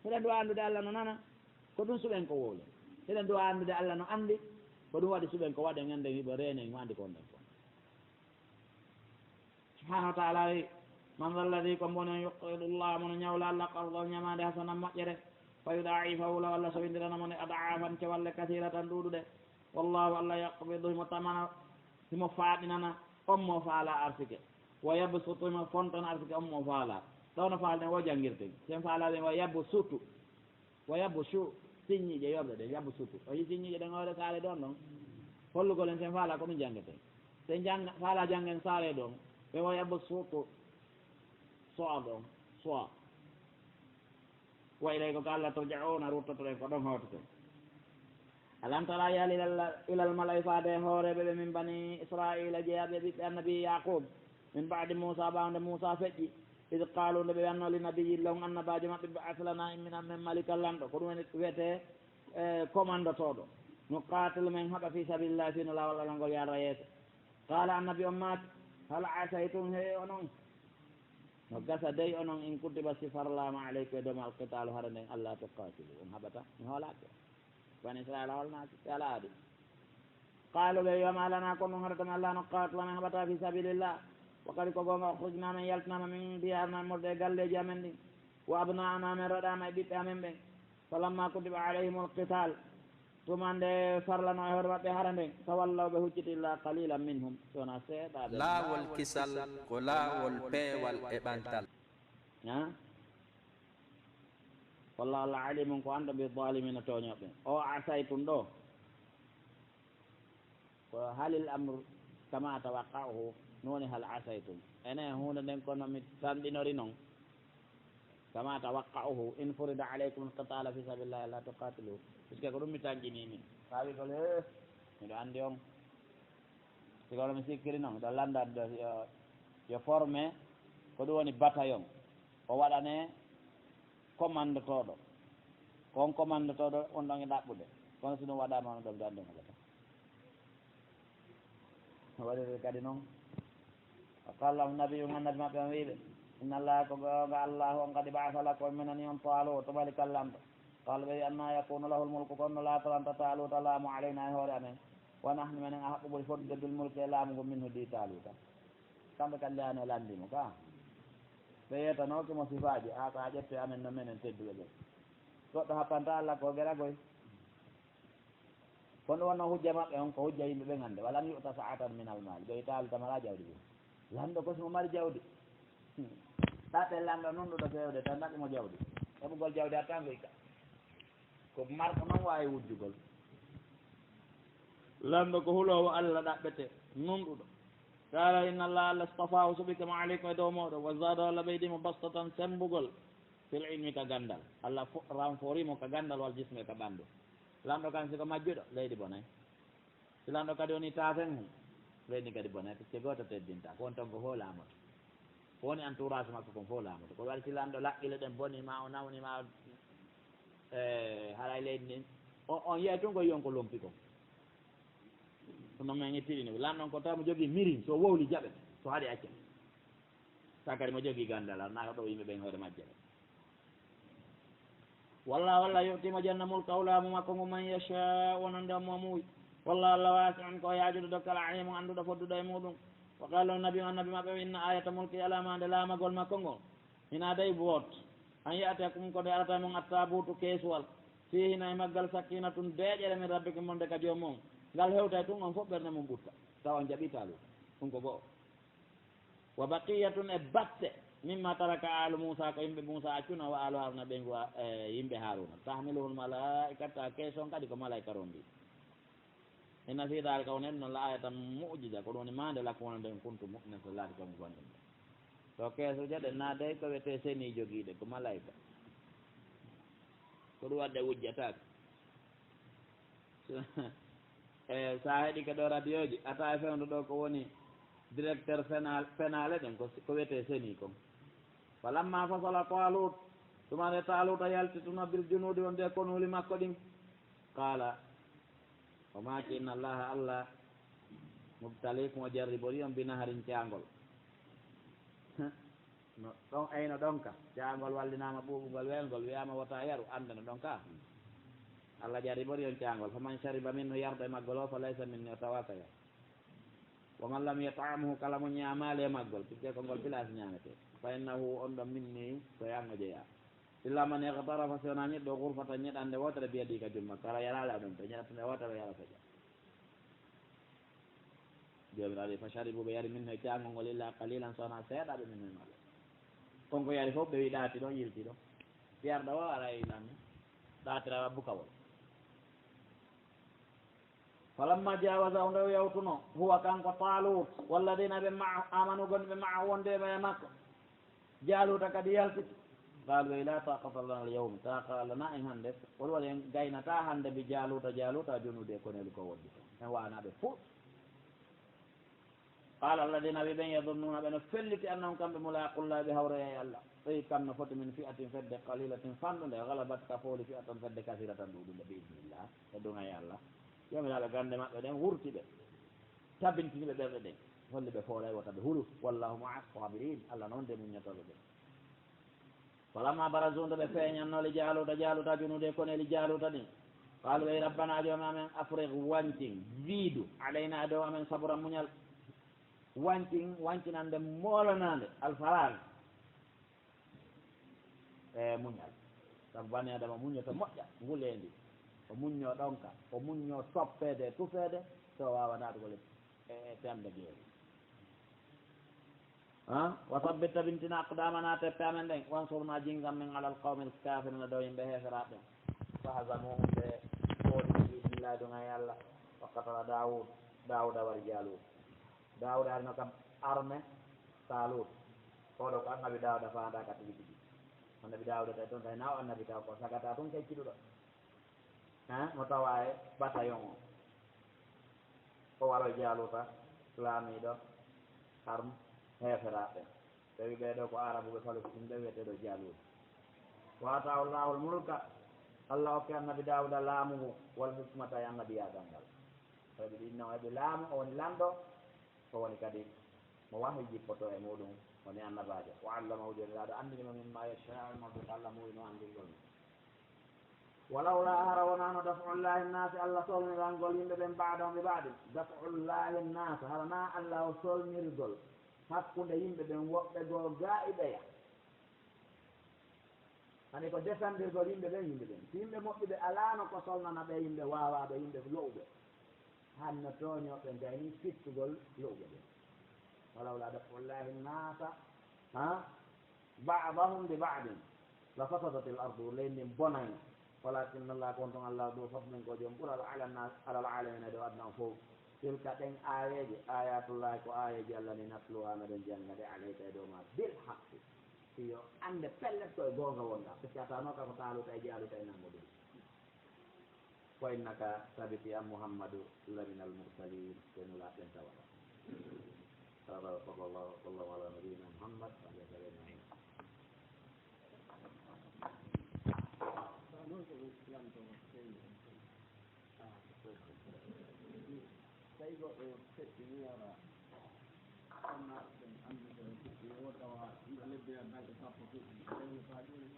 Hiɗen duwa anndude Allah no nana, ko ɗum suɓen ko wowle. Hiɗen duwa anndude Allah no anndi, ko ɗum waɗi suɓen ko waɗen, annden hiɓo reenen, mo anndi ko wonɗen ko. Subhanahu wa ta'ala wi, "Man dha alladhi", ko mboni on, "yuqridu Allaha", mono ñawla Allah, "qardan", ñamaande, "hasanan", moƴƴere, "fa yudha'ifahu lahu", Allah sowindirana mo nde, "ad'afan", cewalle, "kathiratan", ɗuuɗuɗe. "Wallahu", Allah, "yaqbidu", himo tamana, himo faaɗinana on mo faala arsike. "Wa yabsutu", himo fontana arsike on mo faala. Ɗo no faala ɗen, wo janngirten. Sen faala ɗen, "wa yabsutu". "Wa yabsu", siññiiƴe yorɗe ɗen, "yabsutu". O yi siññiiƴe ɗen hoore saare ɗon ɗon. Hollugol en sen faala ko ɗum janngeten. Sen jannga, faala janngen saare ɗon. Ɓe "wa yabsutu". So'a ɗon, so'a. "Wa ilayhi", ko ka Allah, "turja'una", ruttotoɗen, ko ɗon hawtoten. "Alam tara", a yi'aali, "ilal, ilal mala'i", faade hooreeɓe ɓe, "min bani Israila", jeyaaɓe ɓiɓɓe annabi Yaqub, "min ba'di Musa", ɓaawo nde Musa feƴƴi, "id qalu", nde ɓe wi'anno, "li nabiyyin lahum", annabaajo maɓɓe, "ib'ath lana", imminan men, "malikan", lanɗo, ko ɗum woni, wi'etee, e, komandotooɗo. نقاتل من هبا في سبيل الله، في نلا ولا نقول يا رئيس. قال النبي أمات: هل عسيتم، هي أنون؟ No gasa dey onon, in kutiba si farlaama aleykum e dow mon alqitaalu hare nden, alla tuqaatilu, on haɓata, mi hoolaaki. Bani Israila holnaaki, ɓe alaa ɗum. Qaalu, ɓe wiya, ma lana, ko ɗum haɗata men alla nuqaatila, men haɓata fi sabilillah. Wa qad, ko goonga, ukhrijna, men yaltinaama, min diyarina, morde e galleeji amen ɗin. Wa abnaana, men raɗaama e ɓiɓɓe amen ɓen. Falamma kutiba alayhimul qital, tuma nde farlano e hoore maɓɓe hara nden, tawallaw, ɓe hucciti, illa qalilan minhum, si wonaa seeɗaaɓe. Laawol kisal ko laawol peewal e ɓantal. Ha? Wallahu Allah alimun, ko anɗo, bi zalimina, tooñooɓe. O asaytum ɗo, ko halil amru kama tawaqqa'uhu, non woni hal asaytum. Enen huunde nden kono mi tanɗinori non. Kama tawaqqa'uhu, in furida alaykum alqitalu fi sabilillahi alla tuqatilu. Puisque ko ɗum mi tanƴini min. Faawi ko le, miɗo anndi on. Si kono mi sikkiri non, miɗo lannda ɗo yo, yo formé, ko ɗum woni bataillon. O waɗane commandotooɗo. Ko on commandotooɗo on ɗon e ɗaɓɓude. Kono si ɗum waɗaama, on ɗon gandi mo gata. No waɗirde kadi noon. Wa qala lahum nabiyuhum, annabi maɓɓe on wi'i ɓe, inna Allaha, ko goonga Allahu on, qad ba'atha lakum, o menani on Taaluuta, malikal lamɗo. Qaalu, ɓe wi'i, anna yakunu lahul mulku, ko honno laatoranta Taaluuta laamu, alaynaa, e hoore amen, wa nahnu, menen, ahaqqu, ɓuri fodde, bil mulki, e laamu ngun, minhu, di Taaluuta. Kamɓe kadi leyano lanndi mo ka. Ɓe yeetanooke mo sifaaji, a ko a ƴette amen no menen tedduɓe ɓe. Goɗɗo happanta Alla ko gera goy. Kono wonno hujja maɓɓe on ko hujja yimɓe ɓen hannde. Walam yu'ta sa'atan min al mal. Ɓe Taaluuta mala jawdi ɗum. Lanɗo ko simo mari jawdi. Ɗaɓɓe lanɗo nunɗuɗo feewde tan ɗaɓɓi mo jawdi. Heɓugol jawdi attan ko ikka. Ko marɗo noon waawi wujjugol. Lanɗo ko huloowo Alla ɗaɓɓete, nunɗuɗo. Qala inna Allaha, Alla istafaahu, suɓike mo, alaykum, e dow mooɗon. Wa zaadahu, Alla ɓeydi mo, bastatan, semmbugol, fil ilmi, ka ganndal. Alla fo-, ranfori mo ka ganndal, wal jismi, e ka ɓanndu. Lanɗo kan si ko majjuɗo, leydi bonay. Si lanɗo kadi woni taafen hum, leydi kadi bonay, puisque gooto teddinta. Ko on ton ko fof laamoto. Ko woni entourage makko kon fof laamoto. Ko waɗi si lanɗo laqqile ɗen boni ma, o nawni ma, e, haray leydi ndin, o, on yiyay tun ko yiyon ko lompi kon. Kono men ittiri ni, lanɗo on ko tawi mo jogii mirin, so wowli jaɓe, so haɗi acca. Sa kadi mo jogii ganndal, ar naa ko ɗo yimɓe ɓen hoore majje. Walla, walla yu'ti mo janna mulkahu laamu makko ngu man yasha, wonande on mo muuyi. Walla Alla wasi'un ko yaajuɗo dokkal, alimun annduɗo fodduɗo e muɗum. Wa qala nabi, annabi maɓɓe o, inna ayata mulki, alamaande laamagol makko ngol, hina day boot, an ya'tiyakum, ko nde arata mon attabutu, keesuwal, fihi, hina e maggal, sakinatun, deeƴere, min rabbikum, wonde ka joomum on. Ngal hewtay tun on fof ɓernde mum ɓutta, tawa on jaɓi Taaluuta. Ɗum ko go'o. Wa baqiyatun, e batte, mimma taraka alu Muusa, ko yimɓe Muusa accuno, wa alu Haruna, ɓeyngu, e, yimɓe Haruna. Tahmiluhul malaa'ikatu, keeson kadi ko malaa'ika rondi. Inna fi dhalika, wonande ɗum, la ayatan, mu'jiza, ko ɗum woni maande, lakum, wonande on, in kuntum mu'minin, so laati ko on gomɗinɓe. To keeso jaɗe naade ko wiyetee seni jogiiɗe, ko malaa'ika. Ko ɗum waɗde wujjataake. E, sa heɗike ɗo radioji, a tawi fewndo ɗo ko woni directeur penal, penale ɗen, ko, ko wiyetee seni kon. Falamma fasala Talut, tuma nde Taluta yaltituno, bil junudi, wonde e konuuli makko ɗin, qala, o maaki, inna Allaha, Alla, mubtalikum, o jarribori on, bi naharin, caangol. No ɗon, eyno ɗon ka, caangol wallinaama ɓuuɓungol weelngol, wiyaama wota yaru, annda no ɗon ka. Alla jarribori on caangol, faman shariba minhu, yarda e maggol o, fa laysa minni, o tawaaka ya. Wa man lam yat'amhu, kala mo ñaamaali e maggol, puisque ko ngol place ñaametee, fa innahu, on ɗon, minni, ko e an o jeyaa. Illa man ightarafa, si wonaa ñiɗɗo, ghurfatan, ñeɗannde wootere, biyadihi, ka junngo makko, kala yaraali aɗum, to ñeɗannde wootere yarata ja. Joomiraaɗo, fa sharibu, ɓe yari, minhu, e caangol ngol, illa qalilan, so wonaa seeɗaaɓe, minhum, e maɓɓe. Kon ko yari fof, ɓe wi ɗaati ɗo, yilti ɗo. Yarɗo o ara e ilan, ɗaatira wa bukawol. Falamma jawazahu, nde o yawtuno, huwa, kanko Talut, walladina ɓe ma'a, amanu, gonɓe ma'a, wonde ɓe e makko, Jaluta kadi yaltiti. Qaalu, ɓe, la taqata lana al yawm, taaqa alana en hannde. Woni, woni en gaynataa hannde bi Jaluta, Jaluta, junuudi e koneeli ko wondi ko. En waanaa ɓe fuu. Qala alladina, ɓe ɓen, yadhunnuna, ɓe no felliti, annahum, kamɓe, mulaqullah, ɓe hawroya e Allah. Ɓey kam no foti min fi'atin, fedde, qalilatin, fanɗunde, ghalabat, ka fooli, fi'atan, fedde, kasiratan, ɗuuɗunde, bi idnillah, e duŋa e Allah. Joomiraaɗo gannde maɓɓe ɗen wurti ɓe, tabintini ɓe ɓerɗe ɗen, holli ɓe foolay wota ɓe hulu. Wallahu ma'a sabirin, Allah noon de muññotooɓe ɓe. Falamma barazu, nde ɓe feeñannoo li Jaaluuta, Jaaluuta junuude koneeli Jaaluuta ɗin, qaalu, ɓe wi, rabbana, joom amen, afriq, wancin, viidu, alayna, e dow amen, sabran, muñal. Wancin, wancinande moolanaande, alfaraag, e muñal. Sabu bani Adama muñoto moƴƴa, nguleendi. O muññoo ɗonka, o muññoo soppeede e tufeede, so o waawa naatugol e, e, e pembe geeri. Ha? Wa sabbit, tabintina, aqdamana, teppe amen ɗen, wansurna, jinngam men, alal qawmil kafirina, dow yimɓe heeferaaɓe ɓen. Fahazamuhum, ɓe fooɗi ɗi billahi, ɗum e Allah. Wa qatala Dawud, Dawuda wari Jaalut. Dawuda arino kam arme Talut. Oɗo ko annabi Dawuda faandaaka tigi tigi. Annabi Dawuda tawi toon tawi na o annabi taw ko sagata tun kecciɗuɗo. Hein, mo tawa e bataillon o. O waro Jaaluuta, laamiiɗo arme heeferaaɓe ɓen. Tawi ɓee ɗoo ko Arabuɓe Palestine ɓe wiyeteeɗo Jaaluuta. Wa ataahu Allahul mulka, Allah okki annabi Dawuda laamu ngu, wal hikmata e annabiyaagal ngal. Tawi ɓe ɗin non heɓi laamu, o woni lanɗo, o woni kadi mo wahi jippoto e muɗum, woni annabaajo. Wa allamahu, Joomiraaɗo anndini mo mimma yashaa, mo ɓe Allah muuyno anndingol mo. Walawla, hara wonaano, daf'ullahi nnaasi, Allah solnirangol yimɓe ɓen, ba'dahum bi ba'din, daf'ullahi nnaasa, hara na Allah o solnirgol hakkunde yimɓe ɓen woɓɓe goo gaa e ɓeya. Hani ko desandirgol yimɓe ɓen, yimɓe ɓen. Si yimɓe moƴƴuɓe alaano ko solnana ɓe yimɓe waawaaɓe, yimɓe lo'uɓe, hanno tooñooɓe gayni fittugol lo'uɓe ɓen. Walawla daf'ullahi nnaasa, ha, ba'dahum bi ba'din, la fasadatil ardu, leydi ndin bonayno. Walakinna Allaha, ko on tun Allah, du fadlin, ko joom ɓural, ala nnaas, alal aalamiina, e dow aduna on fow. Tilka, ɗen aayeeje, ayatullahi, ko aayeeje Allah ni, natluha, meɗen jannga ɗe, alayka, e dow ma, bil haqqi. Si yo annde pellet ko e goonga wonɗaa, feccatano ka ko Taaluuta e Jaaluuta e nanngo ɗum. Wa innaka, tabiti an Muhammadu, laminal mursalin, ko e nulaaɓe ɓen tawata. Hada wa sallallahu wa sallam ala nabiyyina Muhammad wa alihi wa sahbihi ajma'in. Tawi goɗɗo feƴƴi wiyata, annaaɓe ɓen anndi ko ɓe feƴƴi, wo tawa yimɓe lebbi en balɗe sappo feƴƴi, tawi ko haa jooni.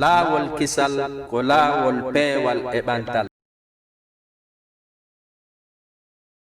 Laawol kisal ko laawol peewal e ɓantal.